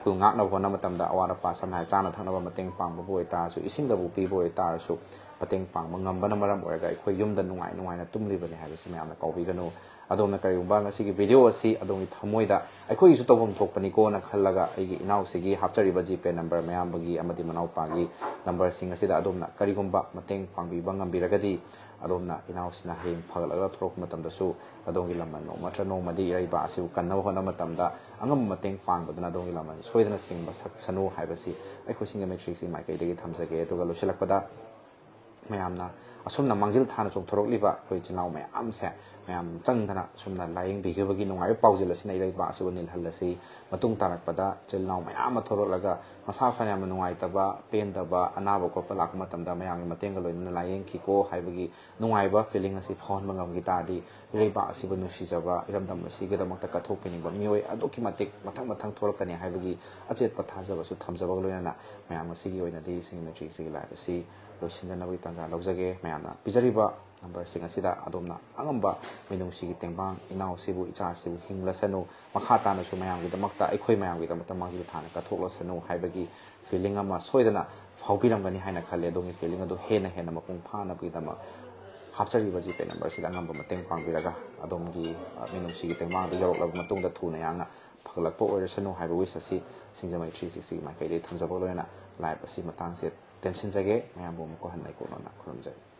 ꯈꯨꯜ ꯉꯥꯛꯅꯕ ꯍꯣꯠꯅꯕ ꯃꯇꯝꯗ ꯑꯋꯥꯠ ꯑꯄꯥ, ꯁꯝꯅ ꯍꯥꯏꯔꯕ ꯆꯥꯅ ꯊꯛꯅꯕ ꯃꯇꯦꯡ ꯄꯥꯡꯕꯕꯨ ꯑꯣꯏꯇꯥꯔꯁꯨ, ꯏꯁꯤꯡꯗꯕꯨ ꯄꯤꯕ ꯑꯣꯏꯇꯥꯔꯁꯨ, ꯃꯇꯦꯡ ꯄꯥꯡꯕ ꯉꯝꯕꯅ ꯃꯔꯝ ꯑꯣꯏꯔꯒ ꯑꯩꯈꯣꯏ ꯌꯨꯝꯗ ꯅꯨꯡꯉꯥꯏ ꯅꯨꯡꯉꯥꯏꯅ ꯇꯨꯝꯂꯤꯕꯅꯤ ꯍꯥꯏꯕꯁꯤ ꯃꯌꯥꯝꯅ ꯀꯥꯎꯕꯤꯒꯅꯨ꯫ ꯑꯗꯣꯝꯅ ꯀꯔꯤꯒꯨꯝꯕ ꯉꯁꯤꯒꯤ video ꯑꯁꯤ ꯑꯗꯣꯝꯒꯤ ꯊꯃꯣꯏꯗ ꯑꯩꯈꯣꯏꯒꯤꯁꯨ ꯇꯧꯐꯝ ꯊꯣꯛꯄꯅꯤꯀꯣꯅ ꯈꯜꯂꯒ, ꯑꯩꯒꯤ ꯏꯅꯥꯎꯁꯤꯒꯤ ꯍꯥꯞꯆꯔꯤꯕ GPay number, ꯃꯌꯥꯝꯕꯒꯤ ꯑꯃꯗꯤ ꯃꯅꯥꯎꯄꯥꯒꯤ numberꯁꯤꯡ ꯑꯁꯤꯗ ꯑꯗꯣꯝꯅ ꯀꯔꯤꯒꯨꯝꯕ ꯃꯇꯦꯡ ꯄꯥꯡꯕꯤꯕ ꯉꯝꯕꯤꯔꯒꯗꯤ, ꯑꯗꯣꯝꯅ ꯏꯅꯥꯎꯁꯤꯅ ꯍꯌꯦꯡ ꯐꯒꯠꯂꯒ ꯊꯣꯔꯛꯄ ꯃꯇꯝꯗꯁꯨ ꯑꯗꯣꯝꯒꯤ ꯂꯃꯟ ꯅꯣꯡꯃ ꯅꯠꯇ꯭ꯔ ꯅꯣꯡꯃꯗꯤ ꯏꯔꯩꯕꯥꯛ ꯑꯁꯤꯕꯨ ꯀꯟꯅꯕ ꯍꯣꯠꯅꯕ ꯃꯇꯝꯗ ꯑꯉꯝꯕ ꯃꯇꯦꯡ ꯄꯥꯡꯕꯗꯨꯅ ꯑꯗꯣꯝꯒꯤ ꯂꯃꯟ ꯁꯣꯏꯗꯅ ꯁꯤꯡꯕ ꯁꯛꯁꯅꯨ ꯍꯥꯏꯕꯁꯤ ꯑꯩꯈꯣꯏ ꯁꯤꯡꯖꯃꯩ ꯊ꯭ꯔꯤꯁꯤ ꯃꯥꯏꯀꯩꯗꯒꯤ ꯊꯝꯖꯒꯦ꯫ ꯑꯗꯨꯒ ꯂꯣꯏꯁꯤꯜꯂꯛꯄꯗ, ꯃꯌꯥꯝꯅ ꯑꯁꯨꯝꯅ ꯃꯥꯡꯖꯤꯜ ꯊꯥꯅ ꯆꯣꯡꯊꯣꯔꯛꯂꯤꯕ ꯑꯩꯈꯣꯏ ꯏꯆꯤꯜ ꯏꯅꯥꯎ ꯃꯌꯥꯝꯁꯦ, ꯃꯌꯥꯝ ꯆꯪꯗꯅ ꯑꯁꯨꯝꯅ ꯂꯥꯏꯌꯦꯡꯕꯤꯈꯤꯕꯒꯤ ꯅꯨꯡꯉꯥꯏꯕ ꯄꯥꯎꯖꯦꯜ ꯑꯁꯤꯅ ꯏꯔꯩꯕꯥꯛ ꯑꯁꯤꯕꯨ ꯅꯤꯜꯍꯜꯂꯁꯤ꯫ ꯃꯇꯨꯡ ꯇꯥꯔꯛꯄꯗ ꯏꯆꯤꯜ ꯏꯅꯥꯎ ꯃꯌꯥꯝ ꯑꯃ ꯊꯣꯔꯛꯂꯒ ꯃꯁꯥ ꯐꯅꯌꯥꯝꯅ ꯅꯨꯡꯉꯥꯏꯇꯕ, ꯄꯦꯟꯗꯕ, ꯑꯅꯥꯕ ꯈꯣꯠꯄ ꯂꯥꯛꯄ ꯃꯇꯝꯗ ꯃꯌꯥꯝꯒꯤ ꯃꯇꯦꯡꯒ ꯂꯣꯏꯅꯅ ꯂꯥꯏꯌꯦꯡꯈꯤꯀꯣ ꯍꯥꯏꯕꯒꯤ ꯅꯨꯡꯉꯥꯏꯕ feeling ꯑꯁꯤ ꯐꯥꯎꯍꯟꯕ ꯉꯝꯈꯤ ꯇꯥꯔꯗꯤ, ꯏꯔꯩꯕꯥꯛ ꯑꯁꯤꯕꯨ ꯅꯨꯡꯁꯤꯖꯕ, ꯏꯔꯝꯗꯝ ꯑꯁꯤꯒꯤꯗꯃꯛꯇ ꯀꯠꯊꯣꯛꯄꯤꯅꯤꯡꯕ ꯃꯤꯑꯣꯏ ꯑꯗꯨꯛꯀꯤ ꯃꯇꯤꯛ ꯃꯊꯪ ꯃꯊꯪ ꯊꯣꯔꯛꯀꯅꯤ ꯍꯥꯏꯕꯒꯤ ꯑꯆꯦꯠꯄ ꯊꯥꯖꯕꯁꯨ ꯊꯝꯖꯕꯒ ꯂꯣꯏꯅꯅ, ꯃꯌꯥꯝ ꯉꯁꯤꯒꯤ ꯑꯣꯏꯅꯗꯤ ꯁꯤꯡꯖꯃꯩ ꯊ꯭ꯔꯤꯁꯤꯒꯤ live ꯑꯁꯤ ꯂꯣꯏꯁꯤꯟꯖꯅꯕꯒꯤ ꯇꯥꯟꯖꯥ ꯂꯧꯖꯒꯦ꯫ ꯃꯌꯥꯝꯅ ꯄꯤꯖꯔꯤꯕ numberꯁꯤꯡ ꯑꯁꯤꯗ ꯑꯗꯣꯝꯅ ꯑꯉꯝꯕ ꯃꯤꯅꯨꯡꯁꯤꯒꯤ ꯇꯦꯡꯕꯥꯡ, ꯏꯅꯥꯎꯁꯤꯕꯨ, ꯏꯆꯥꯁꯤꯕꯨ ꯍꯤꯡꯂꯁꯅꯨ, ꯃꯈꯥ ꯇꯥꯅꯁꯨ ꯃꯌꯥꯝꯒꯤꯗꯃꯛꯇ, ꯑꯩꯈꯣꯏ ꯃꯌꯥꯝꯒꯤꯗꯃꯛꯇ ꯃꯥꯡꯖꯤꯜ ꯊꯥꯅ ꯀꯠꯊꯣꯛꯂꯁꯅꯨ ꯍꯥꯏꯕꯒꯤ feeling ꯑꯃ ꯁꯣꯏꯗꯅ ꯐꯥꯎꯕꯤꯔꯝꯒꯅꯤ ꯍꯥꯏꯅ ꯈꯜꯂꯤ꯫ ꯑꯗꯣꯝꯒꯤ feeling ꯑꯗꯨ ꯍꯦꯟꯅ ꯍꯦꯟꯅ ꯃꯄꯨꯡ ꯐꯥꯅꯕꯒꯤꯗꯃꯛ ꯍꯥꯞꯆꯔꯤꯕ GPay numberꯁꯤꯗ ꯑꯉꯝꯕ ꯃꯇꯦꯡ ꯄꯥꯡꯕꯤꯔꯒ, ꯑꯗꯣꯝꯒꯤ, ꯑ, ꯃꯤꯅꯨꯡꯁꯤꯒꯤ ꯇꯦꯡꯕꯥꯡꯗꯨ ꯌꯧꯔꯛꯂꯕ ꯃꯇꯨꯡꯗ ꯊꯨꯅ ꯌꯥꯡꯅ ꯐꯒꯠꯂꯛꯄ ꯑꯣꯏꯔꯁꯅꯨ ꯍꯥꯏꯕ wish ꯑꯁꯤ ꯁꯤꯡꯖꯃꯩ ꯊ꯭ꯔꯤ ꯁꯤꯛꯁꯇꯤꯒꯤ ꯃꯥꯏꯀꯩꯗꯒꯤ ꯊꯝꯖꯕꯒ ꯂꯣꯏꯅꯅ live ꯑꯁꯤ ꯃꯇꯥꯡꯁꯤꯗ ꯇꯦꯟꯁꯤꯟꯖꯒꯦ꯫ ꯃꯌꯥꯝꯕꯨ ꯑꯃꯨꯛꯀ ꯍꯟꯅ ꯏꯀꯣꯛꯅꯅ ꯈꯨꯔꯨꯝꯖꯔꯤ꯫